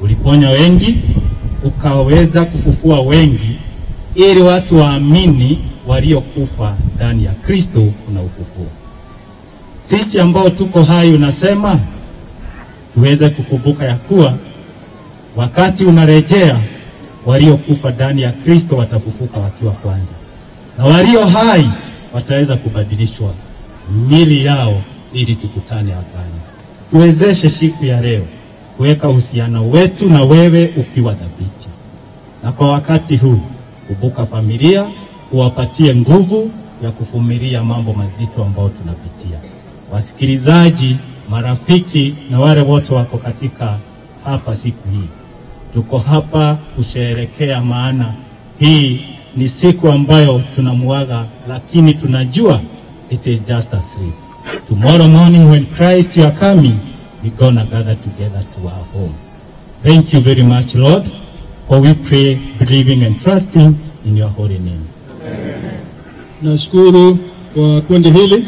S14: Uliponya wengi, ukaweza kufufua wengi, ili watu waamini waliokufa ndani ya Kristo kuna ufufuo. Sisi ambao tuko hai unasema tuweze kukumbuka ya kuwa wakati unarejea, waliokufa ndani ya Kristo watafufuka wakiwa kwanza, na walio hai wataweza kubadilishwa miili yao ili tukutane angani. Tuwezeshe siku ya leo kuweka uhusiano wetu na wewe ukiwa thabiti, na kwa wakati huu kumbuka familia, uwapatie nguvu ya kuvumilia mambo mazito ambayo tunapitia. Wasikilizaji, marafiki na wale wote wako katika hapa siku hii, tuko hapa kusherehekea, maana hii ni siku ambayo tunamuaga, lakini tunajua it is just a sleep. Tomorrow morning when Christ you are coming, we gonna gather together to our home. Thank you very much, Lord, for we pray, believing and trusting in your holy name.
S2: Nashukuru kwa kundi hili.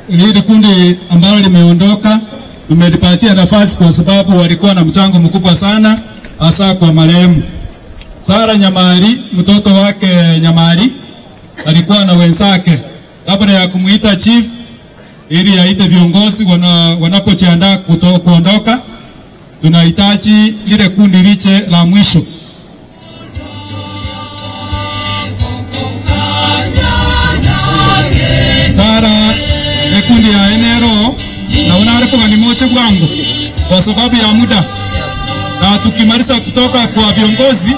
S2: Hili kundi ambalo limeondoka tumelipatia nafasi kwa sababu walikuwa na mchango mkubwa sana, hasa kwa marehemu Sara Nyamari. Mtoto wake Nyamari alikuwa na wenzake kabla ya kumuita chief ili aite viongozi wanapojiandaa kuondoka. Tunahitaji lile kundi liche la mwisho. Sara ekundi ya enero na unareko ni moche kwangu kwa sababu ya muda, na tukimaliza kutoka kwa viongozi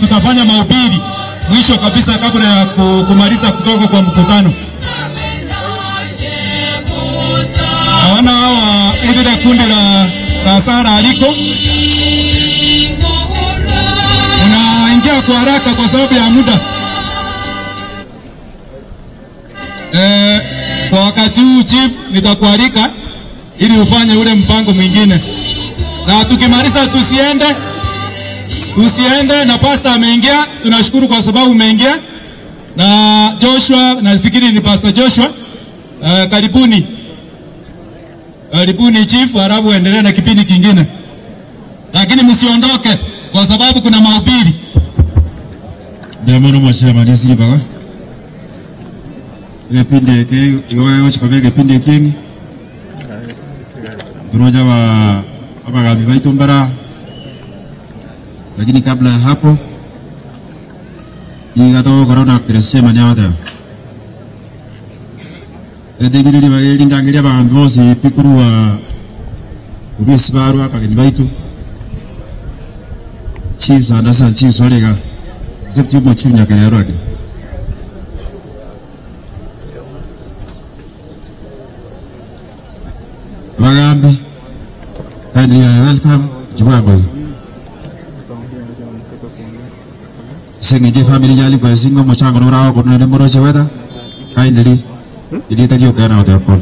S2: tutafanya mahubiri mwisho kabisa kabla ya kumaliza kutoka kwa mkutano. Naona hawa ile kundi la Sara aliko unaingia kwa haraka kwa sababu ya muda. Kwa wakati huu chief, nitakualika ili ufanye ule mpango mwingine, na tukimaliza tusiende. Na pastor ameingia, tunashukuru kwa sababu umeingia, na Joshua, nafikiri ni Pastor Joshua. Karibuni, karibuni chief, halafu endelee na kipindi kingine, lakini msiondoke kwa sababu kuna mahubiri.
S1: Ndiamono mwashema nisi baba. Kipindi hiki iwe chikobeke kipindi kingi. Turoja wa abagambi baitumbara. Lakini kabla ya hapo ingato corona crescema nyawata. Edigiri bageli ndangelia bagambi bose pikurua urisibaru abageni baitu. Chiefs andasa chiefs olega. Except you chief nyakelero akini. Bagambi, kindly welcome Jibwangoi. Sengeje family jali kwa singo mochango nora ko nene moroche weda. Kindly ilita jio kana otakon.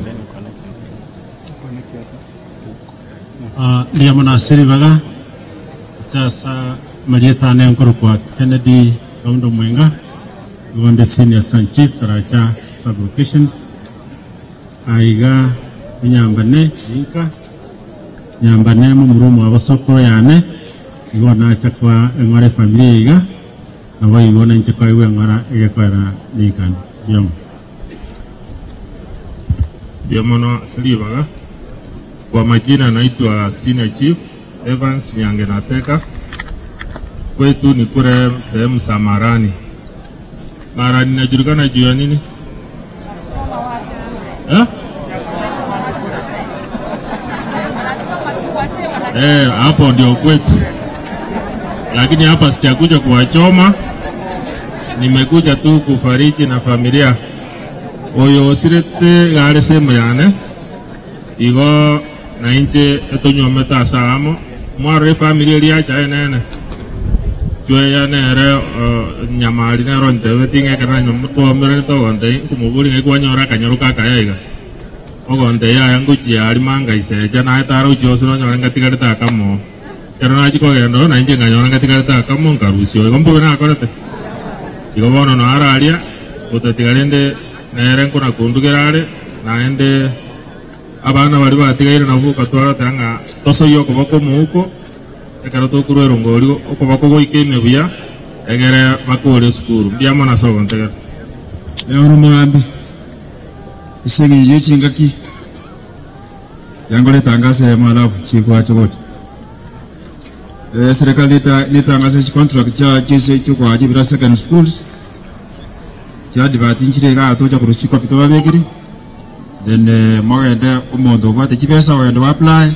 S8: Ndiamo na siribaga. Sasa Marieta ne nkoro kwa Kennedy Kaundo Mwenga, Gonde Senior San Chief Taracha Sub-Location. Aiga nyambane inka nyambane mu murumo abasokoro yane igona chakwa engore familia iga abo igona nche kwa iwe ngora egekwera nikana
S11: Biomono Silivaga. Kwa majina naitwa Senior Chief Evans Nyangenateka. Kwetu ni kule sehemu za Marani. Marani inajulikana juu ya nini? Eh? Hapo ndio kwetu. Lakini hapa sijakuja kuwachoma. Nimekuja tu kufariji na familia. Oyo osirete gare sehemu yane. Igo na inche etonyometa salamo. Mwaro familia liacha nene. Chweya nere Nyamari nero ntebe tinge kana nyomuto mere to gonte kumuburi ngekwanyora kanyoruka kayaiga. Ogonte ya yangu chiari manga isecha na etaro chioso nyora ngatigareta kamo. Pero na chiko gendo na inche nganyora ngatigareta kamo nkarusio. Igo mbuge nakorete. Igo bono no araria gutatigarende nere nkuna kundugerare naende abana bari batigaire nabo katwara tanga tosoyo koboko muko ekero tokurwera ngori okoboko goike emebuya egere bakore sukuru mbiamo na sobo ntegera
S1: Eoro mugambi isenge yechingaki yangole tangase malafu chikwa chogocha serikali nitangase contract cha chese chukwa ajibira second schools cha dibati nchire ga toja kurushika pitoba bekiri then mogende omondo gwate chibesa ogende wa apply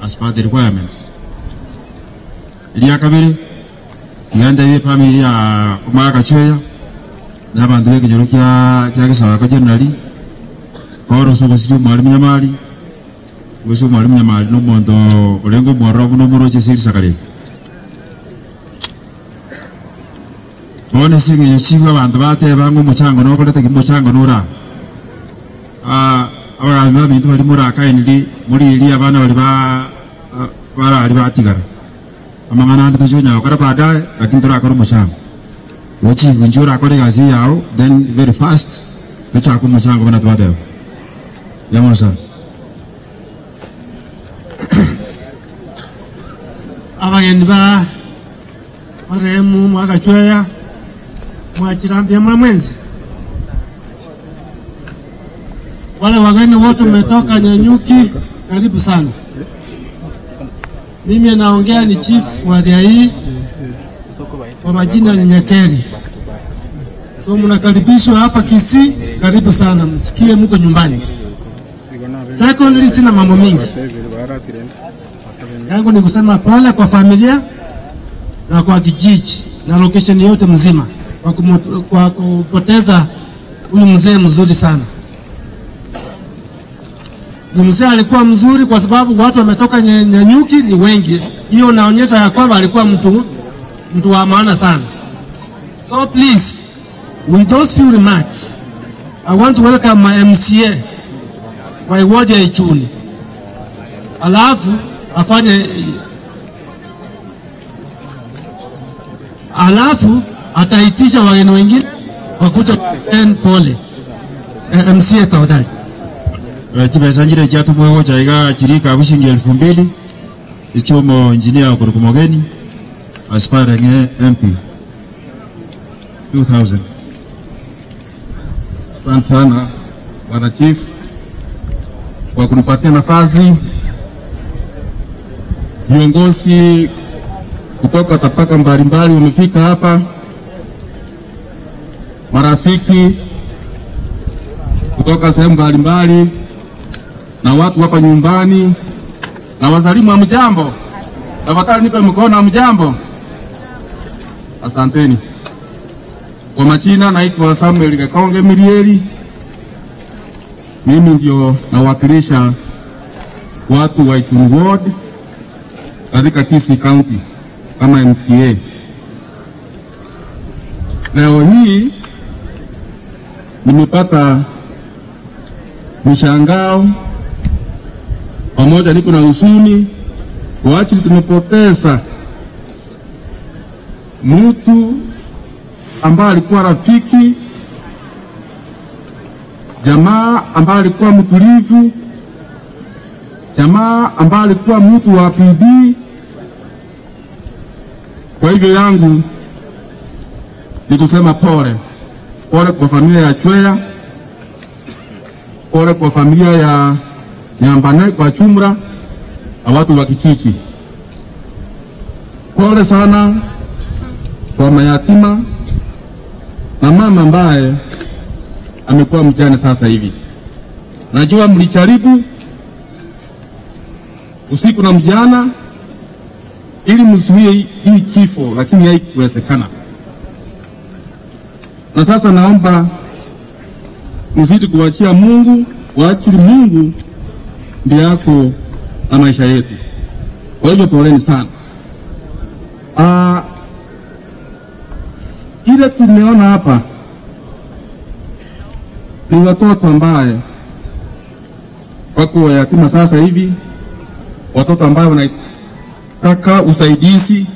S1: as per the requirements. Ilia kabiri yanda ye familia omaka chweya n'abantu bekinyoro kya Gisaba ka generally oro sobo mwalimu Nyamari gose mwalimu Nyamari n'omonto orengo mworo n'omoroche sirisakare bone singe yochigwa abantu bateba ngo omuchango nokorete kimuchango nora abagambi babintu bari murakainiri muri iri abana bari barari batigara amang'ana ande tuchonya gokora baadaye lakini turakora omuchango wochibunji orakora egasi yao then very fast tochaka omuchango buna twateba yamono sana.
S16: Abageni ba marehemu Mwakachweya mwachirambia mwenzi wale wageni wote mmetoka Nanyuki, karibu sana. Mimi naongea ni chief wa area hii, kwa majina ni Nyakeri. So mnakaribishwa hapa Kisii, karibu sana, msikie mko nyumbani. Secondly, sina mambo mingi. Yangu ni kusema pole kwa familia na kwa kijiji na location yote mzima kwa kupoteza huyu mzee mzuri sana. Mzee alikuwa mzuri kwa sababu watu wametoka Nanyuki ni wengi. Hiyo inaonyesha ya kwamba alikuwa mtu wa maana sana. So please, with those few remarks, I want to welcome my MCA, my ward ya Ichuni. Alafu afanye, alafu ataitisha wageni wengine wakuja pole. MCA tafadhali.
S1: Chibesa njire chatumwewo chaiga chirika bushingi 2000 ichomo engineer okurukumogeni aspiring MP 2000.
S10: Asante sana Bwana Chief kwa kunipatia nafasi. Viongozi kutoka tabaka mbalimbali wamefika hapa, marafiki kutoka sehemu mbalimbali na watu hapa nyumbani na wazalimu, hamjambo? Tafadhali nipe mkono, hamjambo? Asanteni. Kwa majina naitwa Samuel Gekonge Mirieri. Mimi ndio nawakilisha watu wa Ichuni Ward katika Kisii County kama MCA. Leo hii nimepata mshangao pamoja niko na huzuni kwa ajili tumepoteza mtu ambaye alikuwa rafiki, jamaa ambaye alikuwa mtulivu, jamaa ambaye alikuwa mtu wa bidii. Kwa hivyo yangu ni kusema pole.
S9: Pole kwa familia ya Chwea, pole kwa familia ya Nyambane kwa chumra na watu wa Kichichi. Pole sana kwa mayatima na mama ambaye amekuwa mjane sasa hivi. Najua mlijaribu usiku na mjana ili mzuie hii kifo, lakini haikuwezekana. Na sasa naomba mzidi kuachia Mungu, waachili Mungu ndiye yako na maisha yetu. Kwa hivyo poleni sana. Ile tumeona hapa ni watoto ambaye wako yatima sasa hivi, watoto ambaye wanataka usaidizi,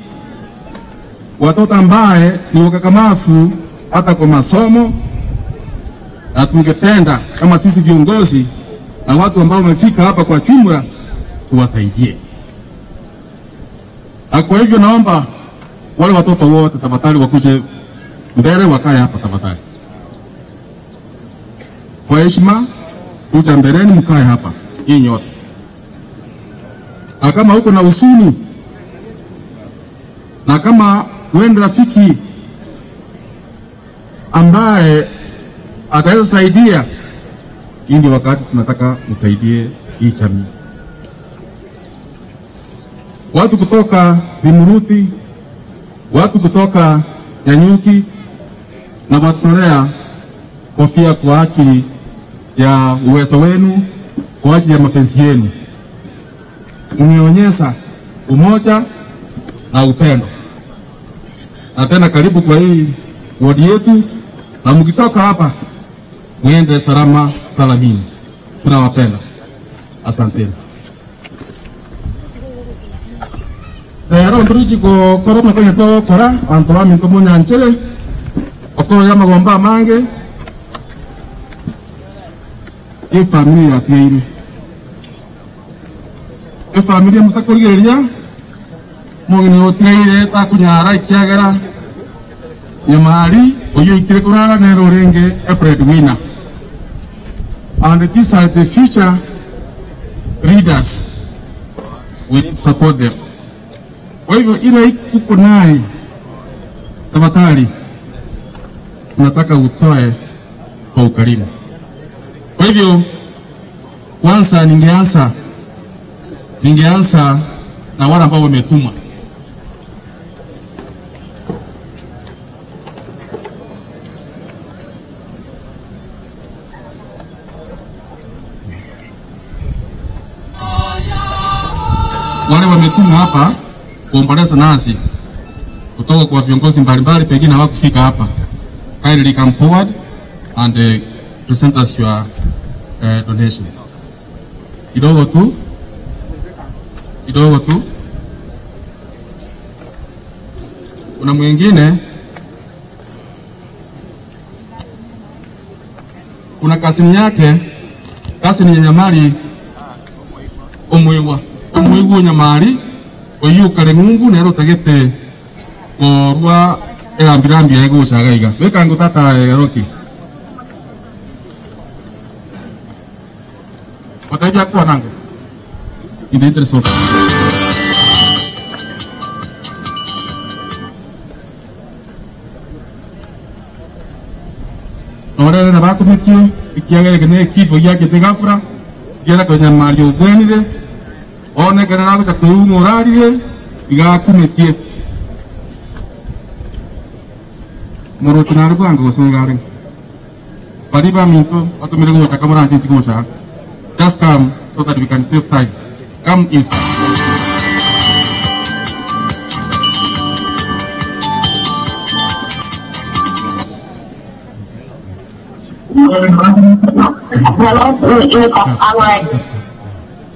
S9: watoto ambaye ni wakakamafu hata kwa masomo, na tungependa kama sisi viongozi na watu ambao wamefika hapa kwa jumla tuwasaidie. Na kwa hivyo naomba wale watoto wote tafadhali wakuje mbele wakae hapa tafadhali. Kwa heshima kuja mbeleni mkae hapa nyinyi wote. Na kama uko na huzuni na kama wewe rafiki ambaye ataweza saidia, hii ndio wakati tunataka msaidie hii jamii. Watu kutoka Vimuruti, watu kutoka Nyanyuki, na watolea kofia kwa ajili ya uwezo wenu, kwa ajili ya mapenzi yenu. Mmeonyesha umoja na upendo. Na tena karibu kwa hii wodi yetu, na mkitoka hapa muende salama salamini. Tunawapenda. Asanteni. Rero nduruji ko koroma kwenye to kora antoa minto munyanchere okoro ya magomba mange e familia ya tiiri e familia musakorigeria mongene otiire ta kunyara ikiagera nyamari oyo ikire kurara nero renge a breadwinner, and these are the future leaders. We support them. Kwa hivyo ile uko naye tafadhali tunataka utoe kwa ukarimu. Kwa hivyo kwanza ningeanza na wale ambao wametumwa. Wale wametumwa hapa kuomboleza nasi kutoka kwa viongozi mbalimbali, pengine hawakufika hapa. Kindly come forward and present us your donation. Kidogo tu, kidogo tu. Kuna mwingine, kuna kasini yake, kasini ya Nyamari omwiwa Nyamari oyu kare ngungu nero tagete korwa erambirambi egucaga iga wekangu tata eroki wataja kwa nango in the interest of orere na bakumitie ikiagere ne kifo yake tegafura gera kwa Nyamari obwenire one kana nago kuungurarire igakumitie muruti nari bwango gosengare bari ba minto batumire go takamura nti go. Just come so that we can save time. Come in.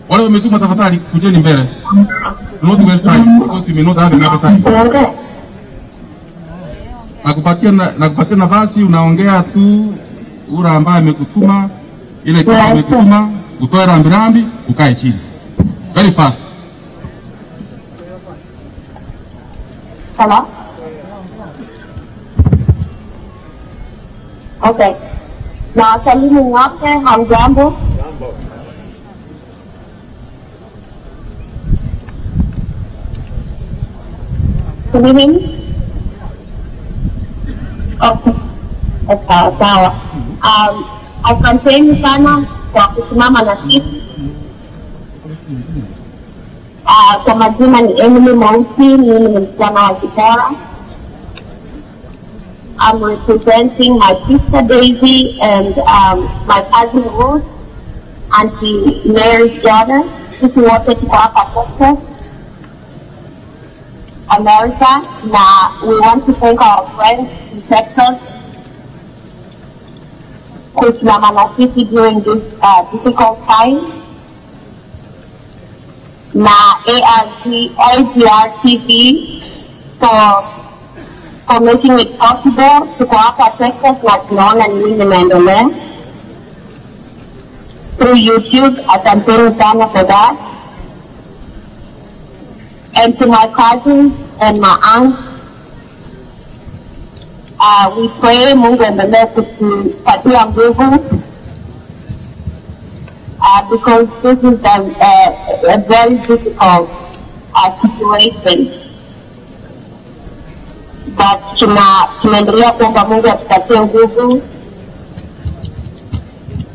S9: Wale wametuma tafadhali kujeni mbele. Do not waste time because you may not have enough time. Nakupatia nafasi, unaongea tu ura ambaye amekutuma, ile kitu amekutuma, utoe rambirambi, ukae chini. Very fast.
S5: Hello. Okay. Na wasalimu wote, hamjambo? Can you hear me? Okay. Okay, sawa. Asanteni sana kwa kusimama na sisi. Kwa majina ni Emily Mausi, mimi ni msichana wa Kipora. I'm representing my sister Daisy and my cousin Ruth, Auntie Mary's daughter. Sisi wote tuko hapa Texas, America. Na we want to thank our friends in Texas kusimama na sisi during this difficult time. Na ARG, AGR TV for making it possible. Tuko hapa Texas na tunaona nini inaendelea through YouTube. Asanteni sana for that. And to my cousins and my aunts, we pray Mungu endelee kutupatia nguvu, because this is a very difficult situation. But tunaendelea kuomba Mungu atupatie nguvu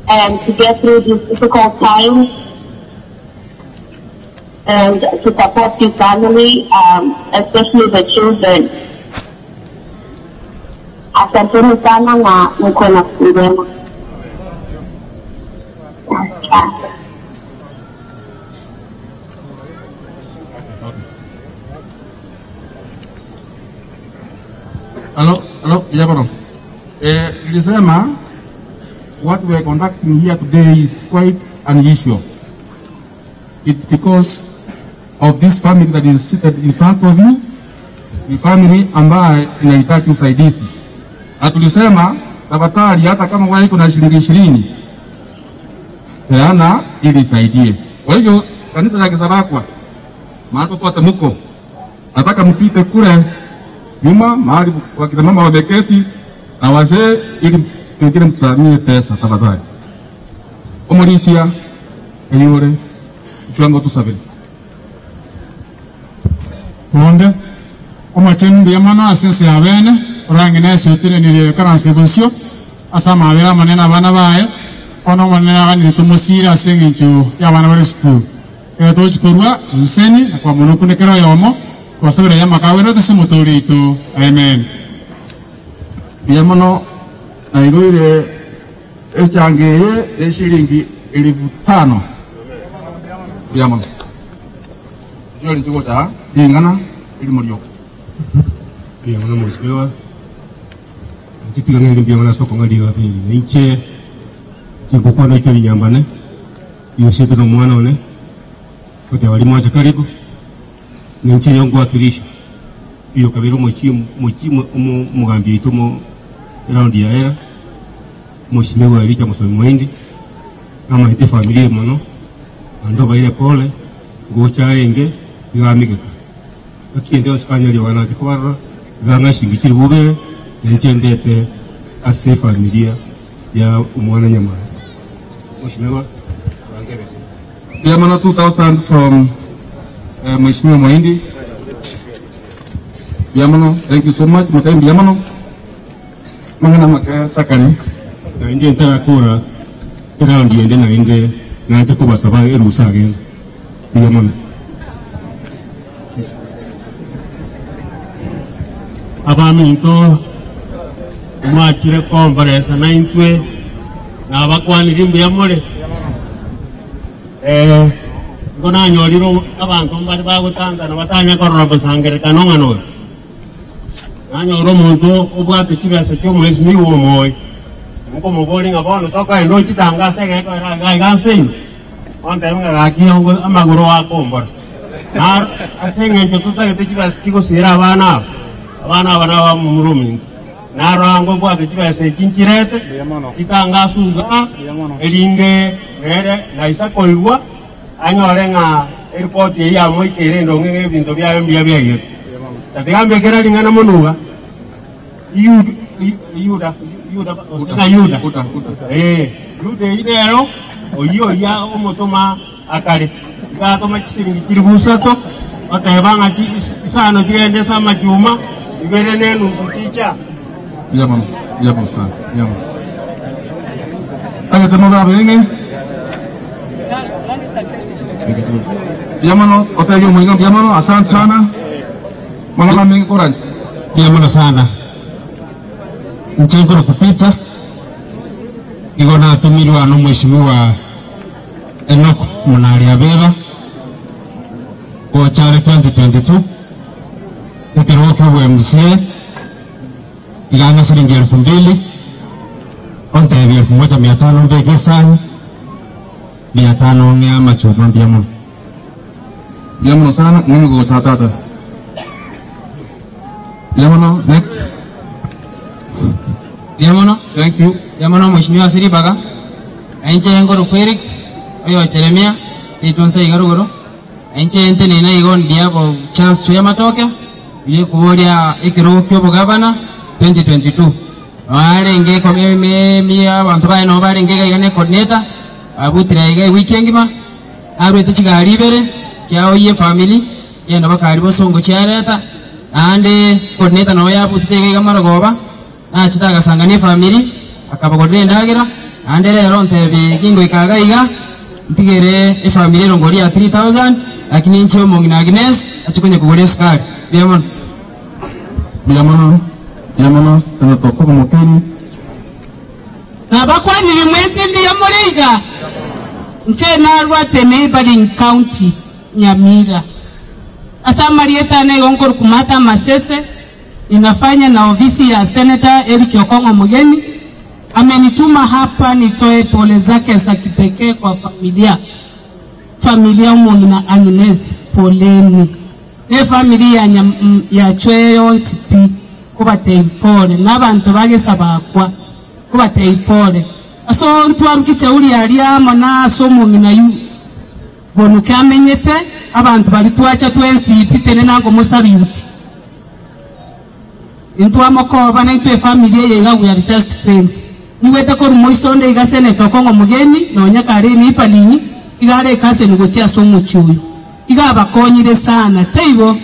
S5: and to get through this difficult time and to support the family, especially the children. Asanteni sana na mko na siku njema.
S1: Hello, hello, Yabaro. Nilisema what we are conducting here today is quite unusual. It's because of this family that is seated in front of you, ni family ambaye inahitaji usaidizi. Na tulisema tafadhali, hata kama wewe uko na shilingi 20, peana ili isaidie. Kwa hivyo kanisa la Kisabakwa, mahali popote mko, nataka mpite kule nyuma mahali wakina mama wameketi na wazee, ili pengine mtusamie pesa tafadhali. Omulisia eyure kiwango tusabiri
S2: Monde omacheni mbiyamano asense yabene orangene esutire nire karanse bonsio asama abera manena abana baye ono manena ganire tumusira asengencho yabana bari school era tochikorwa nseni kwa mono kunekera yomo kwasabira yamakawero tusimuturito. Amen.
S1: Mbiyamano naigoire echangeye eshilingi 5,000. Mbiyamano jori chigota ingana ili murio
S12: mbiyamano mheshimiwa kitipigana mbiyamano soko ngali wa pili naiche kikukwana icyo linyambane yosito no mwana one kote walimu acha karibu ninche yongo wakilisha iyo kabiro mochi mochi mugambi itomo round ya era mheshimiwa Elija Musomi Mwindi kama hite familia mono ando baile pole gocha enge bigamigeka akiende osikanya liwana tikwarra ganga shingikiri bubere ninche ndete ase familia ya umwana nyama mheshimiwa wangebese
S1: Yamana 2000 from Mheshimiwa Mwindi. Yamano, thank you so much. Mataimbi Yamano. Mangana maka sakari.
S12: Na indi entara kura round yende na inde na acha kubasaba erusa again. Yamano.
S18: Abaminto mwakire conference na intwe na abakwaniri mbiyamore. Ngona nyoriro abantu bari bagutangana batanya korora busangerekano ngano nanyoro muntu obwate kibesa cyo mwezi miwo moyo muko muboli ngabono toka endo chitangase geko era gaiganse onde ngakiyongo amaguru wakombora na asenge tutagete kibesa kigosira abana abana ba murumi narango bwate kibesa kinkirete kitangasuza erinde rere naisa koigwa anyore nga airport ya moikere ndo ngenge bintu bya mbya bya tatigambe kera lingana munuga yuda Yuda na Yuda Yuda inero oyo ya omotoma akare gatoma chisiringi chiri busato otebanga isano chigende sama chuma ibere nenu ticha
S15: Yamano, yamano sana, yamano. Aya temo ba benge. Yamano, otege mwinga yamano, asante sana. Mwana mingi courage.
S19: Yamano sana. Mchengo kupita. Iko na tumirwa no mheshimiwa Enoch Munari Abeba. Kwa chale 2022. Nikiroki wa MCA. Igana shilingi 2000 onte 1500 mbeke sana 500 ni ama chuma mbia
S15: muno sana mimi go tata yamono next
S20: yamono
S15: thank you
S20: yamono mheshimiwa Siri Baga ainche ngoro kwerik oyo Jeremia sitonse igarugoro ainche ente nina igon diabo Charles Chuyamatoke biye kuboria ekero kyo gavana 2022 warenge komemi abantu baino barenge igane coordinator abutira iga weekend ma arwete chigari ibere kyao ye family kyenda bakari bosongo kyareta ande coordinator no yabutite iga marogoba nachitaga sangani family akabagorire ndagira ande rero ntebi kingo ikaga iga ntigere e family rongoria 3000 lakini nchi omongina Agnes achikonye kugore sukari biamono
S15: biamono Yamono Senator Koko Mokeni
S24: na bakwanire mwese mbiyo muriga nche narwate neighboring county Nyamira asamarieta na igonkor kumata masese ninafanya na ofisi ya Senator Eric Okongo Mugeni amenituma hapa nitoe pole zake za kipekee kwa familia Mongina Agnes poleni ne familia ya Chweyo sipi kubatei pole n'abantu bagesa bakwa kubatei pole aso ntwarukiche uri aria mana aso mungina yu bonuke amenyete abantu bali twacha twensi pitene nango musaluti intwa makoba na intwe family ye we are just friends niwete ko rumoisonde igasene tokongo mugeni nonya kare ni palinyi igare kase nigochia so muchuyu igabakonyire sana teibo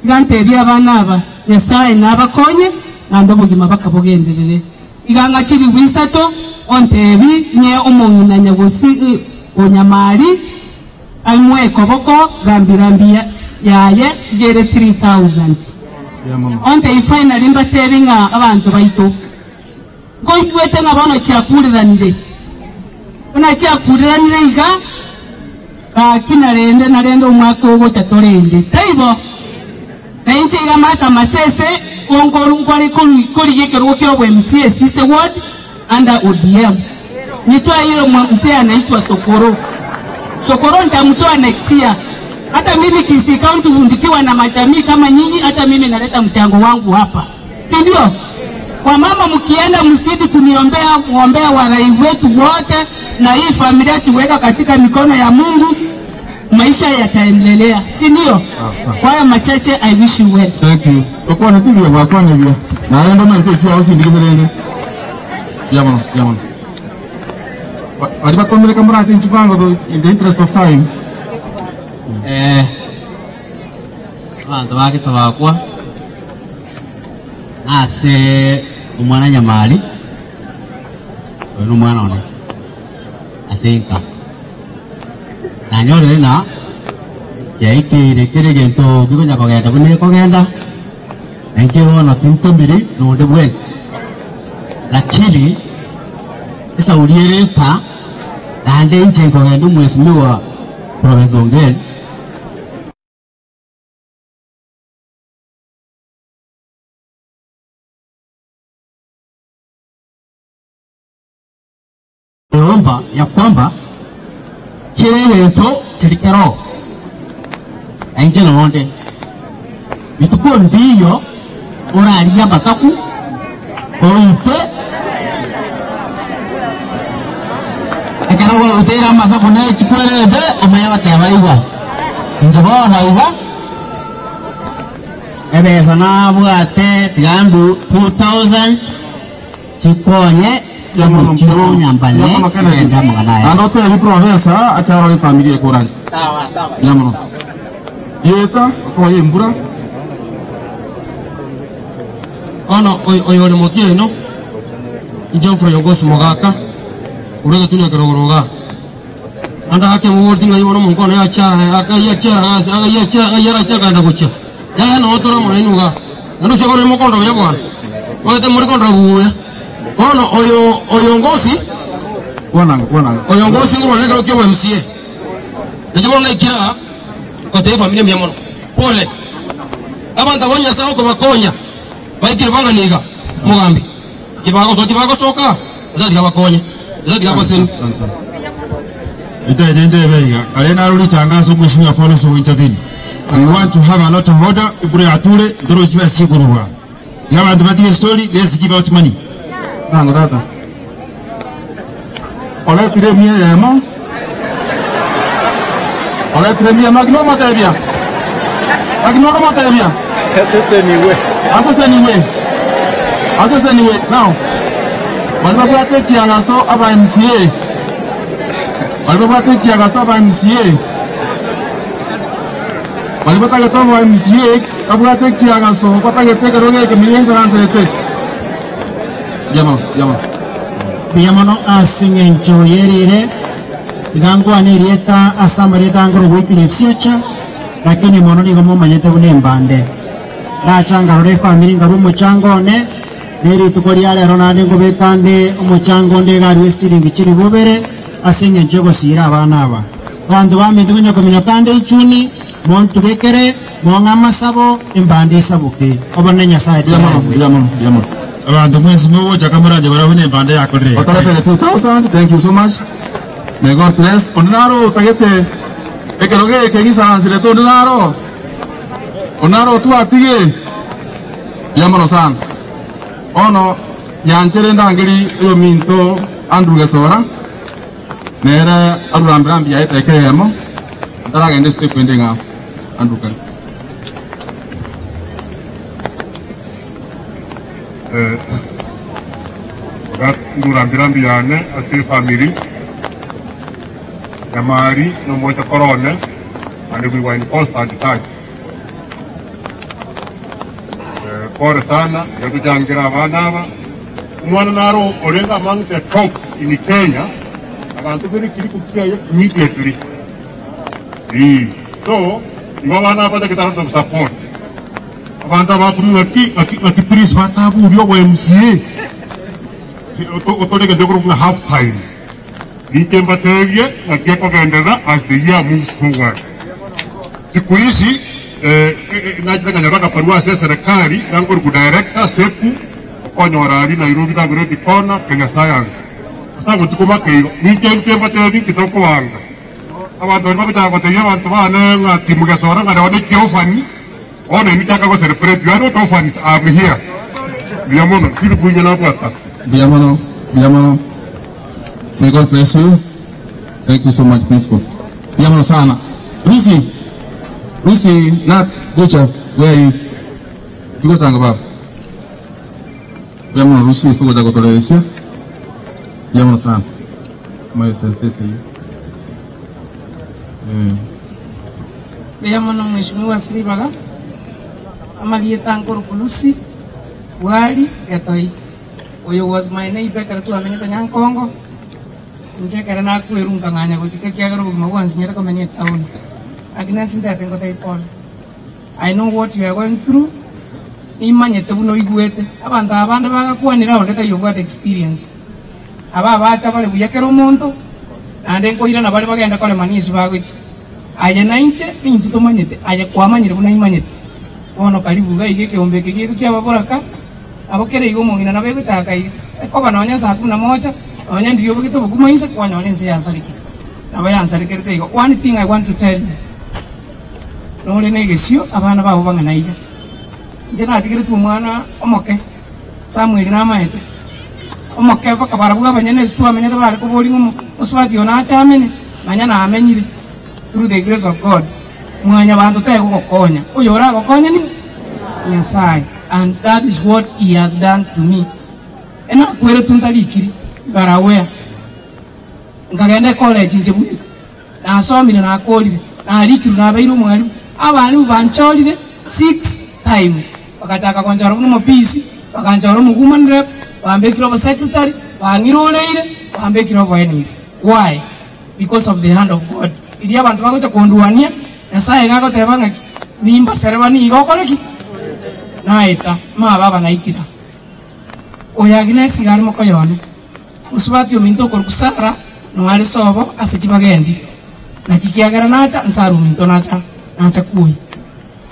S24: igantebya abana aba Nyasaye nabakonye nando bugima bakabogenderere iganga kiri wisato ontebi nye omongina nyagosi onyamali aimwe koboko gambirambia yaye igere 3000 onte finally mbatebinga abantu baito ngoiwete ngabano chakuriranire ona chakuriranire iga kakinarende narende omwaka ogo chatorende teibo nainche igamata masese onkoru nkore kuri gekerugo kyo MCA sister ward under ODM nitoa hilo MCA anaitwa Sokoro Sokoro nitamtoa next year. Hata mimi Kisii County nikiwa na majamii kama nyinyi, hata mimi naleta mchango wangu hapa, si ndio? Kwa mama mkienda msidi kuniombea, muombea warai wetu wote na hii familia tuweka katika mikono ya Mungu, maisha yataendelea, si ndio? Kwa haya machache, I wish you well.
S15: Thank you. Kwa nini kwa kwa nini? Na ndo mimi ndio kwa usindikize lende. Yaman, yaman. Walipa kombe kama rati nchipango in the interest of time.
S25: Abantu bakisaba kwa ase omwana Nyamali oyo omwana one asenka nanyorere na yaikire kere gento kikonya kogenda bune kogenda nenche bono tintomiri nonde bwezi lakini esauriere pa nande nche kogenda omwesimiwa Professor Ongeri omba ya kwamba kireto kilikero ainje nonde bituko ndiyo oraria masaku oite akara utera masaku ne chikwerede omaya bateba igwa inje bona igwa ebesa nabwate tigambu Chikonye yamuchiro nyambane enda muganaye.
S15: Ando te bi province acharo ni familia koranje.
S25: Sawa sawa.
S15: Yamono. Yeta ko yembura.
S4: Ono oyo ole motie no. Ijofro yongosi mogaka. Urega tunya kerogoroga. Anda ake muwordi ngai wono munkono ya cha aka ya cha aka ya cha aka ya cha kanda kucha. Ya no tora morenuga. Ando shogoro mokondo ya bwana. Oyo te morikondo buya. Ono oyo oyongosi
S15: wananga wananga.
S4: Oyongosi ngoro leka kyo MCA. Najibona naikira kwa taifa familia myamono. Pole. Abantu abonya sawo ko bakonya. Baikire banga niga mugambi. Kibago so kibago soka. Zadi bakonya. Zadi basen.
S1: Ita ite vega. Alena ruli tangazo mheshimiwa Paul Winterville. We want to have a lot of order. Ibure atule ndoro chiba sikuruwa. Yaba ndibati story, let's give out money.
S15: Nanga tata. Ole tire mia yema. Ole tire mia magno matebia. Magno matebia.
S23: Asese niwe.
S15: Asese niwe. Asese niwe. Now. Walibabwa teki yangaso aba MCA. Walibabwa teki yangaso aba MCA. Walibata getomo MCA abwa teki yangaso kwata geteke roge ke milioni ranzerete. Yamo yamo.
S25: Biyamono asingencho yerire igangwa nerieta asamareta ngoro Wycliffe Siocha lakini mono nigo momanyete bune mbande nachanga rore family ngaru muchango ne neri tukoria lero nande ngobekande omuchango nde gari westiringi chiri bubere asingencho gosira abana aba bantu bamitunya kumenya kande ichuni montugekere monga masabo imbande isabuke obone Nyasaye.
S15: Biyamono biyamono biyamono.
S1: Abantu mwezi mmoja kamera jabara bande yako re.
S15: Otarapele 2000, thank you so much. May God bless. Onaro tagete ekeroge kegisa ansire to onaro. Onaro tu atige. Yamono san. Ono yanchere ndangiri yo minto Andrew Gesora. Nera arurambirambi ya eteke yemo. Ndaragende step wendenga Andrew kan.
S10: Nurambirambi yane ase family Nyamari no moita corona and we were in constant touch. Pole sana yakujangira abana umwana naro orenga among the top in Kenya abantu bari kiri kukia immediately. So ibabana bata kitara to support abantu abakumwe ki please batabu byo wa MCA otoleke ndokuru na half time nitemba tegie na kieko gendera as the year moves forward. Siku hizi najitaka nyaraka parua se serikali yangu ku director seku okonyora ari Nairobi ta great corner Kenya science. Sasa gutukoma keiro nitemba tegie kitoko wanga abantu bari bakitaka tegie abantu bana ngati mugasora ngada wade kiofani one nitaka ko celebrate you are not orphans, I'm here. Biyamono kiri bunya na pata.
S15: Biyamono biyamono. May God bless you. Thank you so much, Principal. Biyamono sana. Lucy. Lucy, Nat, Gocha, where are you? Tuko tanga baba. Biyamono Lucy soko jago toleresia. Biyamono sana. Mayo sensei.
S24: Biyamono Mheshimiwa Sribaga. Amalieta Ankoro Kulusi, Wali, Gatoi. Oyo was my neighbor kare tu amenyete Nyankongo. Nje kare na kwerunga nganya gochike kiagero bugima bwansinyete komenya town. Agnes nje ngo tai Paul. I know what you are going through. Imanyete buno igwete. Abantu abande bagakwanira onde ta yobwate experience. Aba bacha bari buyakero omonto. Nande nkoira na bari bagenda kore manisi bagochi. Aye nainche nintu tomanyete. Aye kwamanyire buna imanyete. Ono karibu gai geke ombeke gitu kia baboraka abokere igo mongina na bego chaka igo ekoba nonya saa 11 nonya ndiyo bugito buguma inse kwanya lense yansariki na bayansarike rite igo. One thing I want to tell you nore negesio abana babo bangana iga nje natigire tu mwana omoke Samuel namaete omoke bakabarabuga banyene situ amenyete bari kubori ngumu uswati ona chamene manya na amenyire through the grace of God mwanya bantu te gugokonya uyo uragokonya ni Nyasaye, and that is what he has done to me. Ena kwere tuntarikiri barawea. Nkagenda college nje bweka. Nasomire nakorire. Narikiru nabeire omwalimu. Abalimu banchorire 6 times. Bakachaka konchora buno mopisi, bakanchora mu woman rep, bambekire obo secretary, bangiroreire, bambekire obo NEC. Why? Because of the hand of God. Iria abantu bagocha kondwania, Nyasaye gagoteba ng'aki nimba sereba nigo okoreki naeta ma baba naikira. Oyagina esigari mokoyone. Usubati ominto okorukusara noare sobo ase kibagendi. Naki kiagera nacha nsaru ominto nacha nacha kuyi.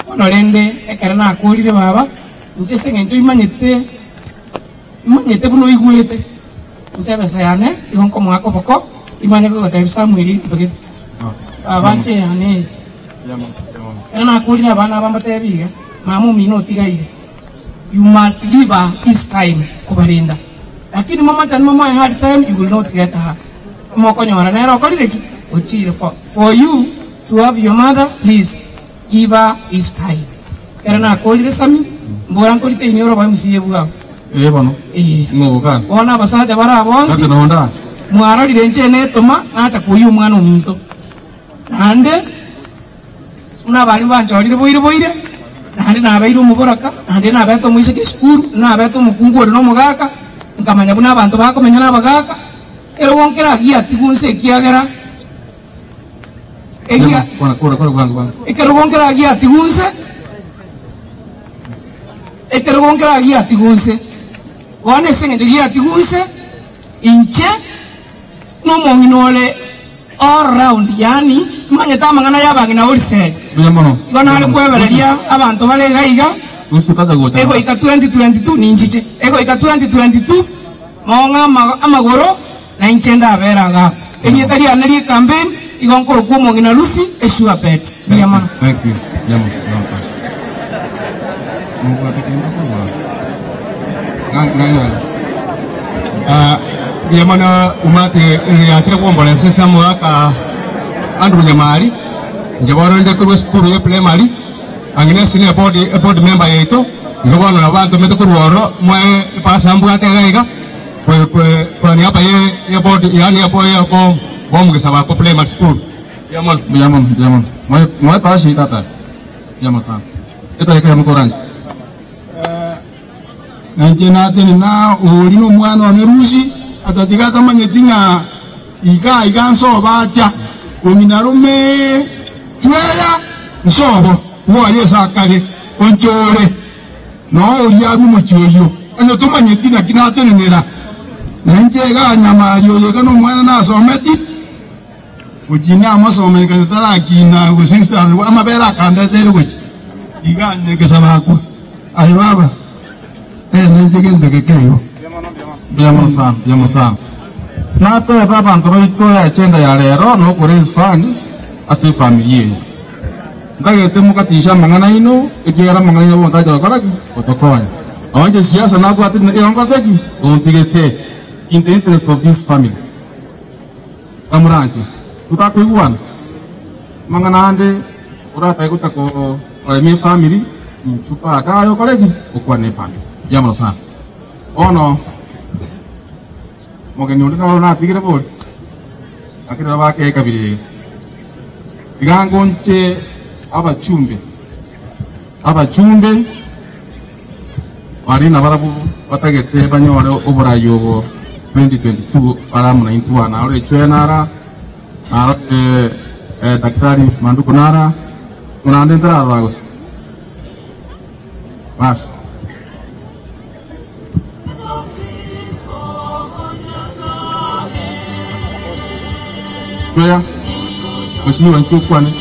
S24: Bono rende ekere nakorire baba inche ase eng'encho imanyete imanyete buna oigwete. Inche ebesa yane igo nkomoaka oboko imanye kogotebia Samuel ntogete. Baba nche yane ere nakorire abana aba mbatebi iga mama omino otigaire. You must give her his time kubarinda. Lakini mama chani mama hard time you will not get her. Mokonyora nero okorire ki ochire for you to have your mother, please give her his time. Kera nakorire Sami mbora nkorite inyoro ba MCA bwabo.
S15: Eh bono.
S24: Eh.
S15: Ngoboka.
S24: Bona abasaja bara bonsi.
S15: Nonda.
S24: Mwarorire nche netoma nacha kuyu omwana ominto. Nande una bari banchorire boire boire. Nande nabeire omoboraka, nande nabete omoiseke esukuru, nabete omokungu ore nomogaka, nkamanya buna abanto bakomenya nabagaka. Ero wonkera giatigu nse ekiagera. Ekia
S15: kora kora kora kwangu.
S24: Ekero wonkera giatigu nse. Ekero wonkera giatigu nse. Bono ase eng'encho giatigu nse inche nomong'ina ore all round, yani manyete amang'ana ya abang'ina orisere.
S15: Buya mono.
S24: Igo nare kwebereria abanto bare iga iga egoika 2022 ninchiche egoika 2022 mong'a amagoro na inche ndabera iga erieta riane rie campaign igo nkorokwa omong'ina Lucy esure bet. Buya mono.
S15: Thank you. Buya mono. Mungu atakenda kwa.
S12: Buya mono umate achira kuombolesa samwaka Andrew Nyamari njabaronde kurwa skuru ya primary angine senior board member yetu ngobona abantu meto kurworo mwe pasa mbwate gaiga kwa niaba ye board yani hapo hapo bomgesa ba primary school.
S15: Buya mono buya mono buya mono. Mwe pasa tata. Buya mono sana. Eta yeka mukoranje.
S10: Nanje natene na ori no mwana one Rusi atatiga tamanyeti ng'a iga iga nsoba acha ong'inarume chweya nsobo uoye sakare onchore no ori aru mochioyo onye tumanyeti naki natenenera nanje iga Nyamari oyo iga no mwana nasometi ojina amasomekane tarakina gosinsta amabere akandetere gochi iga nyegesabakwa aye baba
S15: Buya mono sana, buya mono sana. Nateba abantu baitoya agenda ya lero no ku raise funds ase family yenu. Nkagete mukatisha amang'ana ino ekiagera amang'ana ino bontacha gokoraki gotokonya. Onje siasa nabwate irongo teki ontigete in the interest of this family. Kamuranje tutakuiguana mang'ana ande uratae gotako oremie family nchupa kayo koreki okwane family. Buya mono sana. Ono mogeni onde naro natigire bori akira bake kabiri igango nche abachumbe bari na barabu batagete banyore oburayi obo 2022 baramuna intwana ore chwenara nara daktari Manduku nara unande ndarara gusa basi. Prayer, Mheshimiwa Nchukwane.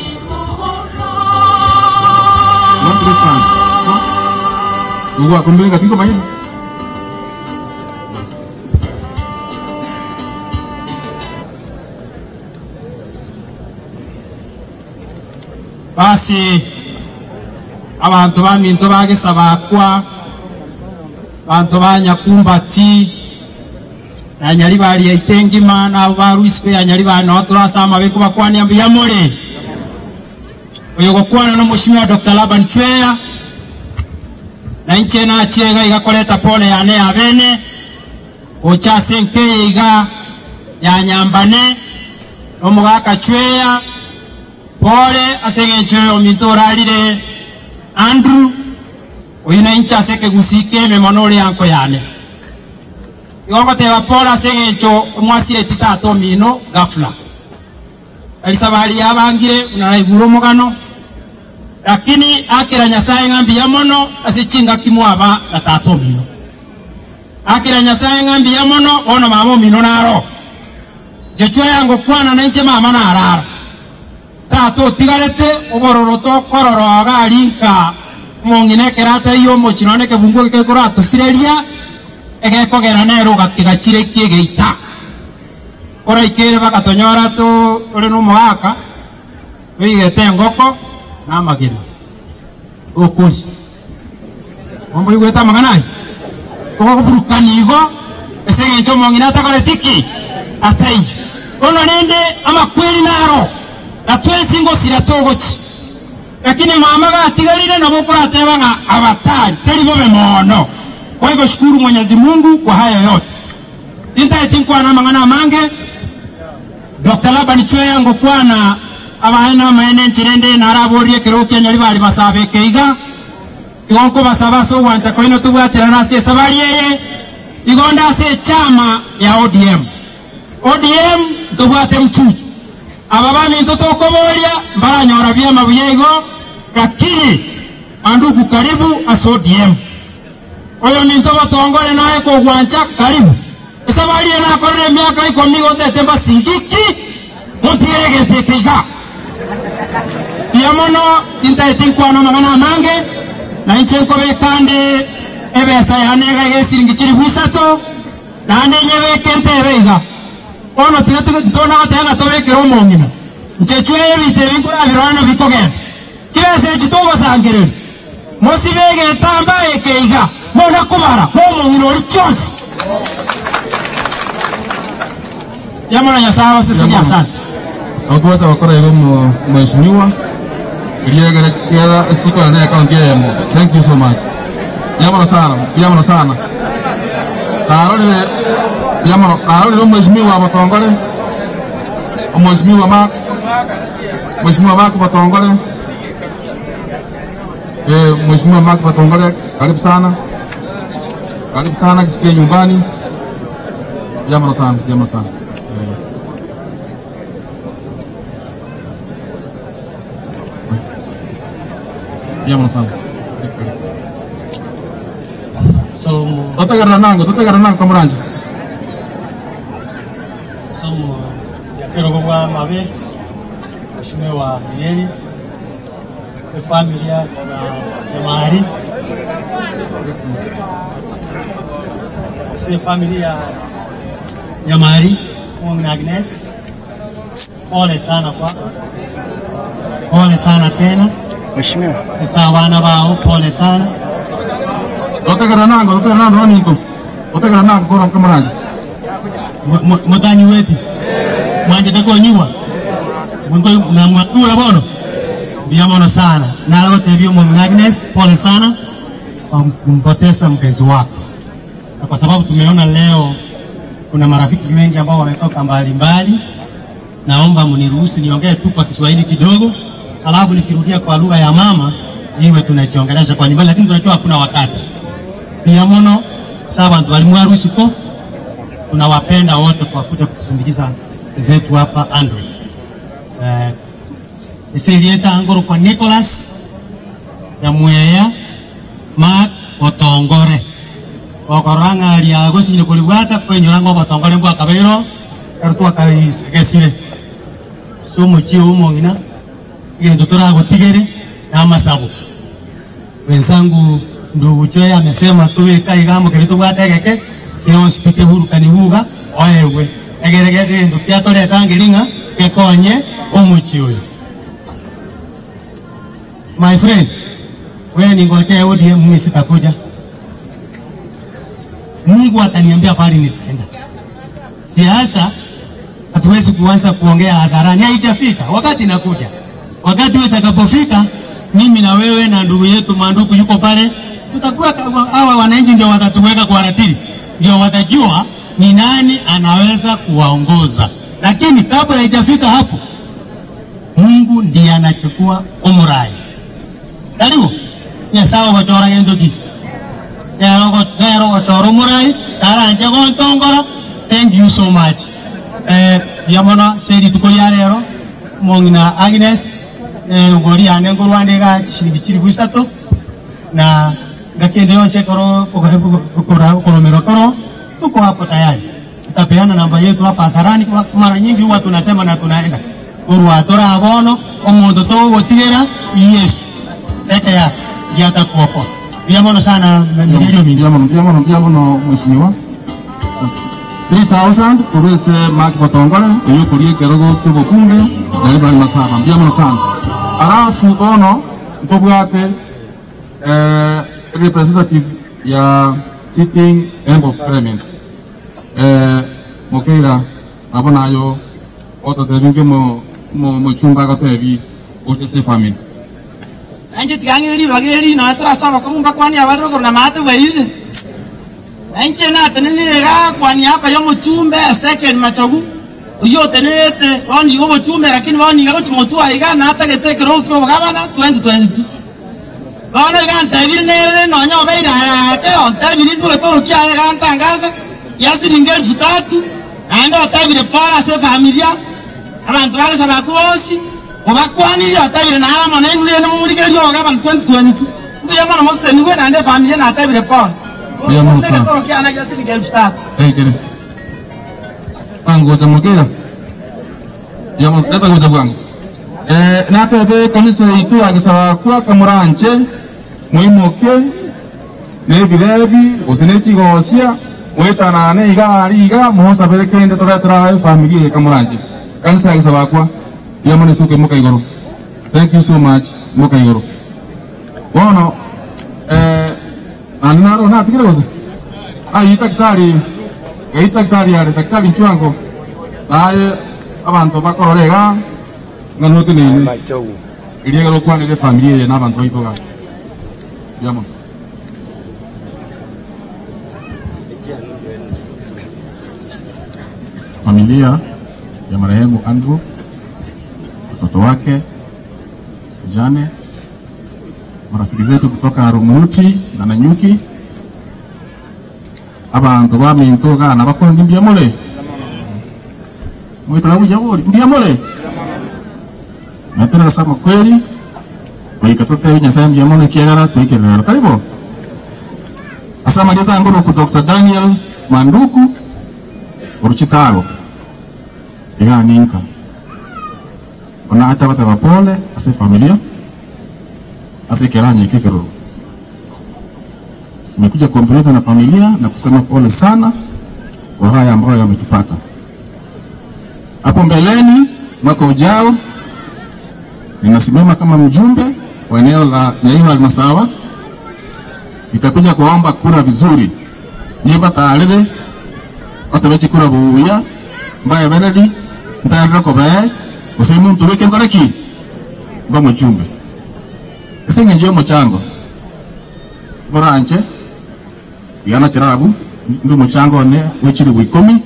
S15: One response. Uwa kumbinga kingo mahindi.
S19: Basi abantu baminto bagesabakwa bantu banyakumbati na nyaribari ya itengima na baruiswe ya nyaribari na watu rasama beko bakwani ambi more oyo gokwana no Mheshimiwa Dr. Laban Chweya na inche na chiega igakoleta pole yane abene Ocha senke iga ya Nyambane omugaka Chweya pole aseng'encho ominto orarire Andrew oina incha seke gusike memono ore anko yane igogoteba pole aseng'encho omwasire titato mino ghafla alisabali yabangire unaraigura omogano lakini akira Nyasaye ng'ambi ya mono asichinga kimwaba na tato mino akira Nyasaye ng'ambi ya mono ono mama mino naro jecho yango kwana nenche mama narara tato tigarete obororo tokororo garinka mong'ine kerata iyo mochino neke bungo kekora tosireria egekogera nero gatiga chire kigeita ora ikere bakatonyora to ore no mwaka wigete ngoko na magina okuri ombo igweta maganai ogoburukanigo esengencho mong'ina atakore tiki atei ono nende amakweri naro na twensingo siratogochi lakini mama gatigarire nabo kurateba nga abatari teri bobe mono. Kwa hivyo shukuru Mwenyezi Mungu kwa haya yote. Intaetinkwa na mangana mange Dr. Laban Chweya ngokwana abahena maene nchirende naraborie kirokia nyali bali basabe keiga igonko basaba so wancha koino tubwatira nasi sabari yeye igonda se chama ya ODM ODM tubwate mchuchu ababami ntoto koboria mbaranyora byama buyego lakini andugu karibu aso ODM oyo minto batongore naye ko gwancha karibu esabari na korere miaka iko migo ndete basigiki mutirege tekeiga yamono intaetinkwana mangana mange na inchenko bekande ebesa yanega yesiringi chiri bwisato nande nyebeke ntebeiga ono tigati tona tena tobekero mongina nchechwe ebite binkura birana bikogenda kibese chitogo sangireri mosibege tamba ekeiga mona kubara momongina ori chonsi yamona Nyasaye sisi asante
S15: Okwata wakora igo mheshimiwa Riegera siku na account ya mo. Thank you so much. Yamona sana, yamona sana. Arore yamona arore mheshimiwa Batongore. Mheshimiwa Mark. Mheshimiwa Mark Batongore. Mheshimiwa Mark Batongore, karibu sana. Karibu sana kisikie nyumbani. Yamona sana, yamona sana. Yamona sana.
S3: So
S15: totegarra nango kamuranje.
S3: So yakero kwa mabe mheshimiwa Mireri familia na Jamari se familia Jamari kwa Agnes, pole sana kwa pole sana tena
S13: mheshimiwa.
S3: Sasa wana wao pole sana.
S15: Totegarra nango amigo. Totegarra nango kora kamuranje.
S3: Mutani wetu mwanje takonywa mungo na mwatura bono biamono sana na lote bio Agnes, pole sana kwa kumpoteza mpenzi wako, na kwa sababu tumeona leo kuna marafiki wengi ambao wametoka mbali mbali, naomba mniruhusu niongee tu kwa Kiswahili kidogo, alafu nikirudia kwa lugha ya mama iwe tunajiongelesha kwa nyumbani, lakini tunajua hakuna wakati. Biamono sawa walimu harusi ko tunawapenda wote kwa kuja kutusindikiza zetu hapa Andrew. Isilieta angoro kwa Nicholas Nyamweya Mark Otongore okoranga aliago sinyo kulibwata kwenyorango batongore mbwa kabero karutwa kagesire so muchi umongina ngendo torago tigere na masabo wenzangu ndugu Chweya amesema tuwe kaigamo kiritu bwategeke kionspike huru kanihuga oewe egeregere ndu kiatore tangiringa kekonye omuchi uyu. My friend, wewe ningojee ODM mimi sitakuja. Mungu ataniambia pale nitaenda. Siasa hatuwezi kuanza kuongea hadharani, haijafika. Wakati inakuja. Wakati utakapofika, mimi na wewe na ndugu yetu Manduku yuko pale, tutakuwa hawa wananchi ndio watatuweka kwa ratili. Ndio watajua ni nani anaweza kuwaongoza. Lakini kabla haijafika hapo, Mungu ndiye anachukua omurai. Karibu. Nyasaye gochora gendoki. Nero gochora omurai, taranje gontongora. Thank you so much. Yamono seri tukolia lero mongina Agnes ngori ane ngorwande ga shilingi chiri busato na gakende yose koro koromero koro tuko hapo tayari. Tutapeana namba yetu hapa hadharani. Kwa mara nyingi huwa tunasema na tunaenda kurwa abono omundu togotigera Yesu peke yake yatakuokoa. Yamono sana
S15: Yamono mheshimiwa 3000 kurese Mark Batongole uyo kulie kerogo kibokunge na masaba yamono sana. Alafu ono ntobwate representative ya sitting member of parliament Mokeira abonayo ototebi mo mo chumba gotebi otese family
S6: Anche tigangiri bageri na trasaba kumba kwani abarro korna mate baire. Anche na tenere ga kwani hapa yo muchumbe second machagu. Uyo tenere wani go muchumbe lakini wani go chimotua iga na hata gete kro kyo gabana 2022. Bana ga ntebir nere no nyo beira te on tebir ndu to rukia ga ntangasa. Ya siringe 3000 ando tebir para se familia. Abantu bale sabakuosi obakwani yo tabire na harama na ngule no muri kelyo ga ban 2022 mbuya mana moste ni wena ande familia na tabire pon
S15: ya musa
S6: toro kia na gasi ngel start
S15: kere pango tamokera ya mo tata go bwango na tebe kanisa itu agisaba kwa kamuranche muimoke ne birebi osenechi gosia mwetanane iga iga mosa berekende tora tora familia kamuranche kanisa agisaba kwa yamane suke muka igoro. Thank you so much muka igoro. Bono anaro na tikire gose. Ai daktari, ai daktari are daktari nchuango. Ai abantu bakororega nganote ni. Iriega lo kwanire familia na abantu itoga. Yamo.
S1: Familia ya marehemu Andrew, watoto wake, jane, marafiki zetu kutoka Rumuruti na Nanyuki, abantu bamintoga na bakondi mbyamole mwitara bujabori mbyamole natera sama kweli waikatote nyasaye mbyamole kiagara tuikelera karibu asama ndita ngoro ku Dr. Daniel Manduku uruchitalo iganinka ona acha bataba pole ase familia ase keranye kekero. Nimekuja kuomboleza na familia na kusema pole sana kwa haya ambayo yametupata. Hapo mbeleni mwaka ujao ninasimama kama mjumbe wa eneo la Nyaiwa Almasawa. Nitakuja kuomba kura vizuri. Njeba taarebe wasabechi kura buya mbaya benedi ntaarebe kobe usimu mtuweke ngoreki mba mjumbe. Singe njio mchango boranche yana chirabu ndu mchango ne wechiri wikomi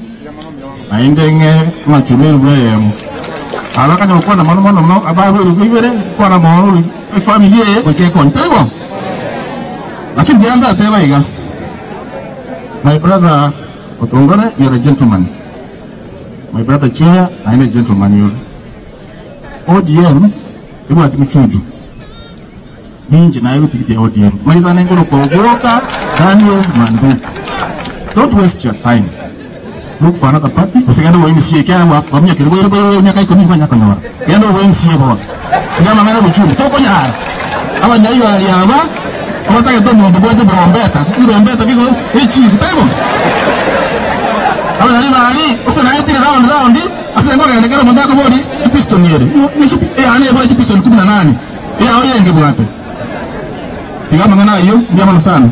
S1: ainde nge machumeru bweyemo alaka nyokona mano mano no abaru rubere kona mono familia ye kontebo lakini dianda teba iga. My brother Otongore, you're a gentleman. My brother Choya, I'm a gentleman. You're ODM ibu ati mchuju ninje na yote tikiti ya ODM maliza nengoro kwa Ogoka Daniel Manduku. Don't waste your time. Look for another party. Usigende wa MCA kia wa mnya kirebo irebo nyaka iko ni fanya konyora. Yendo wa MCA bo. Nyama ngana buchuru toko nyara. Aba nyayo ali aba abataka to muntu bwete brombeta. Brombeta biko ichi kutebo. Aba nali bali usana etire round round asengo ngene kero mundako bodi piston yeri. Ni ane bo piston 18. Ya oyenge bwate. Igama ngana iyo nyama sana.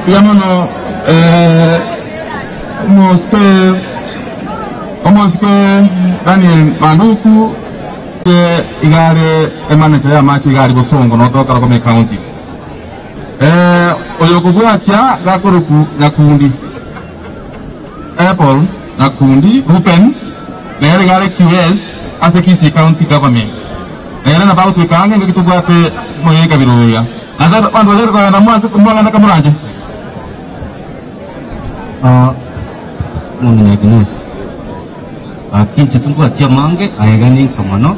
S15: Yamono Mosque Daniel Manduku igare manager ya machi igare Bosongo no toka Rome County. Oyo kubwatia gakuruku Nyakundi Apple Nyakundi Rupen nere gare QS ase Kisii County Government nere na bautu kange ngitubwate moyeka biroya na bantu bazere kwa na mwase kumwanga kamuranje
S7: Mungina Agnes akinche tungwatia mange aegani kamono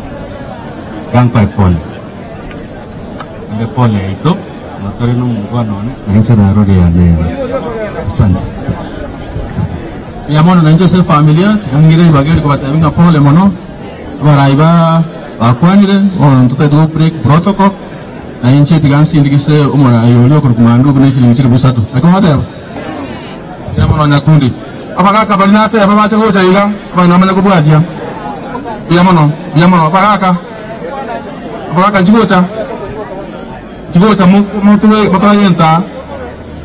S7: gankwa pole ande pole ito matore no mungwana one nainche na rori ya nere asante
S15: ya mono nainche se familia ngire bageri ko batabinga pole mono abaraiba bakwanire ono ntuke do break protocol nainche tigansi ndigise omora ayolio kurukumandu kunaichi chiri busatu akomata ya mono Nyakundi abagaka bali nate ababache gocha iga abana bamanya kubwatia biamono biamono abagaka abagaka jigota jigota mutuwe bakayenta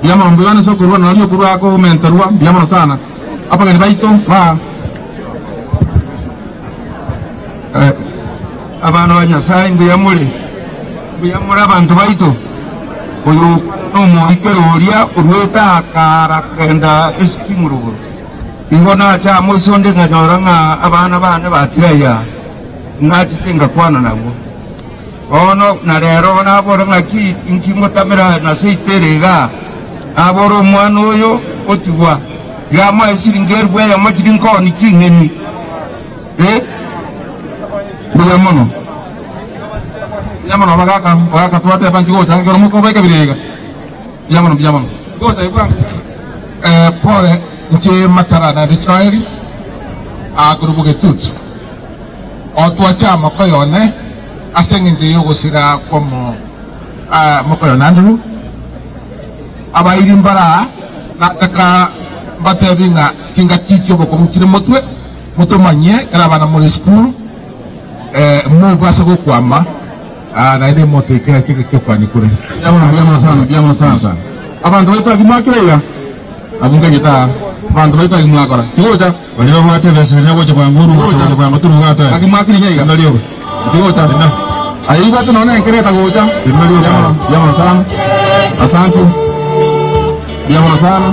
S15: biamono mbwana sokurwa nalio kurwa ko mentarwa biamono sana apagani baito ba
S13: abana ba Nyasaye mbuyamure mbuyamure abantu baito oyo nomuhikero oria urweta akara kenda esikimuruguru igo nacha musonde nganyora nga abana bane batigaya ngachitenga kwana nabo ono na rero nabora ngaki inkingotamira na seiterega abora omwana oyo otigwa yama esiringerwe yama kirinkoni kingeni buyamono
S15: biamono bagaka bagaka twate bantu gocha ngoro muko beka birega biamono biamono gocha ikwa
S17: pole nche matara na richoeri agurubu getutu otwa mokoyone aseng'encho yogosira komo mokoyone Andrew abairi mbara nataka batebi ng'a chingakiki obokomukire motwe motomanye kera abana muri sukuru mubasa gokwama naende moto ikera chike kure
S15: biamono biamono sana biamono sana abantu baito agimwakira abunga gita abantu baito agimwakora tigocha
S1: bali babwate besa ne gocha kwa nguru gocha kwa nguru gata
S15: agimwakira iga
S1: nalio
S15: tigocha ayi batu naona enkereta gocha
S1: nalio
S15: biamono sana asante biamono sana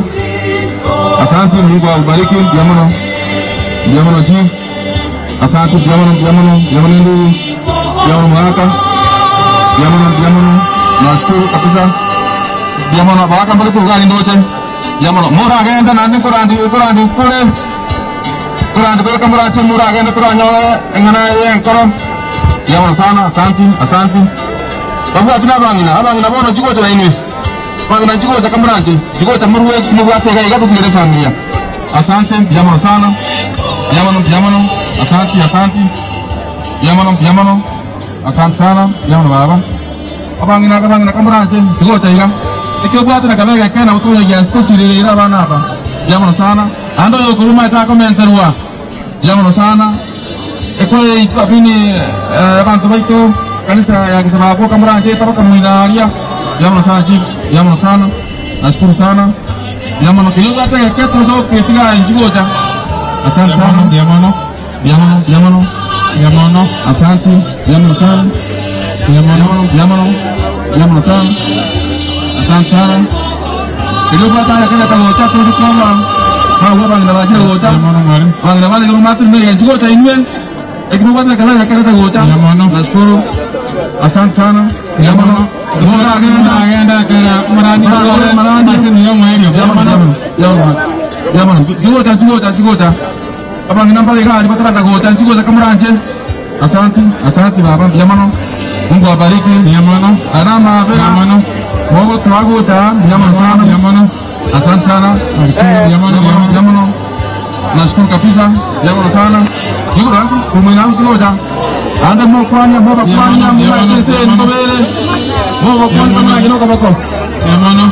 S15: asante Mungu akubariki biamono biamono chief asante biamono biamono biamono ndugu biamono mwaka biamono biamono nashukuru kabisa biamono baraka mbali kugani ndoche biamono mora agenda nandi kurandi kurandi kule kurandi kule kamurache mora agenda kuranyola engana yenkoro biamono sana asante asante babu atuna bangina abangina bono chikocha na inwe bangina chikocha kamuranje chikocha murwe mubwate ga igato tugere familia asante biamono sana biamono biamono asante asante biamono biamono asante sana biamono baba abangina abangina kamuranje chikocha iga ikyo bwate nakabega kana utoya ya abana hapa biamono sana ando yokuruma itakomenterwa biamono sana ekwe itapini abantu baito kanisa ya kisabako kamuranje tabaka muinaria biamono sana chief biamono sana nashukuru sana biamono kiyo bwate keto so kitiga injigocha asante sana biamono biamono biamono biamono asante biamono sana biamono biamono biamono sana asante sana Kilopata kala tagocha tuzo kama hawa bangina bajira gocha bangina bale ngomatu ndio njigocha inwe ekimubata kala kala tagocha nashukuru asante sana biamono mora agenda
S9: agenda kala marani
S15: marani
S9: basi niyo mwario
S15: biamono biamono jigocha jigocha jigocha abangina bale gari batara tagocha jigocha kamuranje asante asante baba biamono Mungu awabariki
S9: biamono
S15: alama
S9: biamono
S15: Mungu tuwaguta biamono sana
S9: biamono
S15: asante sana
S9: biamono
S15: biamono nashukuru kabisa biamono sana yura kumwina mkuja ande mokwanya mobakwanya mwaitese ntobere mobakwanya mwagino kabako
S9: biamono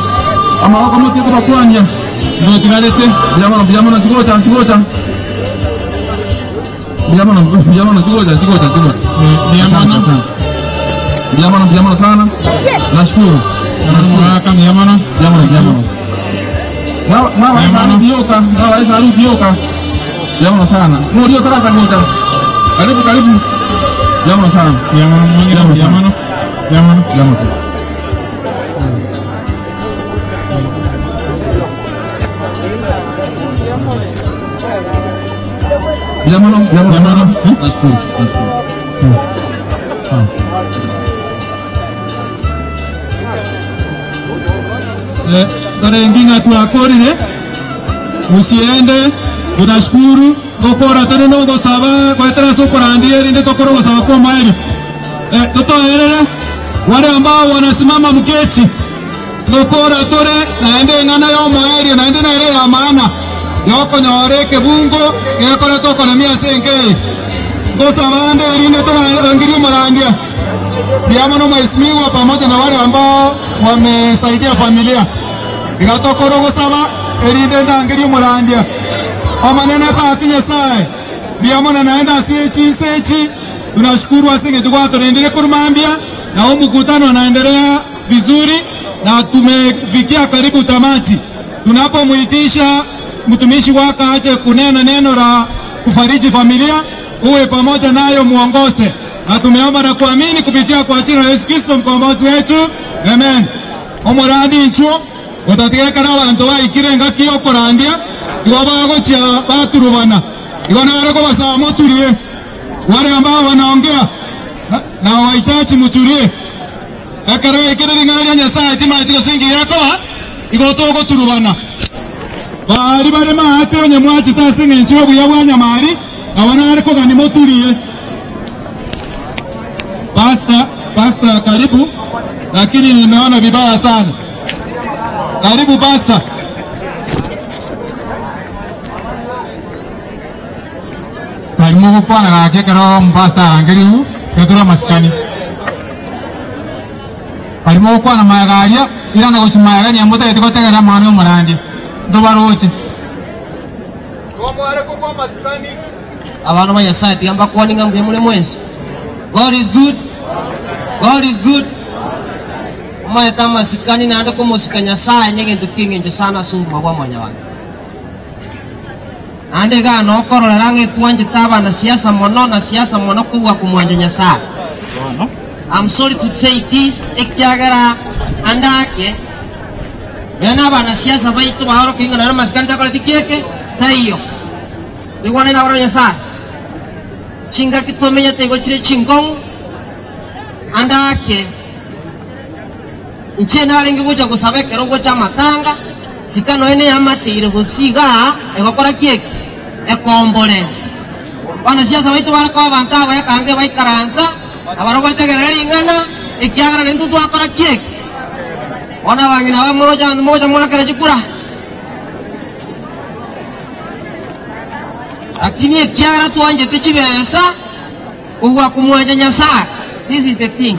S15: amaboko mutiko bakwanya
S9: ndio tigarete
S15: biamono biamono tugocha tugocha biamono biamono tugocha tugocha tugocha
S9: biamono
S15: biamono biamono sana nashukuru
S9: Mwaka biamono
S15: biamono biamono na waisa rudioka na waisa rudioka biamono sana ndio tarata gocha karibu karibu biamono sana
S9: biamono biamono biamono
S15: biamono sana. Jamono jamono. Nashukuru. Nashukuru.
S2: Tarehe tuakorire usiende tunashukuru gokora tare no gosaba gwetera sokorandie rinde tokoro gosaba kwa maeli totoerere wale ambao wanasimama mketi gokora tore naende ng'ana yo maeli naende naere ya maana yokonyore kebungo gekora tokonemia senke gosaba ande rinde torangirie marandia Diamono mheshimiwa pamoja na wale ambao wamesaidia familia igatokoro gosaba erinde ndangirie murandia omanene tati Nyasaye Diamono naenda sechi sechi tunashukuru asinge chukua tunaendelea kurumambia na huu mkutano unaendelea vizuri na tumefikia karibu tamati. Tunapomuitisha mtumishi wako aje kunena neno la kufariji familia, uwe pamoja nayo muongoze. Na tumeomba na kuamini kupitia kwa jina la Yesu Kristo mkombozi wetu. Amen. Omorandi inchuo utatigeka na bantu baikire ngaki okorandia igo bagochia baturubana igo nare kobasaba moturie wale ambao wanaongea na wahitaji muturie ekero ekere ring'ana Nyasaye timaeti gosingi yakoba igo togoturubana bari bare maate onye mwachete ase eng'encho obuya bwa nyamari aba nare kogani moturie. Pasta karibu, lakini nimeona vibaya sana. Karibu pasta.
S9: Karibu gukwana gake kero mpasta angeriu tetura masikani. Karibu gukwana magaria irana gochimaga nyamota etikotegera mwana omorandi. Ndobaroche.
S20: Abantu ba Nyasaye tigamba kwaninga mbuye mule mwensi. God is good. God is good. Omaeta masikani naende komosika Nyasaye negento king'encho sana suma bwa mwanya wange. Naende iga nokororera ng'etwanchete abana siasa mono na siasa mono kobua komwanja Nyasaye. I'm sorry to say this, ekiagera andake bena abana siasa baitu baorokinga naro masikani takoreti kieke taiyo. Igwane na oro Nyasaye. Chingaki twamenyete igo chire chingong andake nche narenge gocha gosaba ekero gocha matanga sikano ene yamatire gosiga egokora kieke ekombolensi bana siasa baitu barakoa abantu aba yakange baikaransa abaro bategerera ring'ana ekiagera nintwe twakora kieke bona bang'ina bamorocha abanto mogocha mwakera chikura lakini ekiagera twanjete chibesa kobua komwancha Nyasaye. This is the thing.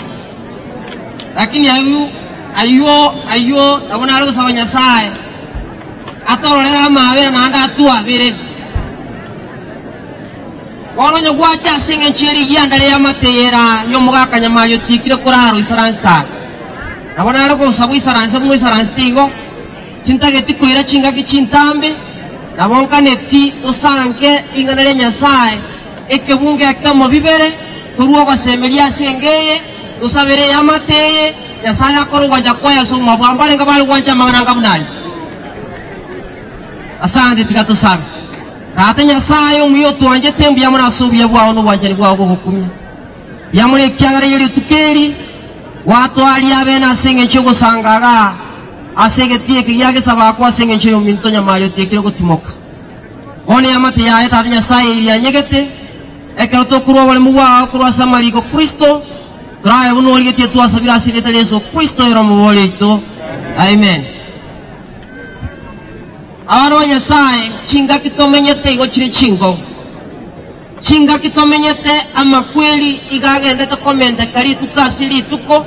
S20: Lakini ayu ayo ayo abona ari gosaba Nyasaye atororera amabere naende atwabire bono nyogwacha ase eng'encho eri rianda riamatera nyomogaka nyamayo tikire koraro isaransi tari nabo nare gosaba isaransi buna isaransi tigo chintageti koira chingaki chintambe nabo nkaneti tosanke ing'ana ria Nyasaye ekebunge ekemo bibere torua gosemeria ase engeye tosabere yamateye Nyasaye akorogwacha kwaya soma bwambalenga bali gwancha mang'ana ngabunani. Asante tikatosabe Tata Nyasaye omuyo twanjete mbuya murasobia bwao n'obwanchani bwao bogokumia yamuri ekiagera eri tukeri watwaria abene ase eng'encho ogosangaga ase egetie eke giagesaba akwa ase eng'encho yominto nyamari otiekire gotimoka one yamate yaye Tata Nyasaye erianyegete ekero tokorwa oboremu bwao korwa ase amariko Kristo turae buno origetie twasabire ase erieta ria Yesu Kristo ero omobori oito. Amen. Abana ba Nyasaye chingaki tomenyete igo chire chingo chingaki tomenyete amakweli igagendete komendeka rituko ase rituko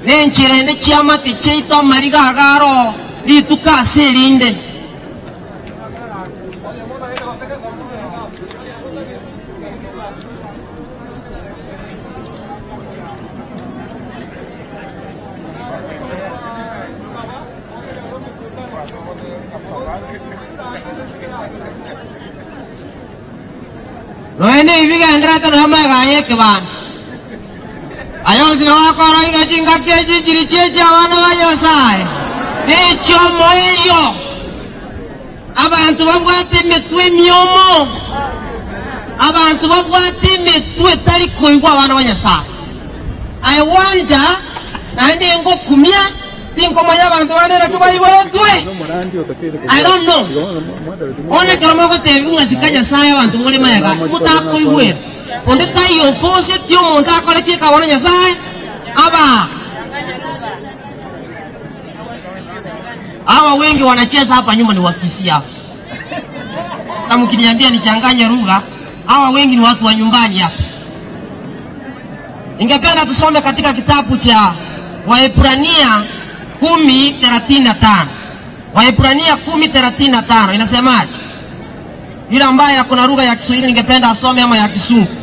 S20: nenchirende chiamate chiaito amariga agaro rituko ase erinde. Noene ibigendera no magaye kebana ayo sino wakora igachinga kechi chiri chechi abana ba Nyasaye ekyo moelio abantu babwate emitwe emyomo
S4: Abantu babwate emitwe etari koigwa abana ba Nyasaye. I wonder naende ngokumia tinkomanya abantu banene kibayiboretwe. I don't know. One kero mogotebi ng'asika Nyasaye abantu muri mayaga mutakoigwera. Onde tayo force tyo omonto akore ki kabona Nyasaye aba hawa wengi wanacheza hapa nyuma ni Wakisii hapa. Kama mkiniambia nichanganye lugha, hawa wengi ni watu wa nyumbani hapa. Ningependa tusome katika kitabu cha Waebrania 10:35. Waebrania 10:35 inasemaje? Yule ambaye akona lugha ya Kiswahili ningependa asome ama ya Kisungu.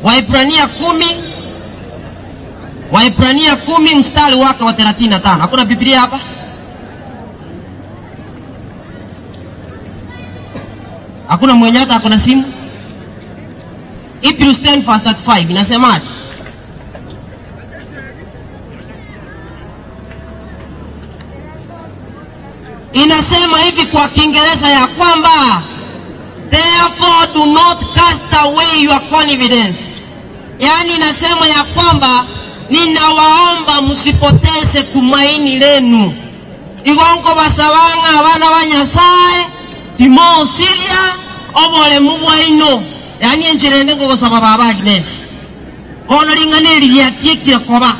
S4: Waebrania 10, Waebrania 10 mstari wake wa 35. Hakuna Biblia hapa? Hakuna mwenye hata akona simu? Hebrews 10 verse 35 inasemaje? Inasema hivi kwa Kiingereza ya kwamba therefore do not cast away your confidence. Yaani inasema ya kwamba ninawaomba msipoteze tumaini lenu. Igongo basabanga abana ba Nyasaye timosiria obole mubwaino. Yaani enjerende ngogosaba baba Agnes. Ono ringane ririatiekire koba.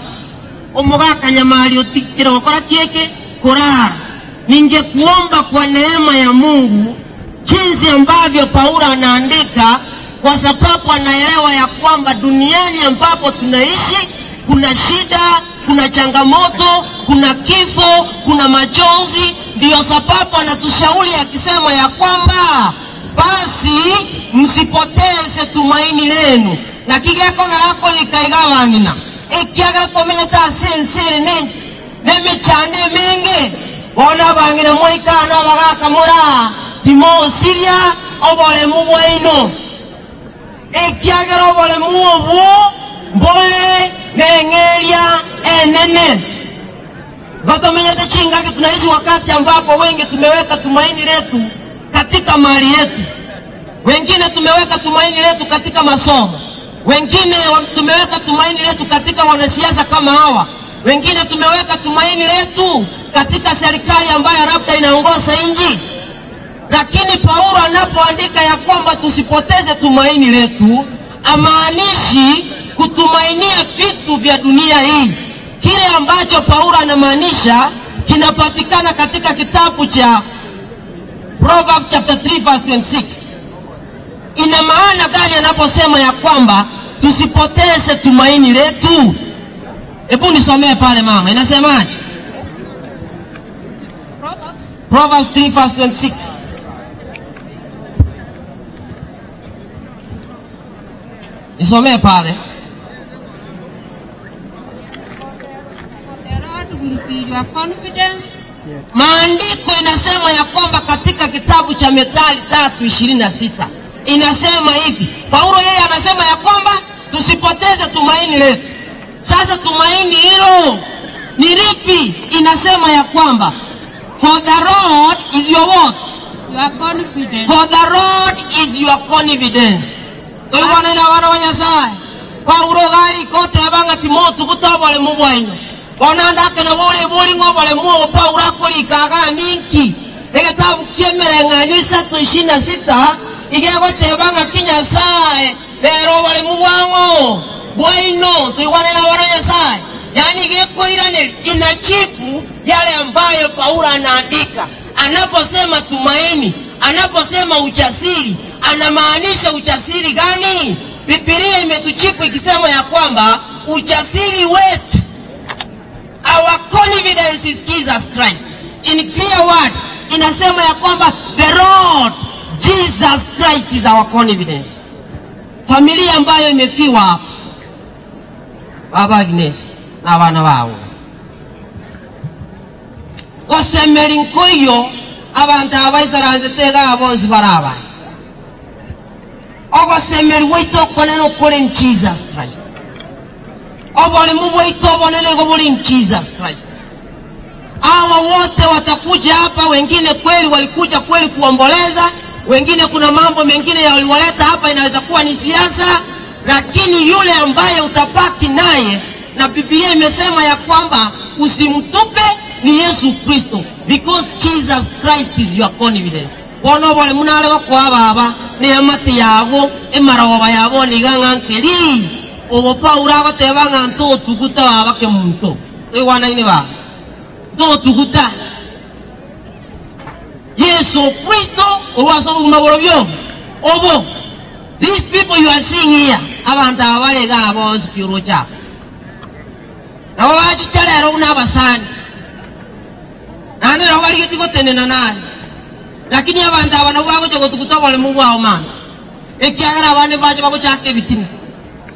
S4: Omogaka nyamali otikire gokora kieke korara. Ningekuomba kwa neema ya Mungu jinsi ambavyo Paulo anaandika, kwa sababu anaelewa ya kwamba duniani ambapo tunaishi kuna shida, kuna changamoto, kuna kifo, kuna machozi. Ndiyo sababu anatushauri akisema ya kwamba basi msipoteze tumaini lenu. Na kigeko galako likaigawanina ekiagala tomenyeta sensere ne nemichane mingi bona bangina moikana bagakamura timosiria obolemu bwaino ekiagera obolemu obwo mbole neng'eria enene. Gotomenyete chingaki tunaishi wakati ambapo wengi tumeweka tumaini letu katika mali yetu, wengine tumeweka tumaini letu katika masomo, wengine tumeweka tumaini letu katika wanasiasa kama hawa, wengine tumeweka tumaini letu katika serikali ambayo labda inaongoza nchi. Lakini Paulo anapoandika ya kwamba tusipoteze tumaini letu, amaanishi kutumainia vitu vya dunia hii. Kile ambacho Paulo anamaanisha kinapatikana katika kitabu cha Proverbs chapter 3 verse 26. Ina maana gani anaposema ya kwamba tusipoteze tumaini letu? Hebu nisomee pale mama, inasemaje? Proverbs 3 verse 26. Nisomee pale.
S8: The Lord will be your confidence.
S4: Maandiko inasema ya kwamba katika kitabu cha Methali 3:26 inasema hivi. Paulo yeye anasema ya kwamba tusipoteze tumaini letu. Sasa tumaini hilo ni lipi? Inasema ya kwamba for the Lord is your what?
S8: Your confidence.
S4: For the Lord is your confidence. Oibwana ina wana wa Nyasaye. Paulo gali kote abanga Timothy kutobole mubwaino. Onandake na bole boli ngobole muo Paulo akolikaga ninki. Egetabu kiemereng'anyo 3:26 igegotebanga ki Nyasaye lero bole mubwango bwaino tuigwane na wana Nyasaye. Yaani gekoirane inachipu yale ambayo Paulo anaandika. Anaposema tumaini, anaposema ujasiri, anamaanisha ujasiri gani? Biblia imetuchipu ikisema ya kwamba ujasiri wetu, our confidence is Jesus Christ. In clear words, inasema ya kwamba the Lord Jesus Christ is our confidence. Familia ambayo imefiwa hapa, Baba Agnes na wana wao, gosemeri nkoyo abantu abaisaranze abonzi baraba ogosemeri wetu koneno kole in Jesus Christ. Obole wetu bonene gobuli in Jesus Christ. Hawa wote watakuja hapa, wengine kweli walikuja kweli kuomboleza,
S6: wengine kuna mambo mengine yaliwaleta hapa, inaweza kuwa ni siasa, lakini yule ambaye utapaki naye, na Biblia imesema ya kwamba usimtupe, ni Yesu Kristo, because Jesus Christ is your confidence. Bono bole munale bakwa baba ne amati yago emaroba yabo nigang'ankeri obo Paulo agoteba ng'a ntotuguta baba ke muntu toigwanaine ba ntotuguta Yesu Kristo orwaso obogima borobio obo. These people you are seeing here, abantu abalega bonsi pyurocha nabo bachicharero buna abasani nane nabo barigeti gotenena nani, lakini abantu aba nabo bagocha gotuguta bole mubwao mana ekiagera abande bache bagochaka ebitina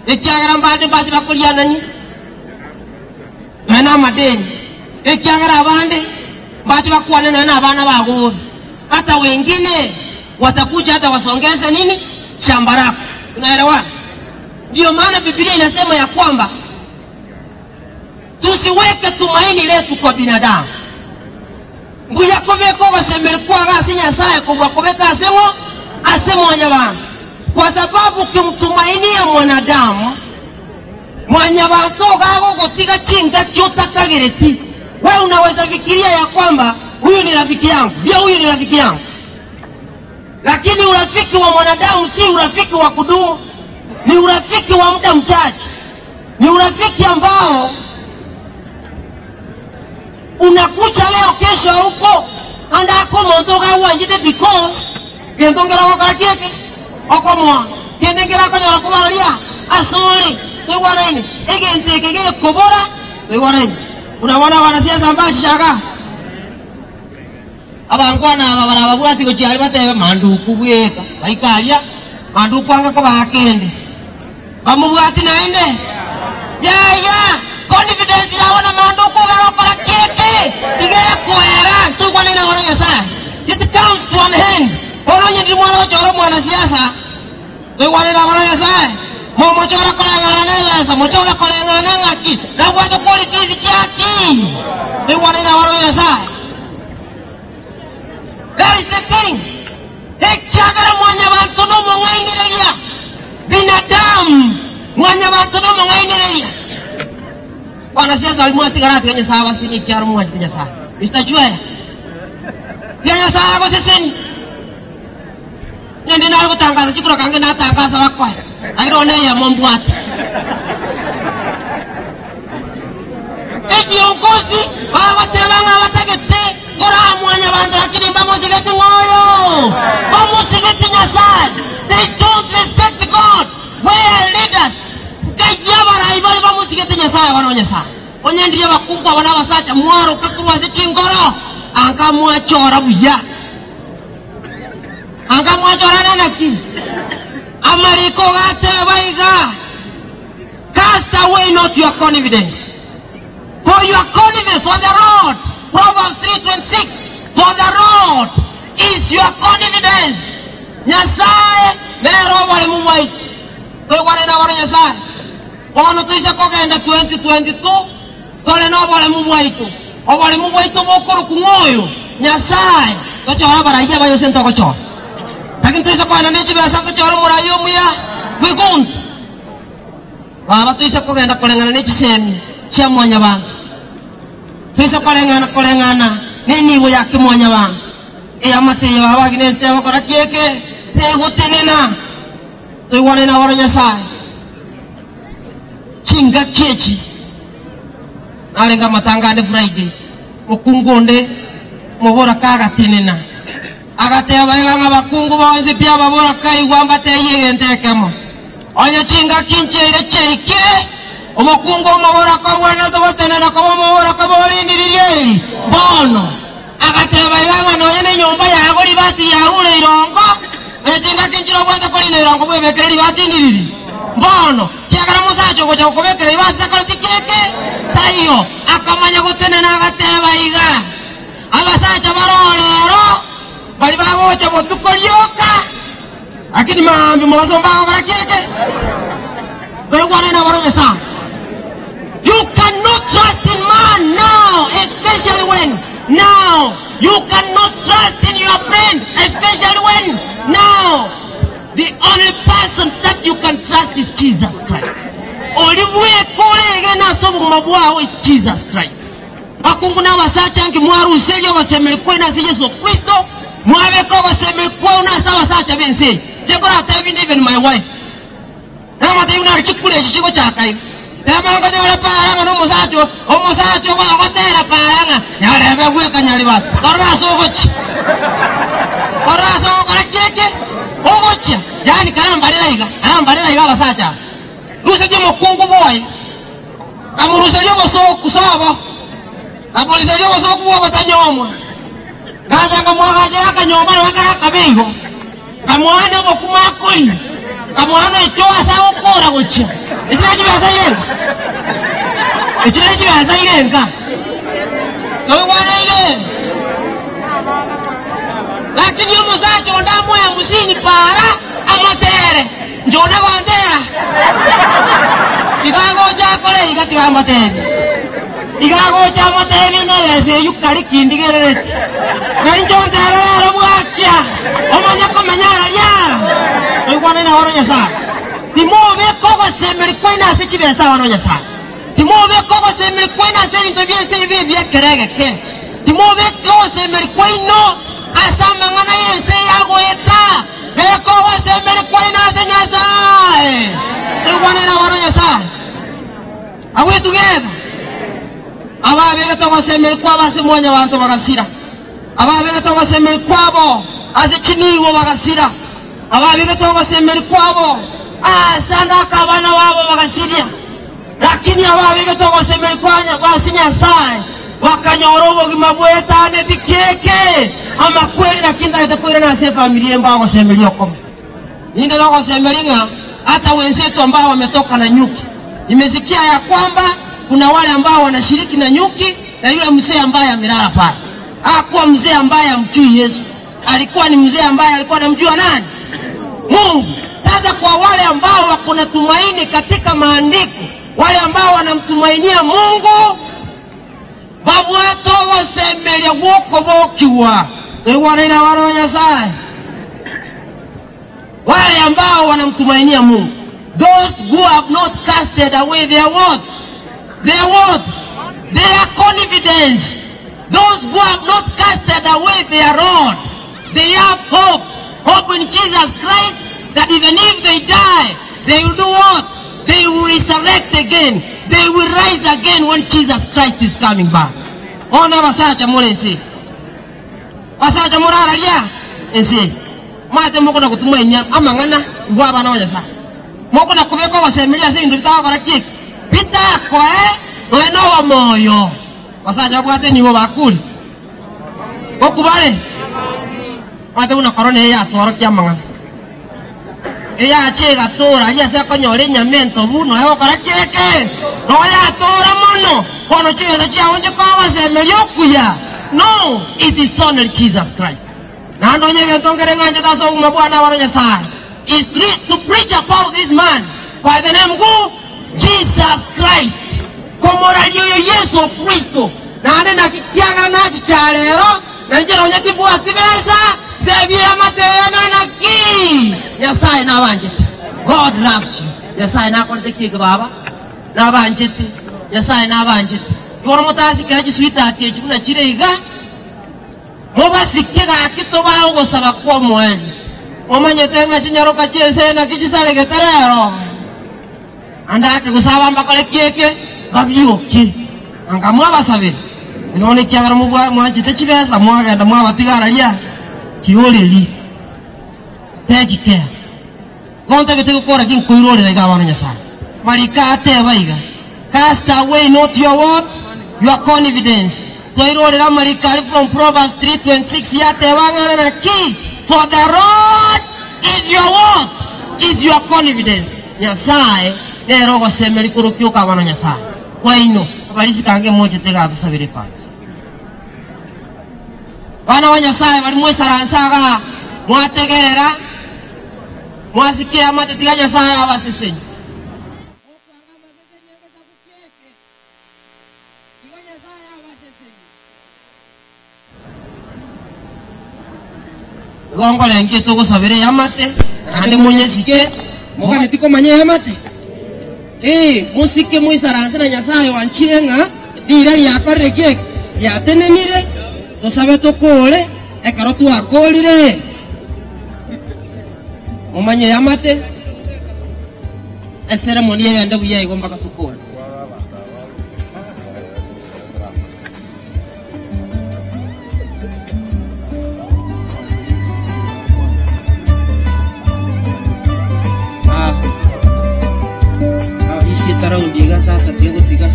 S6: ekiagera mbande bache bakorianani nana amadeni ekiagera abande bache bakwane nana abana bagobe, hata wengine watakuja hata wasongeze nini shamba lako. Tunaelewana? Ndio maana Biblia inasema ya kwamba tusiweke tumaini letu kwa binadamu. Nguya kobeko basemelikuwa gasi Nyasaye kubwa kobeka asemo asemo wanyabantu, kwa sababu kimtumainia mwanadamu mwanyabantu gago gotiga chinga kyotakagereti. Wewe unaweza fikiria ya kwamba huyu ni rafiki yangu, ndio huyu ni rafiki yangu, lakini urafiki wa mwanadamu si urafiki wa kudumu, ni urafiki wa muda mchache, ni urafiki ambao unakucha leo kesho huko andako montoka wanjite, because gendongera wakara kieke okomoa gendengera kanyora kubaralia asuri twigwanaine egente kege kobora twigwanaine. Unaona wanasiasa ambao shaka abangwana aba barababwati gochiari batebe manduku bweka baikaria manduku anga ko bakende bamubwati naende ya confidence yawo na manduku gakora keke igere kwera tukwanina wana Nyasaye. It comes to an end. Ono ndi mwana ochoro mwana siasa twigwanina wana Nyasaye momochora kolengana nebesa mochora kolengana ng'aki nabwate qualities chaki twigwanina wana Nyasaye. That is the thing. Ekiagera mwanyabantu nomong'ainereria binadamu mwanyabantu nomong'ainereria. Wanasiasa walimwatigara ati Nyasaye basini kiaro mwanyi Nyasaye. Mr. Chwe. Nyasaye goseseni. Nyende nalo kutangaza chikura kange natangaza wakwa. Airone ya mombwati. Ekiongozi babatebanga batagete kora mwanyabantu lakini bamusigete ngoyo. Bamusigete Nyasaye. They don't respect God. We are leaders. Kayabara ibali bamusigete Nyasaye bano Nyasaye. Onyendiye bakunkwa bana basacha mwaro kakurwa se chingoro anga mwachora buya. Anga mwachora nanaki. Amariko gate baiga. Cast away not your confidence. For your confidence for the Lord. Proverbs 3:26. For the Lord is your confidence. Nyasaye nero wale mubwai. Toigwane na wale Nyasaye. Bono tuise kogenda 2022 tole no wale mubwaitu. Obale mubwaitu bokoro kungoyo. Nyasaye tochora baraiya bayo sento kochora. Lakini tuise kogenda nechi besa tochora murayo muya wikundu. Baba tuise kogenda kolengana nechi semi chia mwanya bantu. Tuise kolengana kolengana nenigo yake mwanya bantu. Eyamate baba Agnes tegokora kieke tegotenena. Toigwane na waro Nyasaye. Chinga kechi narenga matangane Friday mukungonde mubora kagatinena agateba ng'a bakungu bonse pia babora kaigwa mbateye onye chinga kincheire cheikire omukungu omubora kobwana togotenena kobo mubora kobolindiririe bono agateba ng'a nonye nenyomba yago ribati yahure irongo echinga kinchiro bwate kolina irongo bwebekere ribati ndiriri bono kiagera musacho gocha gokobekera ibati takora tikeke taiyo akamanya gotenena agateba iga abasacha barorero bali bagocha botukorioka lakini mambi mwasomba gokora keke toigwane na barogesa. You cannot trust in man now, especially when now
S20: You cannot trust in your friend, especially when now the only person that you can trust is Jesus Christ. Is Jesus Christ. Bakungu na basacha nki mwarusejo basemerikwe na Yesu Kristo, mwabeko basemerikwe na sabasacha bense. Chekora tabi even my wife. Nama tabi na chikule chiko chakai. Tema ngoja paranga no musacho, omusacho kwa gotera paranga. Nyarebe gweka nyariba. Karaso gochi. Karaso kora keke. Ogochi. Yani karambarira iga, karambarira iga basacha. Ruseje mokungu boy. Kamuruseje bosoku sobo. Kamuruseje bosoku bo batanyomwa. Kaja kamwagajira kanyoma wakara kabeigo. Kamwana bokumakoli. Kamwana echoa sawo kora gochi. Ekiraji basa irenga. Ekiraji basa irenga. Tobwana ile. Lakini omusacha ndamu ya musini para amotere. Njona bandera. Tigagocha kore iga tigamotere. Igagocha motere no bese yukari kindigerereti. Nenjontere robwakia. Omanya komenyara lya. Oigwana na oro Nyasaye. Timobe kogo semeri kwena se chibesa wano Nyasaye. Timobe kogo semeri kwena se bintu byese ibi byekerege ke. Timobe kogo semeri kweno asama ngana yese yagoeta. Beko semeri kwena se Nyasaye. Oigwana na oro Nyasaye. Are we together? Ababe togo semeri kwa base mwanya bantu bagasira. Ababe togo semeri kwabo ase chiniwo bagasira. Ababe togo semeri kwabo asanga kabana wabo bagasiria. Lakini ababe togo semeri kwanya basi Nyasaye wakanyoro bugima bwetane tikeke ama kweli na kinda itakwira na se familia mbao semeri yoko. Ninde loko semeringa hata wenzetu ambao wametoka na nyuki. Nimesikia ya kwamba kuna wale ambao wanashiriki na nyuki na yule mzee ambaye amelala pale. Hakuwa mzee ambaye amjui Yesu. Alikuwa ni mzee ambaye alikuwa anamjua nani? Mungu. Sasa kwa wale ambao wako na tumaini katika maandiko, wale ambao wanamtumainia Mungu, babu wetu wasemelia woko bokiwa. Ewa wale Nyasaye. Wale ambao wanamtumainia Mungu. Those who have not casted away their word. Their word, their confidence. Those who have not casted away their rod, they have hope. Hope in Jesus Christ that even if they die, they will do what? They will resurrect again. They will rise again when Jesus Christ is coming back. Ona basacha mulensi. Basacha muraralia ensi. Mate moko na kutumainia amangana ngwa bana wa Nyasaye. Moko na kubeko wasemilia sindu bitawakora kiki. Pita koe weno wa moyo. Basacha bwate nibo bakuli. Okubale. Mate una corona ya twaro kia mangana. Eya chega tora ya se konyore nyamento buno e okora keke. No ya tora mono. Kono chega chia onje kwa wasemelio kuya. No, it is only Jesus Christ. Na ndo nyege tongere nganje taso umabwana wa Nyasaye. Is to preach about this man by the name of Jesus Christ. Komoralio Yesu Kristo. Na ande na kikiaga na chicharero na njero nyakibwa tibesa debira matena na ki. Nyasaye na banjete. God loves you. Nyasaye na konte ki baba. Na banjete. Nyasaye na banjete. Kono mutasi kira sweet ati chibuna chire iga. Mobasikiga kitoba ogosaba kwa mweli. Omanyete nga chinyaroka chiense na kichisale geterero. Andake gusaba mbakole kieke babyoke. Anga mwabasabire. None kiagara mubwa mwanjite chibesa mwagenda mwabatigararia kioreri. Take care. Gonta gete gukora kinkuirorera iga bana Nyasaye. Marika ateba iga. Cast away not your what? Your confidence. Twairorera marika from Proverbs 3:26 yateba ngana na ki. For the Lord is your what? Is your confidence. Nyasaye nero gosemeri kurukiuka bana Nyasaye. Kwaino abalisi kange moje tega tusabire fa. Bana wa Nyasaye bali mwesaransaga mwategerera mwasikia matetiga Nyasaye abasese.
S4: Gongo lengi tugusabire yamate ande munyesike mugane tikomanye yamate musike muisaranse na Nyasaye wanchire ng'a dira ryakorire ki yatenenire tusabe tukure ekero twakorire mumanye yamate eseremoni eyende buya igo mpaka tukure. Tarau diga tata tiga tiga.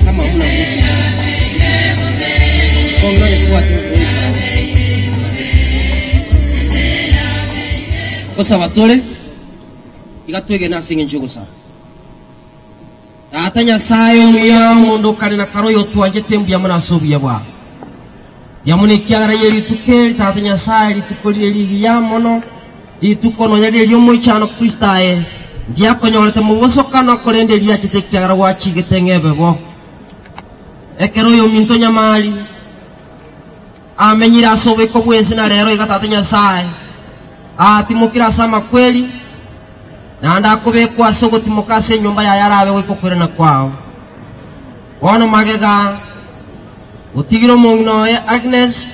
S4: Kama una nguvu. Kosa batole igatwege nasinge njogosa Tata Nyasaye omuya mundu kare na karoyo twanje tembu ya manaso buya bwa yamunikyara yeri Tata Nyasaye litukolire ligi ya mono litukono yari ryo muchano Kristaye ndiakonyorete mubosokano kolende lya kitekyara wachigete bo ekero yo minto nyamali amenyira sobe ko bwensi na rero igatata Nyasaye atimukira sama kweli na ndakobe kwa soko timukase nyumba ya yarabe wikokwirana kwao wono magega utigiro mungino Agnes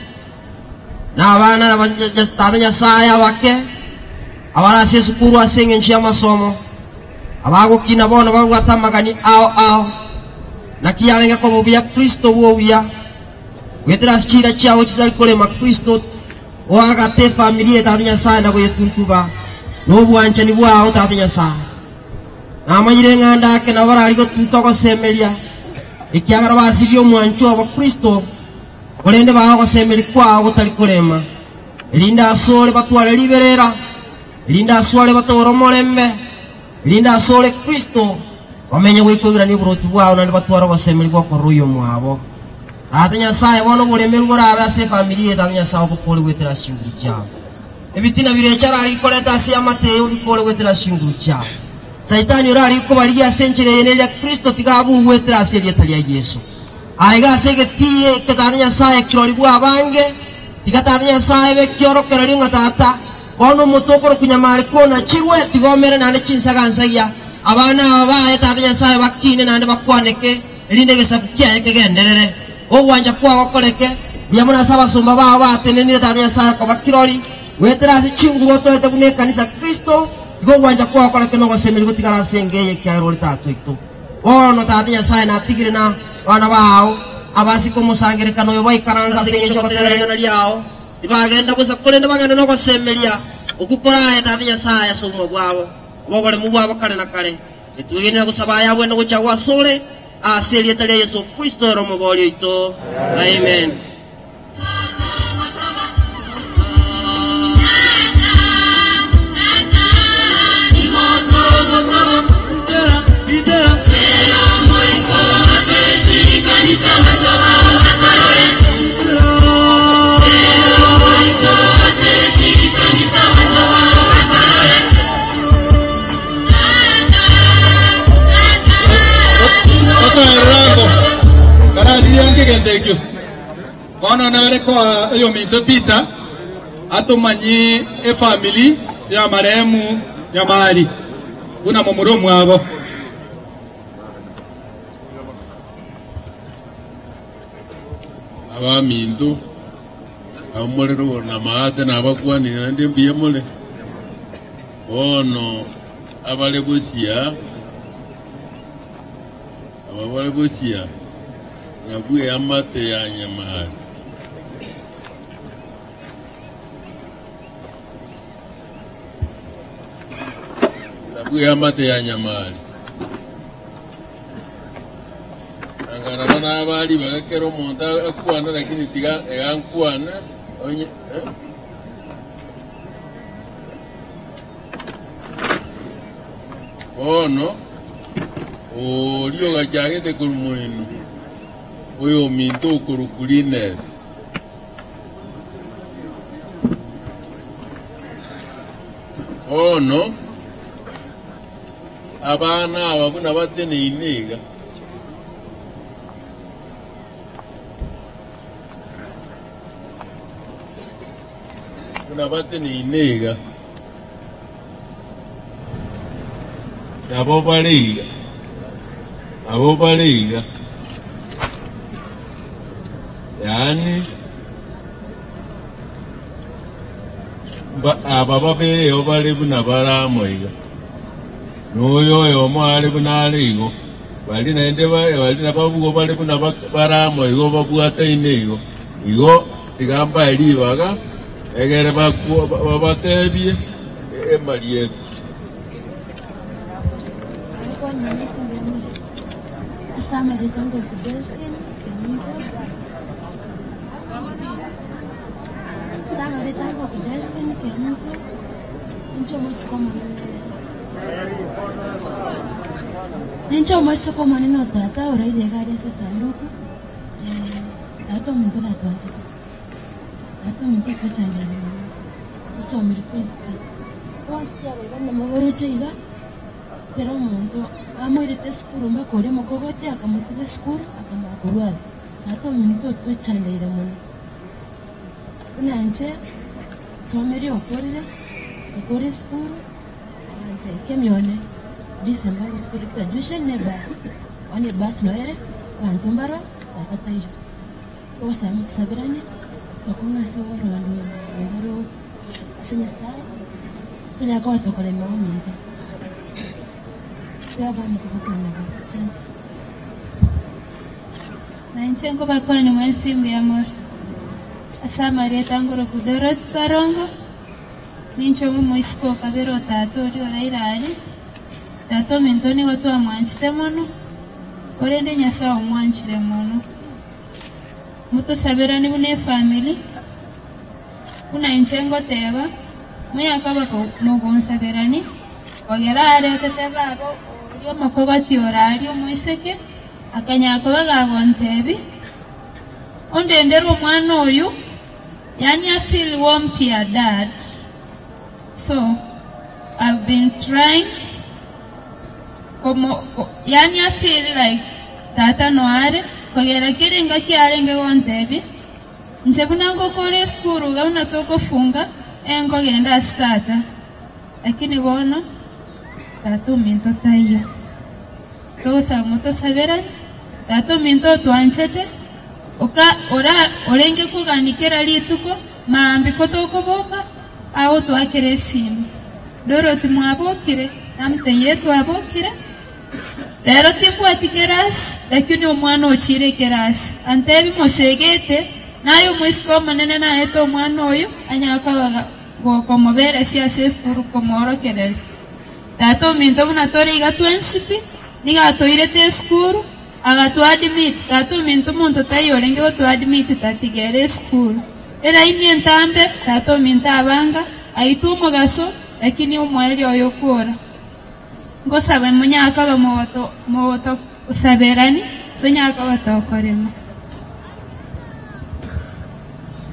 S4: na abana Tata Nyasaye abake abarase sukuru asenge nchi ya masomo abagukina bono bagwatamagani ao ao na kiarenge ko mubia Kristo wo uya wetera chira chao chitari kolema Kristo oagate familia Tata Nyasaye na goyetuntuba nobwanchani bwao Tata Nyasaye namanyire ng'anda ake na barari gotuta gosemeria ikiagara basirie omwancho wa Kristo orende bao gosemeri kwao gotari korema rinda asore batware liberera rinda asore batoro morembe rinda asore Kristo bamenye gwikogira ni buroti bwao nandi batwara gosemeri gwakoruyo mwabo Tata Nyasaye bono buremeru borabe ase familia Tata Nyasaye okokore gwetera shinguru chao ebitina birechara arikoreta ase amateo bikore gwetera shinguru chao Saitani orari kobarigia ase enchera ene ya Kristo tigabu gwetera ase rieta ria Yesu aiga ase getie Tata Nyasaye kirori bwa abange tiga Tata Nyasaye bekiorokero ring'a tata bono omotokoro kunyamari kona chirwe tigomere nande chinsagansagia abana aba baye Tata Nyasaye bakine nande bakwaneke erinde gesaku kiaye kegenderere ogwanja kwao koreke yamuna saba sumba bao batenenire Tata Nyasaye kobakirori wetera ase chinguru otoete buna ekanisa Kristo tigo gwanja kwao koreke nogosemeri gotigara ase engeye kiaerori tata oito bono Tata Nyasaye natigire na bana bao abasi komosangerekano oyo baikaransa ase eng'encho gotegererigana riao tibagenda bosa korende bagende nogosemeria okukoraye Tata Nyasaye ase obogima bwabo oboremu bwabo kare na kare nitwegenera gosaba yabwene gocha gwasore ase rieta ria Yesu Kristo ero omobori oito. Amen.
S2: Bono nare kwa eyo minto Peter atumanyi efamily ya marehemu Nyamari buna mumuro mwabo
S11: abaminto amuliro na maate nabakwanire nandi mbuya mule bono abale busia nabwe amate ya Nyamari nabwe amate ya Nyamari angana bana abali bagakera omonto akwana lakini tiga egankwana onye bono olio gachagete korwa moino oyo minto okorukuline Ono abana aba buna bateneine iga buna bateneine iga nabo bare iga nabo bare iga yaani aba babere bari buna baramo iga n'oyo oyo omo ali buna ali igo bali naende bali nababugo bali buna baramo igo babwataine igo igo igamba eribaga egere babatebie emali yetu.
S5: Nincho mwesoko maneno tata oraide gari ase sanduku tata omuntu natwanjire tata omuntu akwechandira tusomire twesi pe twasikia abaibana maboroche iga kera omuntu amwirete esukuru mpaka oria omokogoti akamutiga esukuru akamara korwara tata omuntu otwechandeire mono buna inche nsomere okorire nkakora esukuru akanteka emione December kuchukua graduation ne bus one bus noere bantu mbaro bakatayo osama sabirane tokonga soro ndo sinyasa bila kwa tokole maominto yaba mtukukana asante.
S14: Na inchengo bakwani mwensimu ya mor asamaria tangoro kudorot parongo nincho muisiko kabero tatu ori orairari tata ominto nigo twamwanchete mono korende Nyasaye omwanchire mono mutosabirani buna efamily buna inche ngoteba muyakaba mogonsabirani ogera aretete baba oria omokogoti orari omoiseke akanyakoba gagontebi ondendere omwana oyu yani I feel warm to your dad, so I've been trying. Yani I feel like tata noare kogera kiringa kiarenge gontebi nche buna ngokora esukuru gabuna tokofunga engogenda ase tata lakini bono tata ominto taiyo togosaba motosaberani tata ominto otwanchete oka ora orenge kuganikera rituko maambi kotokoboka aho twakere esimu Dorothy mwabokire namuteye twabokire rero timbwati kerasi lakini omwana ochire kerasi antebi mosegete naye omwisiko omonene naete omwana oyo anyakabaga gokomoberesia ase esukuru komworokereria tata ominto buna tore iga twensipi niga atoirete esukuru agatwadimit tata ominto omonto taiyo orenge gotwadimit tatigere esukuru eraini entambe tata ominto abanga aitwe omogaso lakini omweri oyo okora ngosaba munyakaba mogoto osaberani tonyakaba tokorema.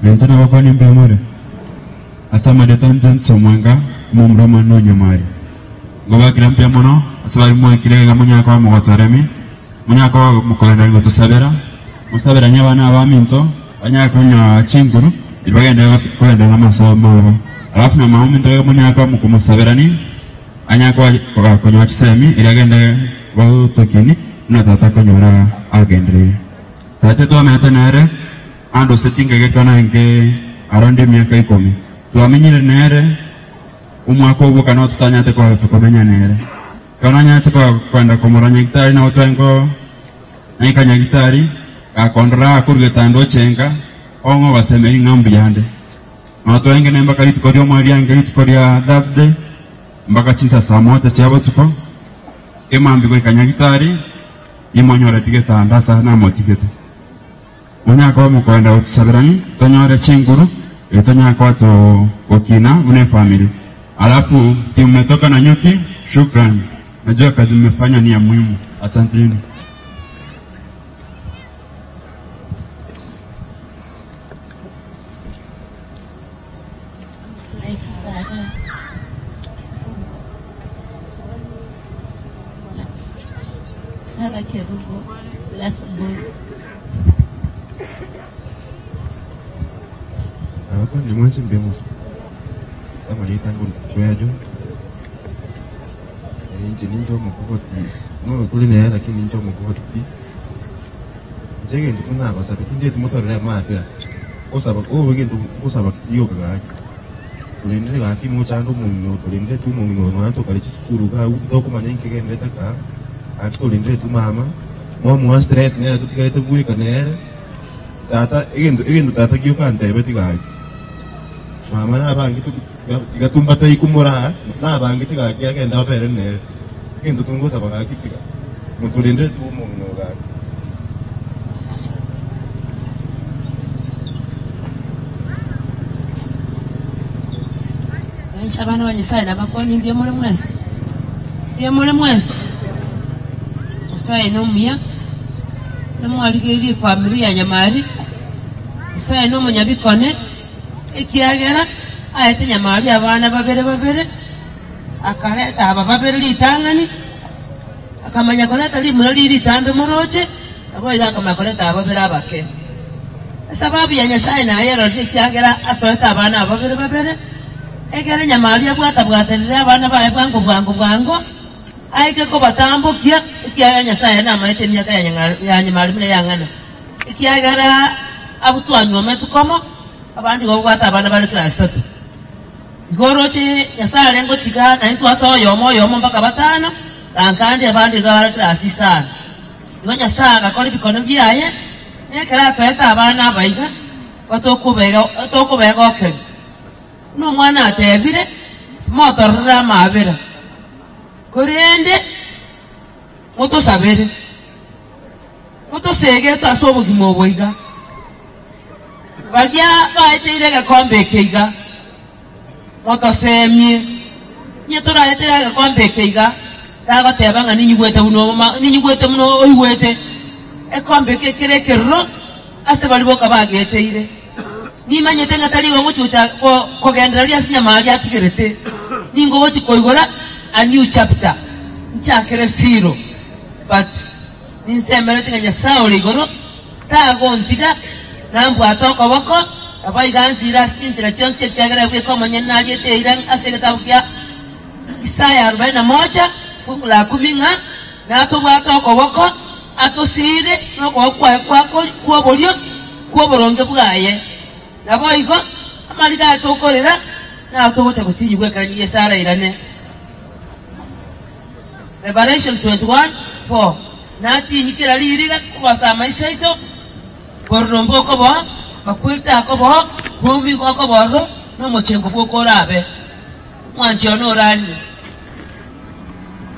S1: Nenzana bakwani mbemore asamade James Omwenga mumroma no nyamari ngobakira mpya mono asabari mwekirega munyaka wa mogotoremi munyaka wa mukorenda ngotosabera musabera nyabana abaminto banyakunya chinguru ibagenda kwenda n'amasomo alafu na maumi ndio munyaka mukumusaberani anyaka kwa chisemi iragenda bagutokini na tata konyora agendere tate twamete nere ando setinga gekana nke around miaka 10 twamenyire nere umwaka ubwo kana tutanyate kwa tukomenya nere kana nyate kwa kwenda komora nyagitari na otwengo naika nyagitari akondra kurgetando chenga ongo basemeri ngambu yande na twenge nemba kali tukorio mwali yange tukoria Thursday mpaka chinsa saa moja chiabo tuko emambi kwa kanyagitari imonyora tigeta ndasa na motigete munyaka wa mukwenda utusaberani tonyore chinguru etonyaka to okina mune family alafu timu metoka na nyuki. Shukran, najua kazi mmefanya ni ya muhimu, asanteni.
S5: Naitwa Sara. Sarah Kerubo, last born.
S1: Abakwa ni mwenzi mbemo. Kama litangu chwejo. Inji ninjo mukoti. No tuli ne lakini ninjo mukoti pi. Njenge ndikuna basabe tinde tumotorera mapira. Osaba o wege osaba iyo ga. Tulindire gaki muchando muno tulindire tu muno no to kali chisukuru ga uto kumanya nkege ndetaka. Atulindire tu mama. Mo mo stress nera tutikare tu buika nera. Tata egendo tata kiyo kante beti ga. Mama na bangi tu tigatumba tai kumora na bangi tiga kia kenda pere ne. Egendo tungo saba gaki tiga. Mutulindire tu muno ga.
S6: Abana ba Nyasaye nabakoni mbye muri mwese. Mbye muri mwese. Nyasaye nomuya. Namwaligirire family ya Nyamari. Nyasaye nomunyabikone. Ekiagera aete Nyamari abana babere babere. Akareta aba babere litangani. Akamanya koleta limwe liritambe muroche. Abo akamanya koleta ababere abake. Sababu ya Nyasaye naye roshe ekiagera atoleta abana babere babere. Ekere Nyamari abwata bwaterere abana baye bwango bwango bwango aike ko batambukia ekiagera Nyasaye namaete emyaka ya Nyamari mune yang'ana ekiagera abutwanywa tukomo abandi gobwata abana bari class 3 igoroche Nyasaye arengo tiga na ntwata oyomo oyomo mpaka batano kankandi abandi gabara class 5 igo Nyasaye agakora ebikono byaye nekera atweta abana abaiga batokubega tokubega okeri no mwana atebire motorera mabira korende motosabere motosegeta ase obogima oboiga baria baeteire gekombe ekeiga motosemie nye toraetere gekombe ekeiga tagoteba ng'a ninyigwete buno ninyigwete muno oigwete ekombe kekere ekerero ase bari boka bageteire nimanyete ngatari go muchucha kogendera ria Nyamari atigerete ningo gochi koigora a new chapter nchakere zero but ninsemerete nga Nyasaye ori igoro tagontiga nambwata okoboko abaigansira ase chionsi ekiagera bweka omonyene nariete ira ase egetabu kia Isaya 41 fungu la 10 ng'a natobwata okoboko atosire nokoboko kwaye kwoborio kwoboronge bwaye nabo igo amariga atokorera na togocha gutinyigwe kanyi Sara irane Revelation 21:4 natinyikira ririga kubasa maisaito borombo kobo makwirta kobo kumi kobo no mochengo bwokorabe mwancho no rali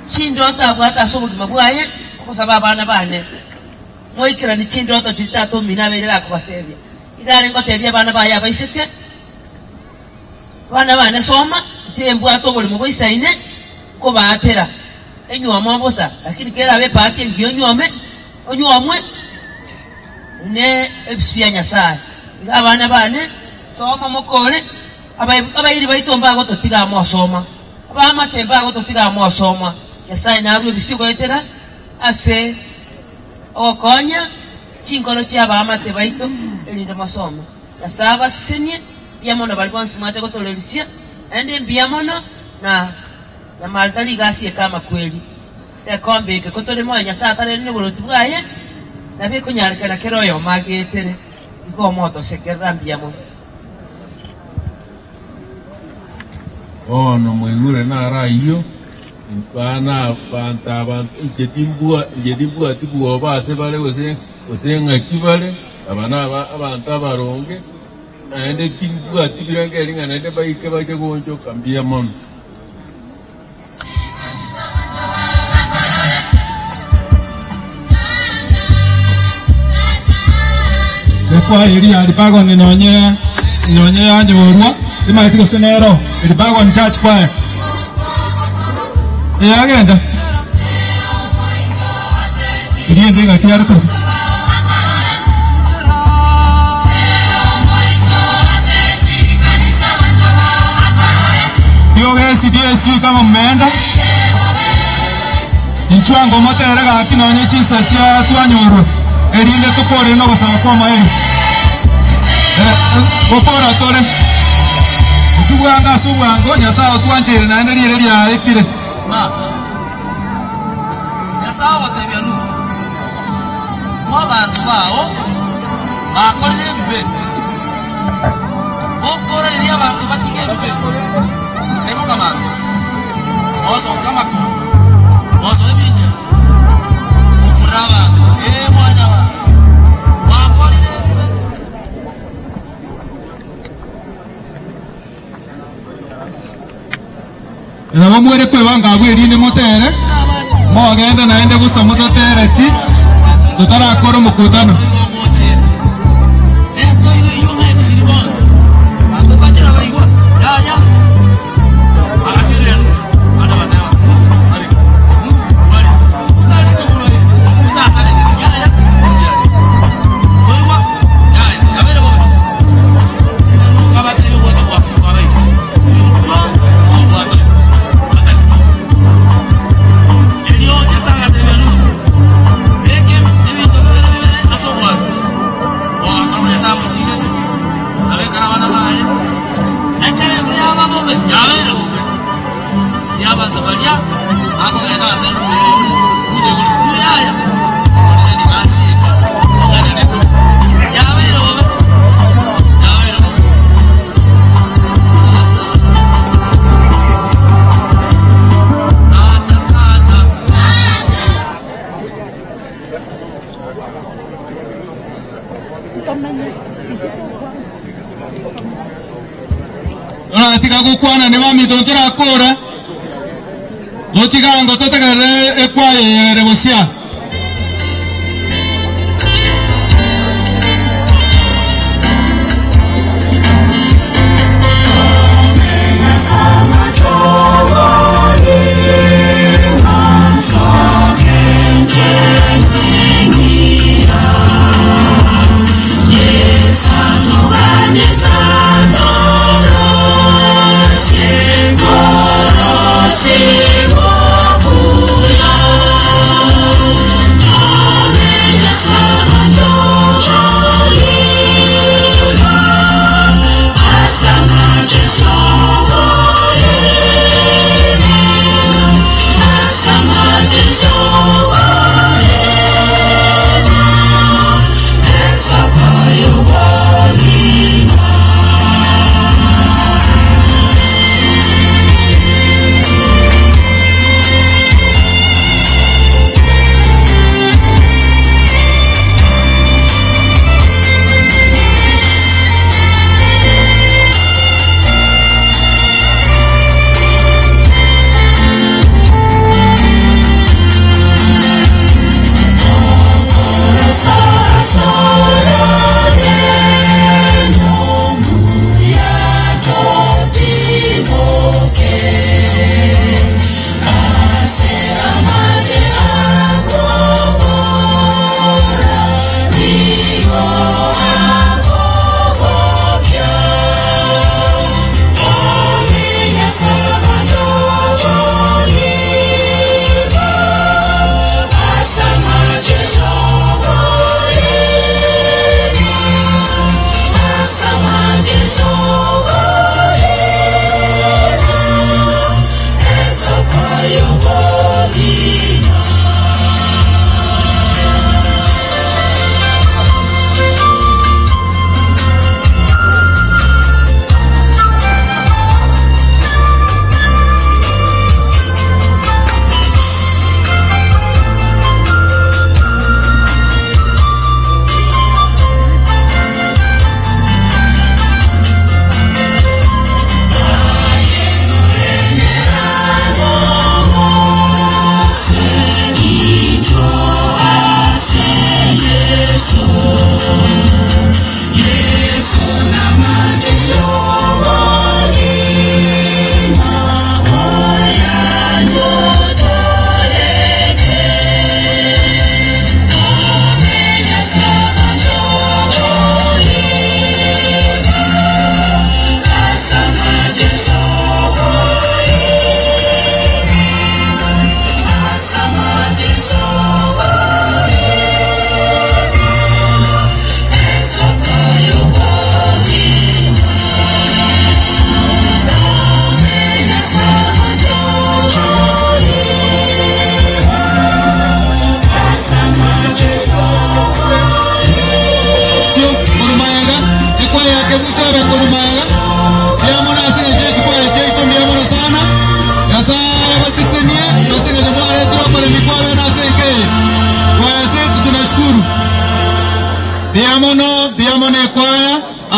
S6: chindota bwata sobugima bwaye okusaba abana bane moikira ni chindota chitato mina bere bakubatebya igare ngotebya abana baye abaiseke abana bane soma chembwato buli muboisaine ko baatera enyuoma bosa lakini kera be pati ngiyo nyuome onyuomwe ne ebisubya Nyasaye abana bane soma mokore abayiri baitomba gototiga mosoma abamatemba gototiga mosoma Nyasaye narwe ebisigo etera ase okonya chinkoro chia abamate baito erinda masomo Nyasaye abasenye mbiamono bali bonsi mwate gotolerisia ende mbiamono na Nyamari gasi kama kweli ekombe ke kotore mo Nyasaye atare n'oboroti bwaye nabikunyarikana kero oyo magetere iko moto sekerra mbiamono
S11: ono mwigure nara iyo bana banta abantu ijetimbua tibuo base bale gose ng'aki bale abana abantu abaronge naende timbua tibirangeri ng'a naende baike bache gonchoka mbuya mono.
S2: Kwa eri alipago ni nonye nonye yanyorwa imaitiko senero ilipago ni church choir yagenda iriende ngakiarto DSU kama mmeenda Inchwango motere gaki nonye chinsa chia twanyorwe erinde tukore no gosaba kwa maeri gokora tore nchubwanga subwango Nyasaye otwanchere naende rire riaekire
S16: ma Nyasaye agotebia Nuhu mwa bantu bao bakorire ebibe bokoreria abantu batige ebibe ebukamanga osoka makuru oso ebinja okuraba abantu mwana wa wakorire ebibe
S2: nabo mwere kwebanga abwerinde motere mogende naende gusa mutotere ti tutarakora omukutano. Gukwana ni bamito turakora gochigango totegerere ekwaye busia.
S16: Sigo,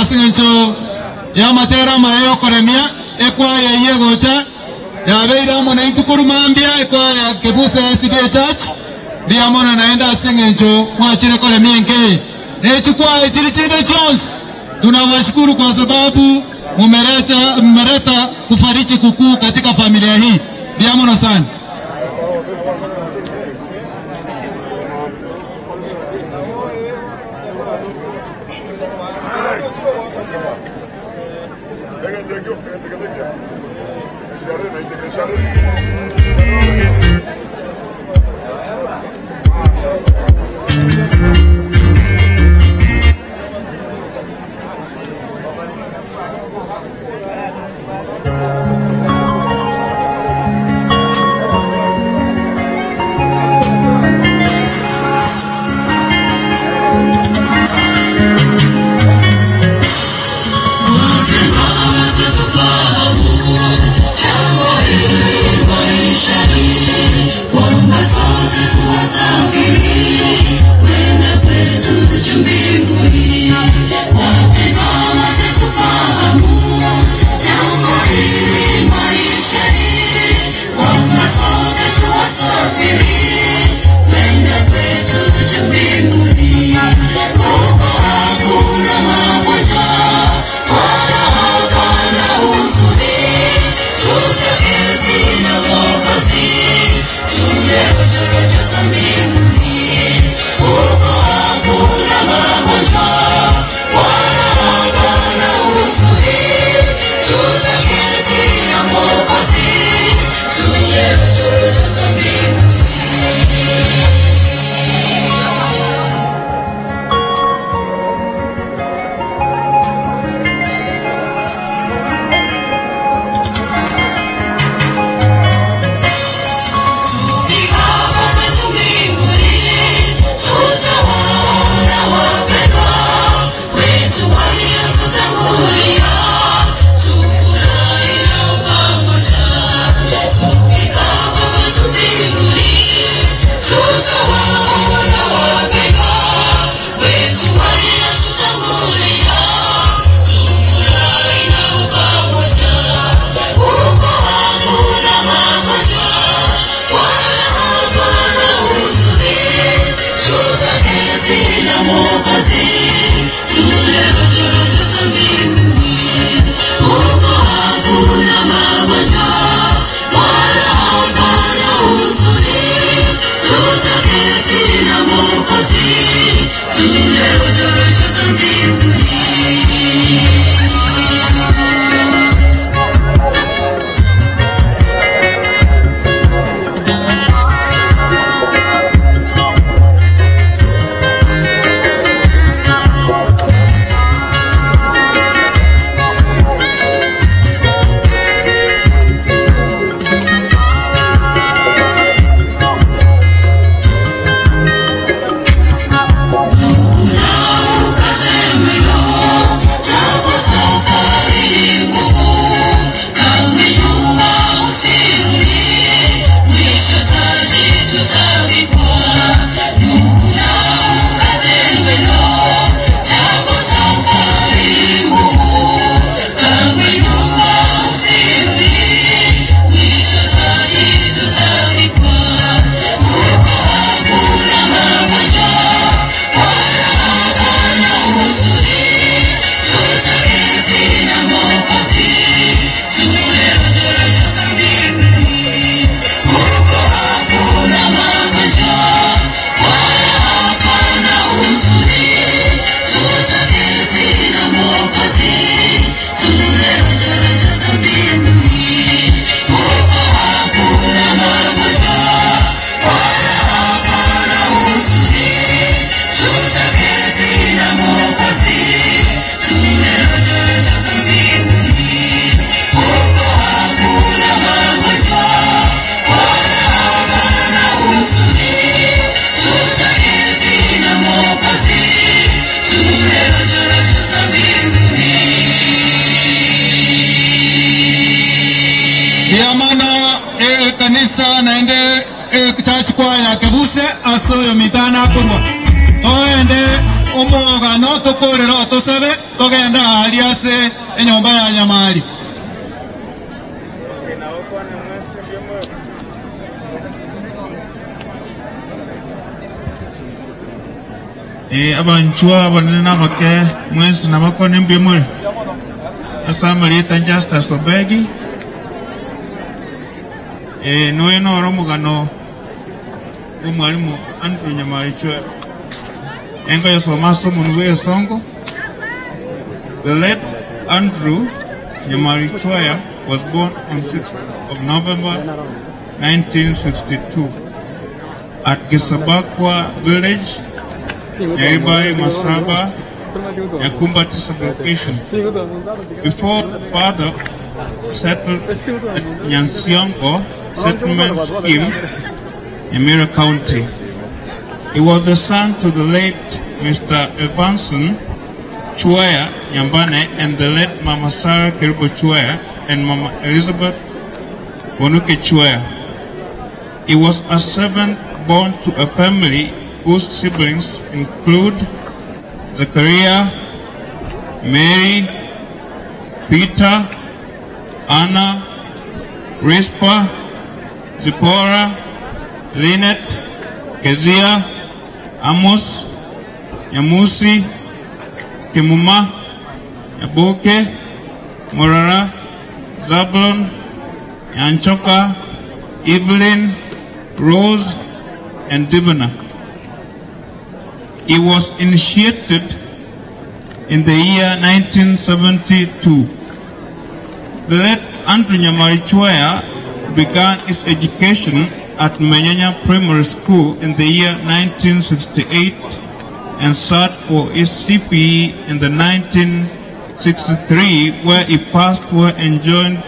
S2: Asincho ya matera mayo koremia ekwaya yegocha ya beira mona intukurumambia ekwaya Kebuse SDA Church ndiamona naenda asincho mwachire koremia nke nechikwaya chiri chinde chonse. Tunawashukuru kwa sababu mmeleta kufariji kukuu katika familia hii. Ndiamona sana. Kanisa naende church choir ya Kebuse asoyo mitana kurwa oende. Omogano tokorera tosabe togenda hali ase enyomba ya Nyamari.
S18: Abanchwa abanene nabake mwesi nabakone mbimule asamalieta Justus Obegi noe noro omogano omwalimu Andrew Nyamari Chwea enga yasoma somo nuwe esongo. The late Andrew Nyamari Chwea was born on 6th of November 1962 at Gisabakwa village, Nyaribari, Masaba, Nyakumbati sublocation. Before the father settled at Nyansiongo settlement scheme in Nyamira County. He was the son to the late Mr. Evanson Chwea Nyambane and the late Mama Sarah Kerubo Chwea and Mama Elizabeth Bonuke Chwea. He was a seventh born to a family whose siblings include Zachariah, Mary, Peter, Anna, Rispa, Zipporah, Lynette, Kezia, Amos, Nyamusi, Kimuma, Nyaboke, Morara, Zablon, Nyanchoka, Evelyn, Rose, and Divina. He was initiated in the year 1972. The late Andrew Nyamari Chwea began his education at Menyanya Primary School in the year 1968 and sat for his CPE in the 1963, where he passed well and joined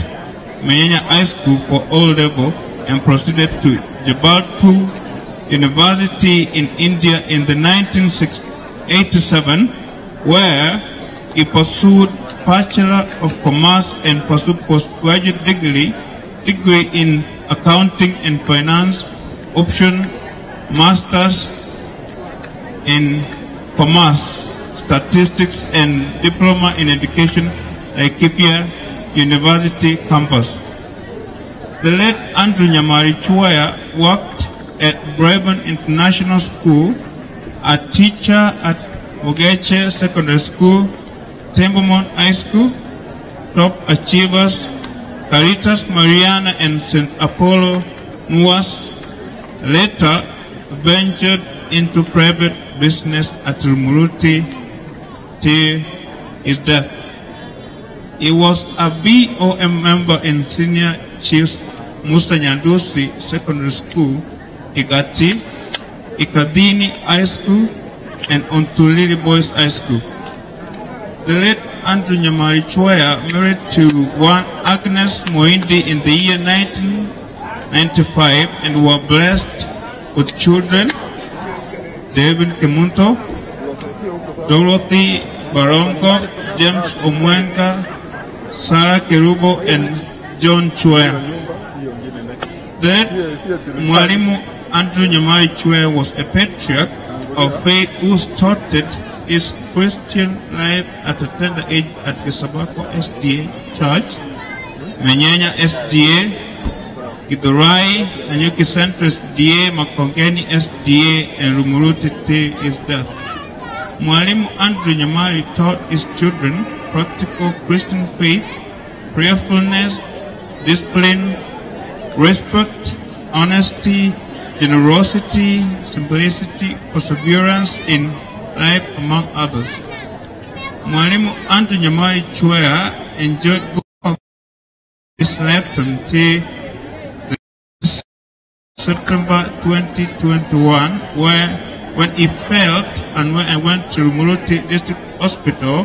S18: Menyanya High School for O level and proceeded to Jabalpur University in India in the 1987, where he pursued Bachelor of Commerce and pursued postgraduate degree in Accounting and Finance, option Masters in Commerce, Statistics, and Diploma in Education at Laikipia University campus. The late Andrew Nyamari Chwea worked at Braeburn International School, a teacher at Mogeche Secondary School, Templemont High School, Top Achievers, Caritas Mariana, and St. Apollo Nuas. Later ventured into private business at Rumuruti till his death. He was a BOM member in Senior Chiefs Musa Nyandusi Secondary School, Igati, Ikadini High School, and Ontulili Boys High School. The late Andrew Nyamari Chwea married to one Agnes Moindi in the year 1995 and were blessed with children David Kemunto, Dorothy Barongo, James Omwenga, Sarah Kerubo, and John Chwea. The late Mwalimu Andrew Nyamari Chwea was a patriarch of faith who started his Christian life at a tender age at Gisabako SDA Church, Menyanya SDA, Githurai, Nanyuki Central SDA, Makongeni SDA, and Rumuruti till his death. Mwalimu Andrew Nyamari taught his children practical Christian faith, prayerfulness, discipline, respect, honesty, generosity, simplicity, perseverance in life, among others. Mwalimu Andrew Nyamari Chwea enjoyed good his life until September 2021, where when he felt and when I went to Rumuruti District Hospital,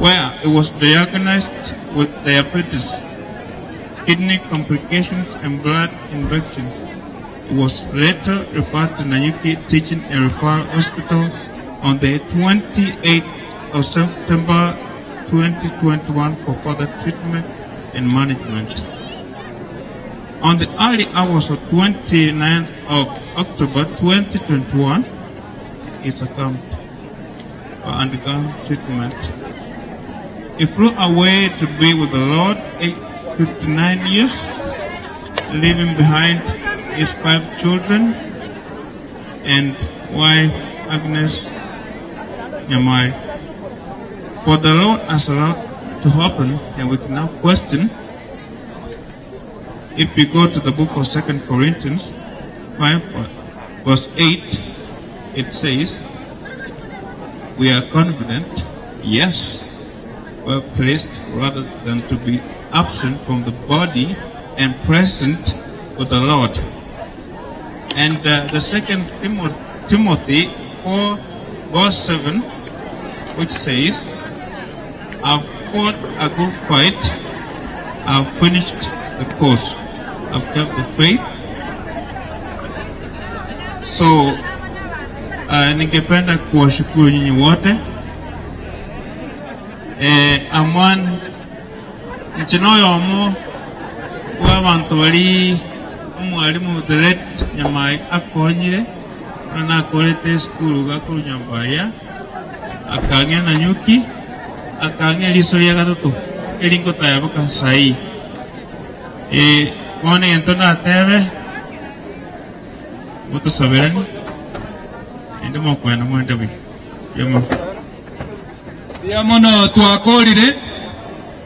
S18: where he was diagnosed with diabetes, kidney complications, and blood infection. He was later referred to Nanyuki Teaching and Referral Hospital on the 28th of September 2021 for further treatment and management. On the early hours of 29th of October 2021, he succumbed. or undergone treatment. He flew away to be with the Lord aged 59 years, leaving behind his 5 children and wife Agnes Nyamai. For the Lord has allowed to happen, and we can now question. If we go to the book of 2 Corinthians 5 verse 8, it says, we are confident, yes, well placed rather than to be absent from the body and present with the Lord. And the 2 Timothy 4 verse 7, which says, I've fought a good fight, I've finished the course, I've kept the faith. So ningependa kuwashukuru nyinyi wote. Amwan nchinoyomo wa bantu bali omwalimu the late Nyamai akonyire na akorete skuru gakuru Nyambaya akang'ea na nyuki akang'ea liso ria gatatu eringo tayaboka sai bono egento natebe motosaberani ende mokwenda mwende buya yamo
S2: ya mono twakorire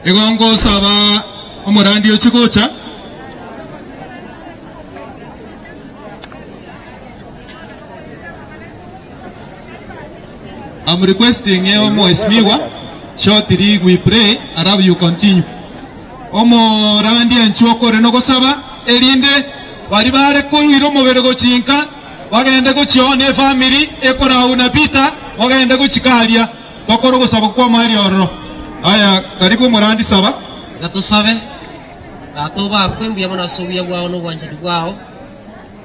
S2: egongo saba omorandi ochigocha. I'm requesting Mheshimiwa shortly we pray arabu you continue. Omorandi anchokore nogosaba erinde bari bare koruira omobere gochinka bagende gochione family ekorau na Peter bagende gochikaria tokoro gosaba kwa mali ororo. Aya karibu morandi saba
S21: gatusabe batuba kwembya mona sobuya bwao no bwanjani bwao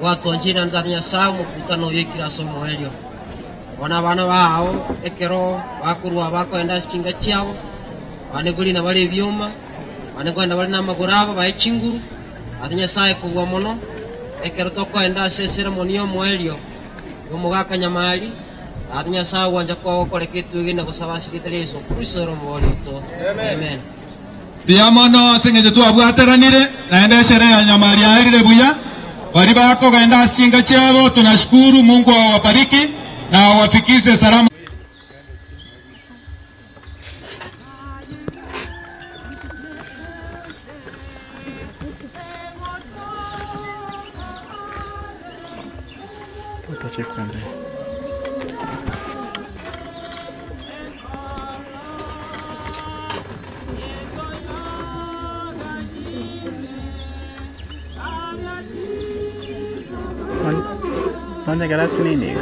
S21: wakonjira ndani ya samu mukutano yekira somo elyo bona bana bao ekero bakurwa bakoenda chinga chiao bane na bali byoma bane kwenda bali na magorabo bae chinguru ati Nyasaye kubwa mono ekero tokoenda ase ceremony omoelio omogaka Nyamali ati Nyasaye wanja kwa koleke twigina gusaba sikitele Yesu Kristo romolito. Amen.
S2: Biamono sengeje twabwateranire naende sherehe ya Nyamali aerire buya bali bakogenda singa chiabo. Tunashukuru Mungu awabariki na awafikize salama.
S22: ¿Dónde quedas, nini?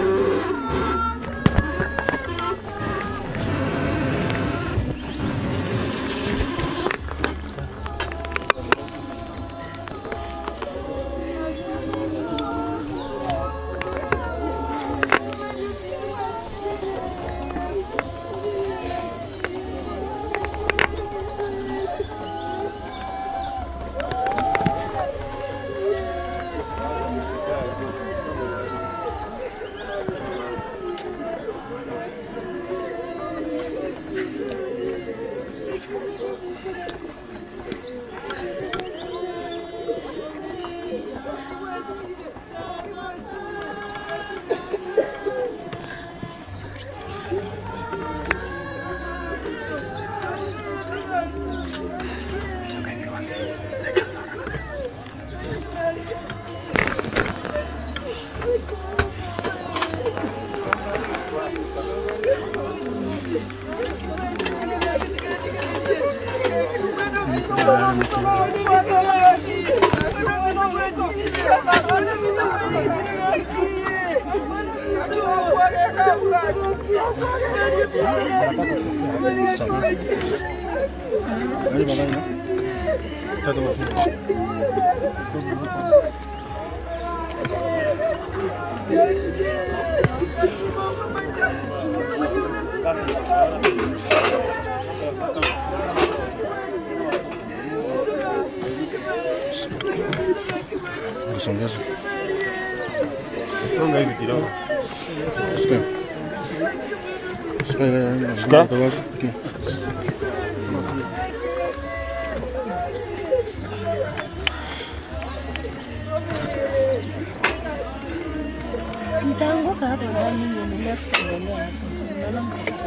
S10: Shika.
S5: Nitaanguka hapo ndani niendelee kusogelea hapo.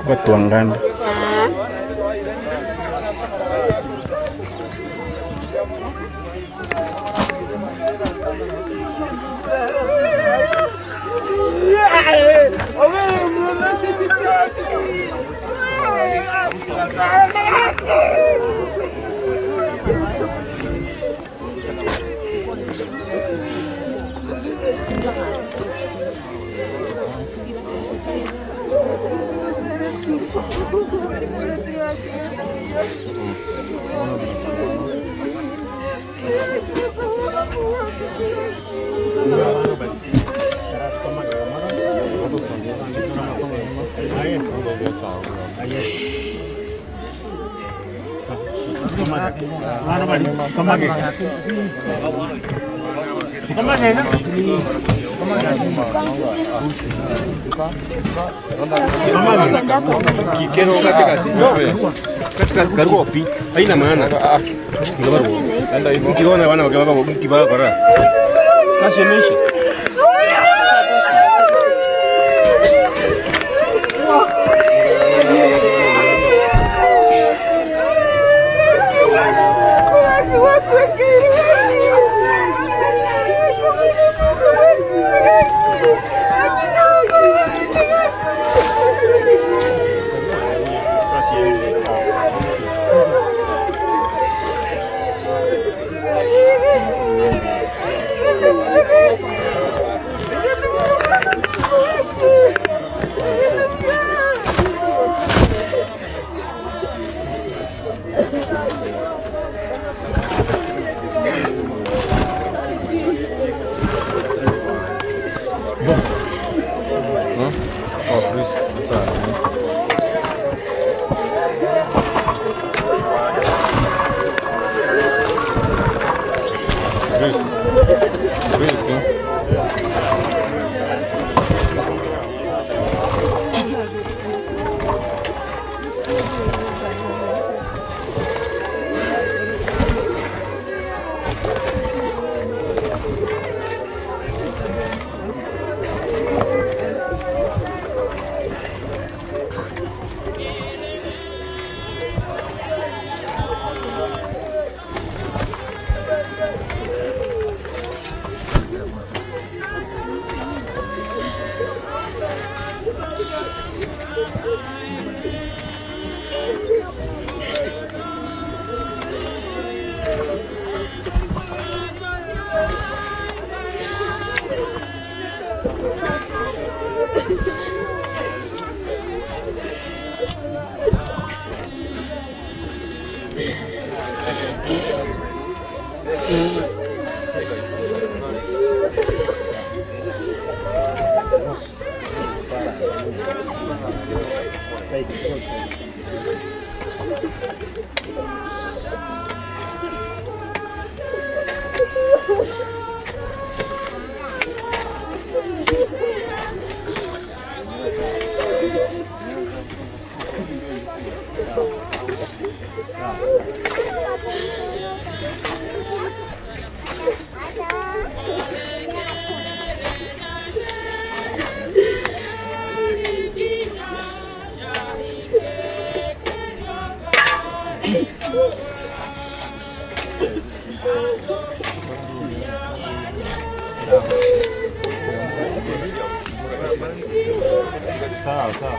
S10: Watu wa ndani.
S12: Haina maana. Mkiona wana mkibaa bara. Kashemeshi.
S10: Sawa sawa.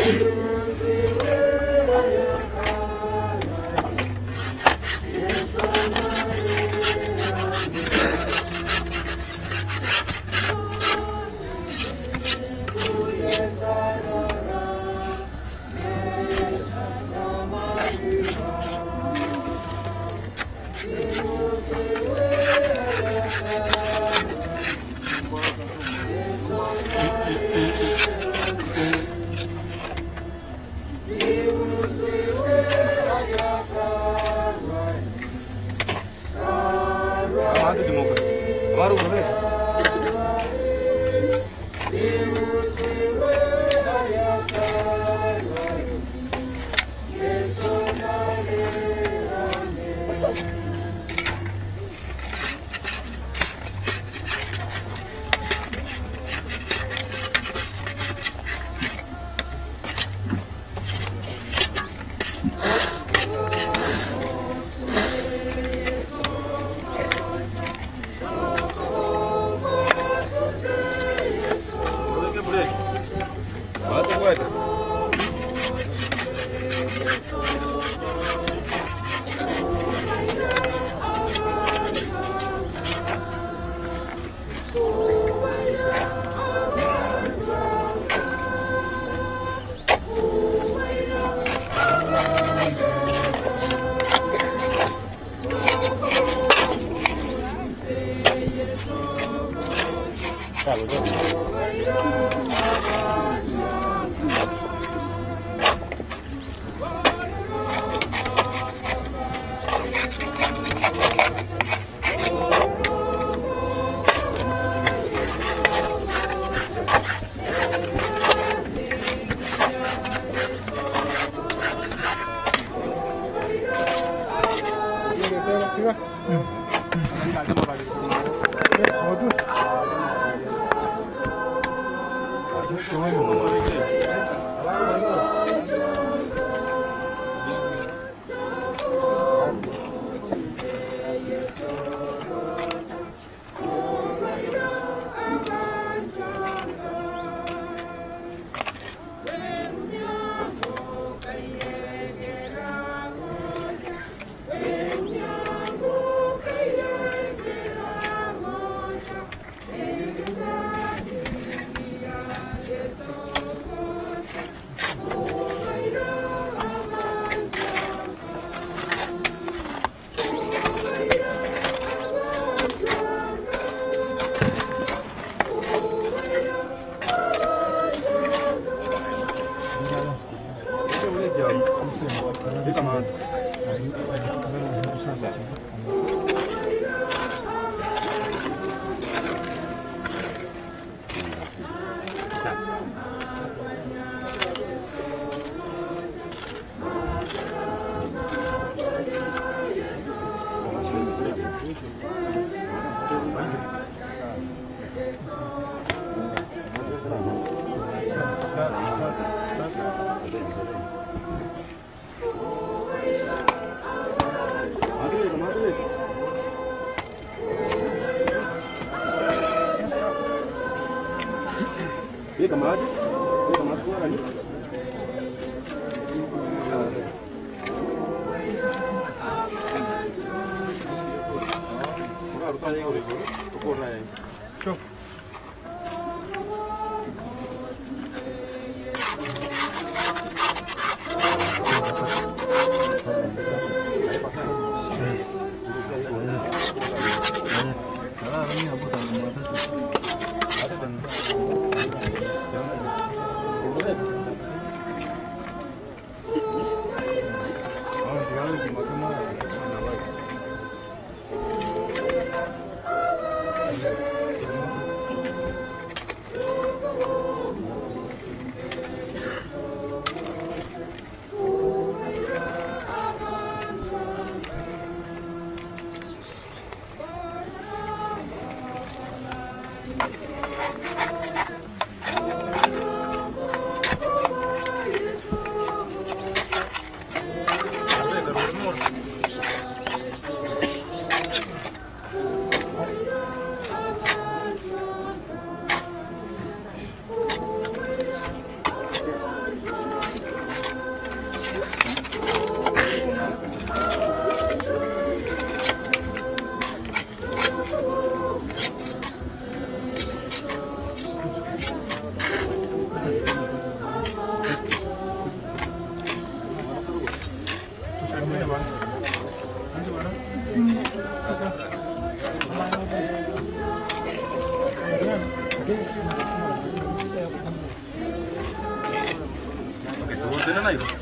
S10: Thank you. Thank you.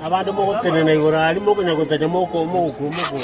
S3: Abantu mogotenena igoro ari mokonya gotacha moko moko moko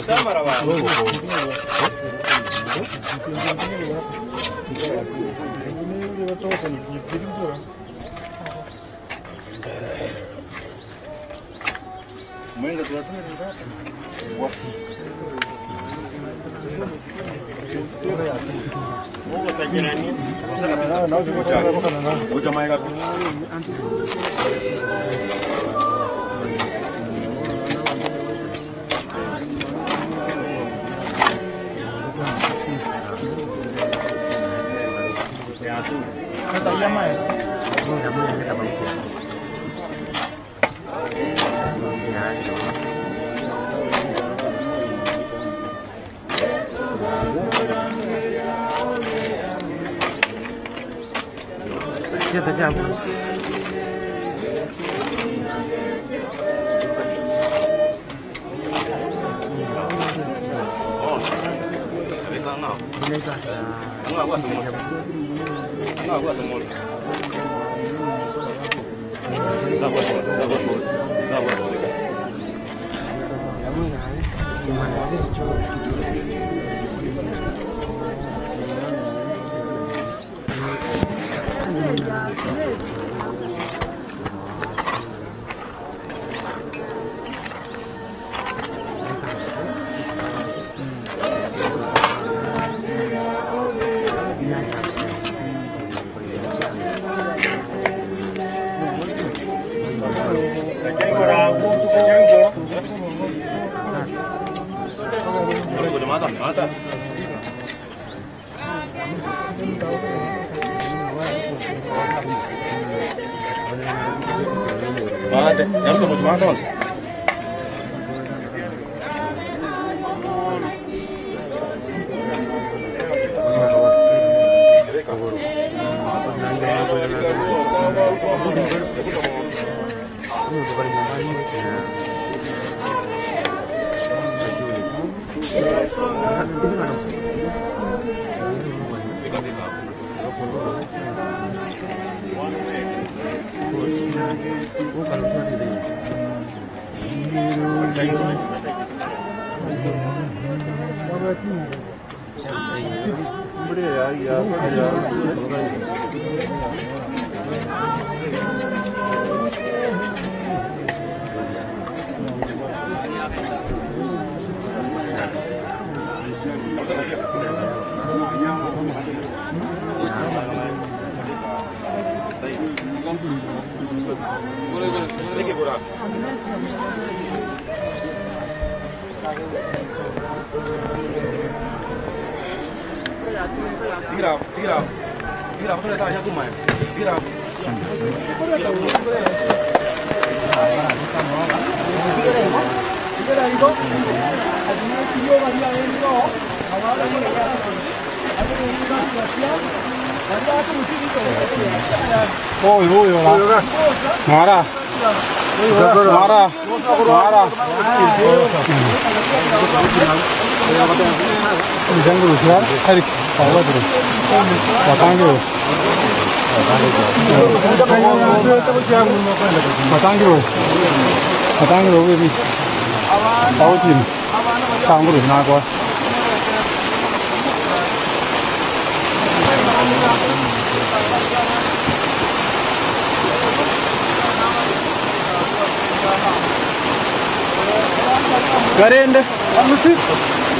S7: Garende,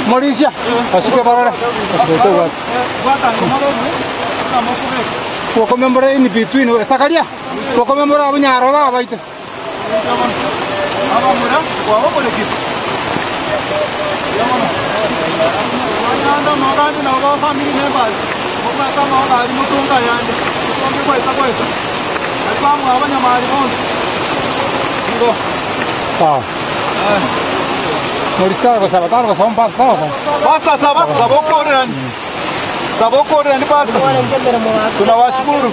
S7: Mauricia, así que para poco me hombre ni pituino, sacaría. Poco me hombre a robar, baite.
S2: Tunawashukuru.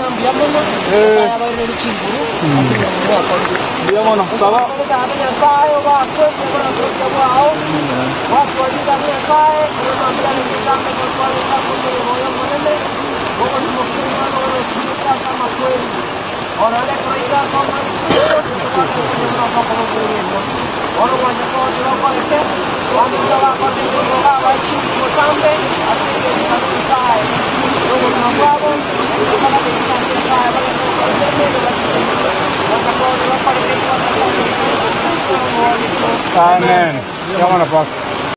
S7: Amen.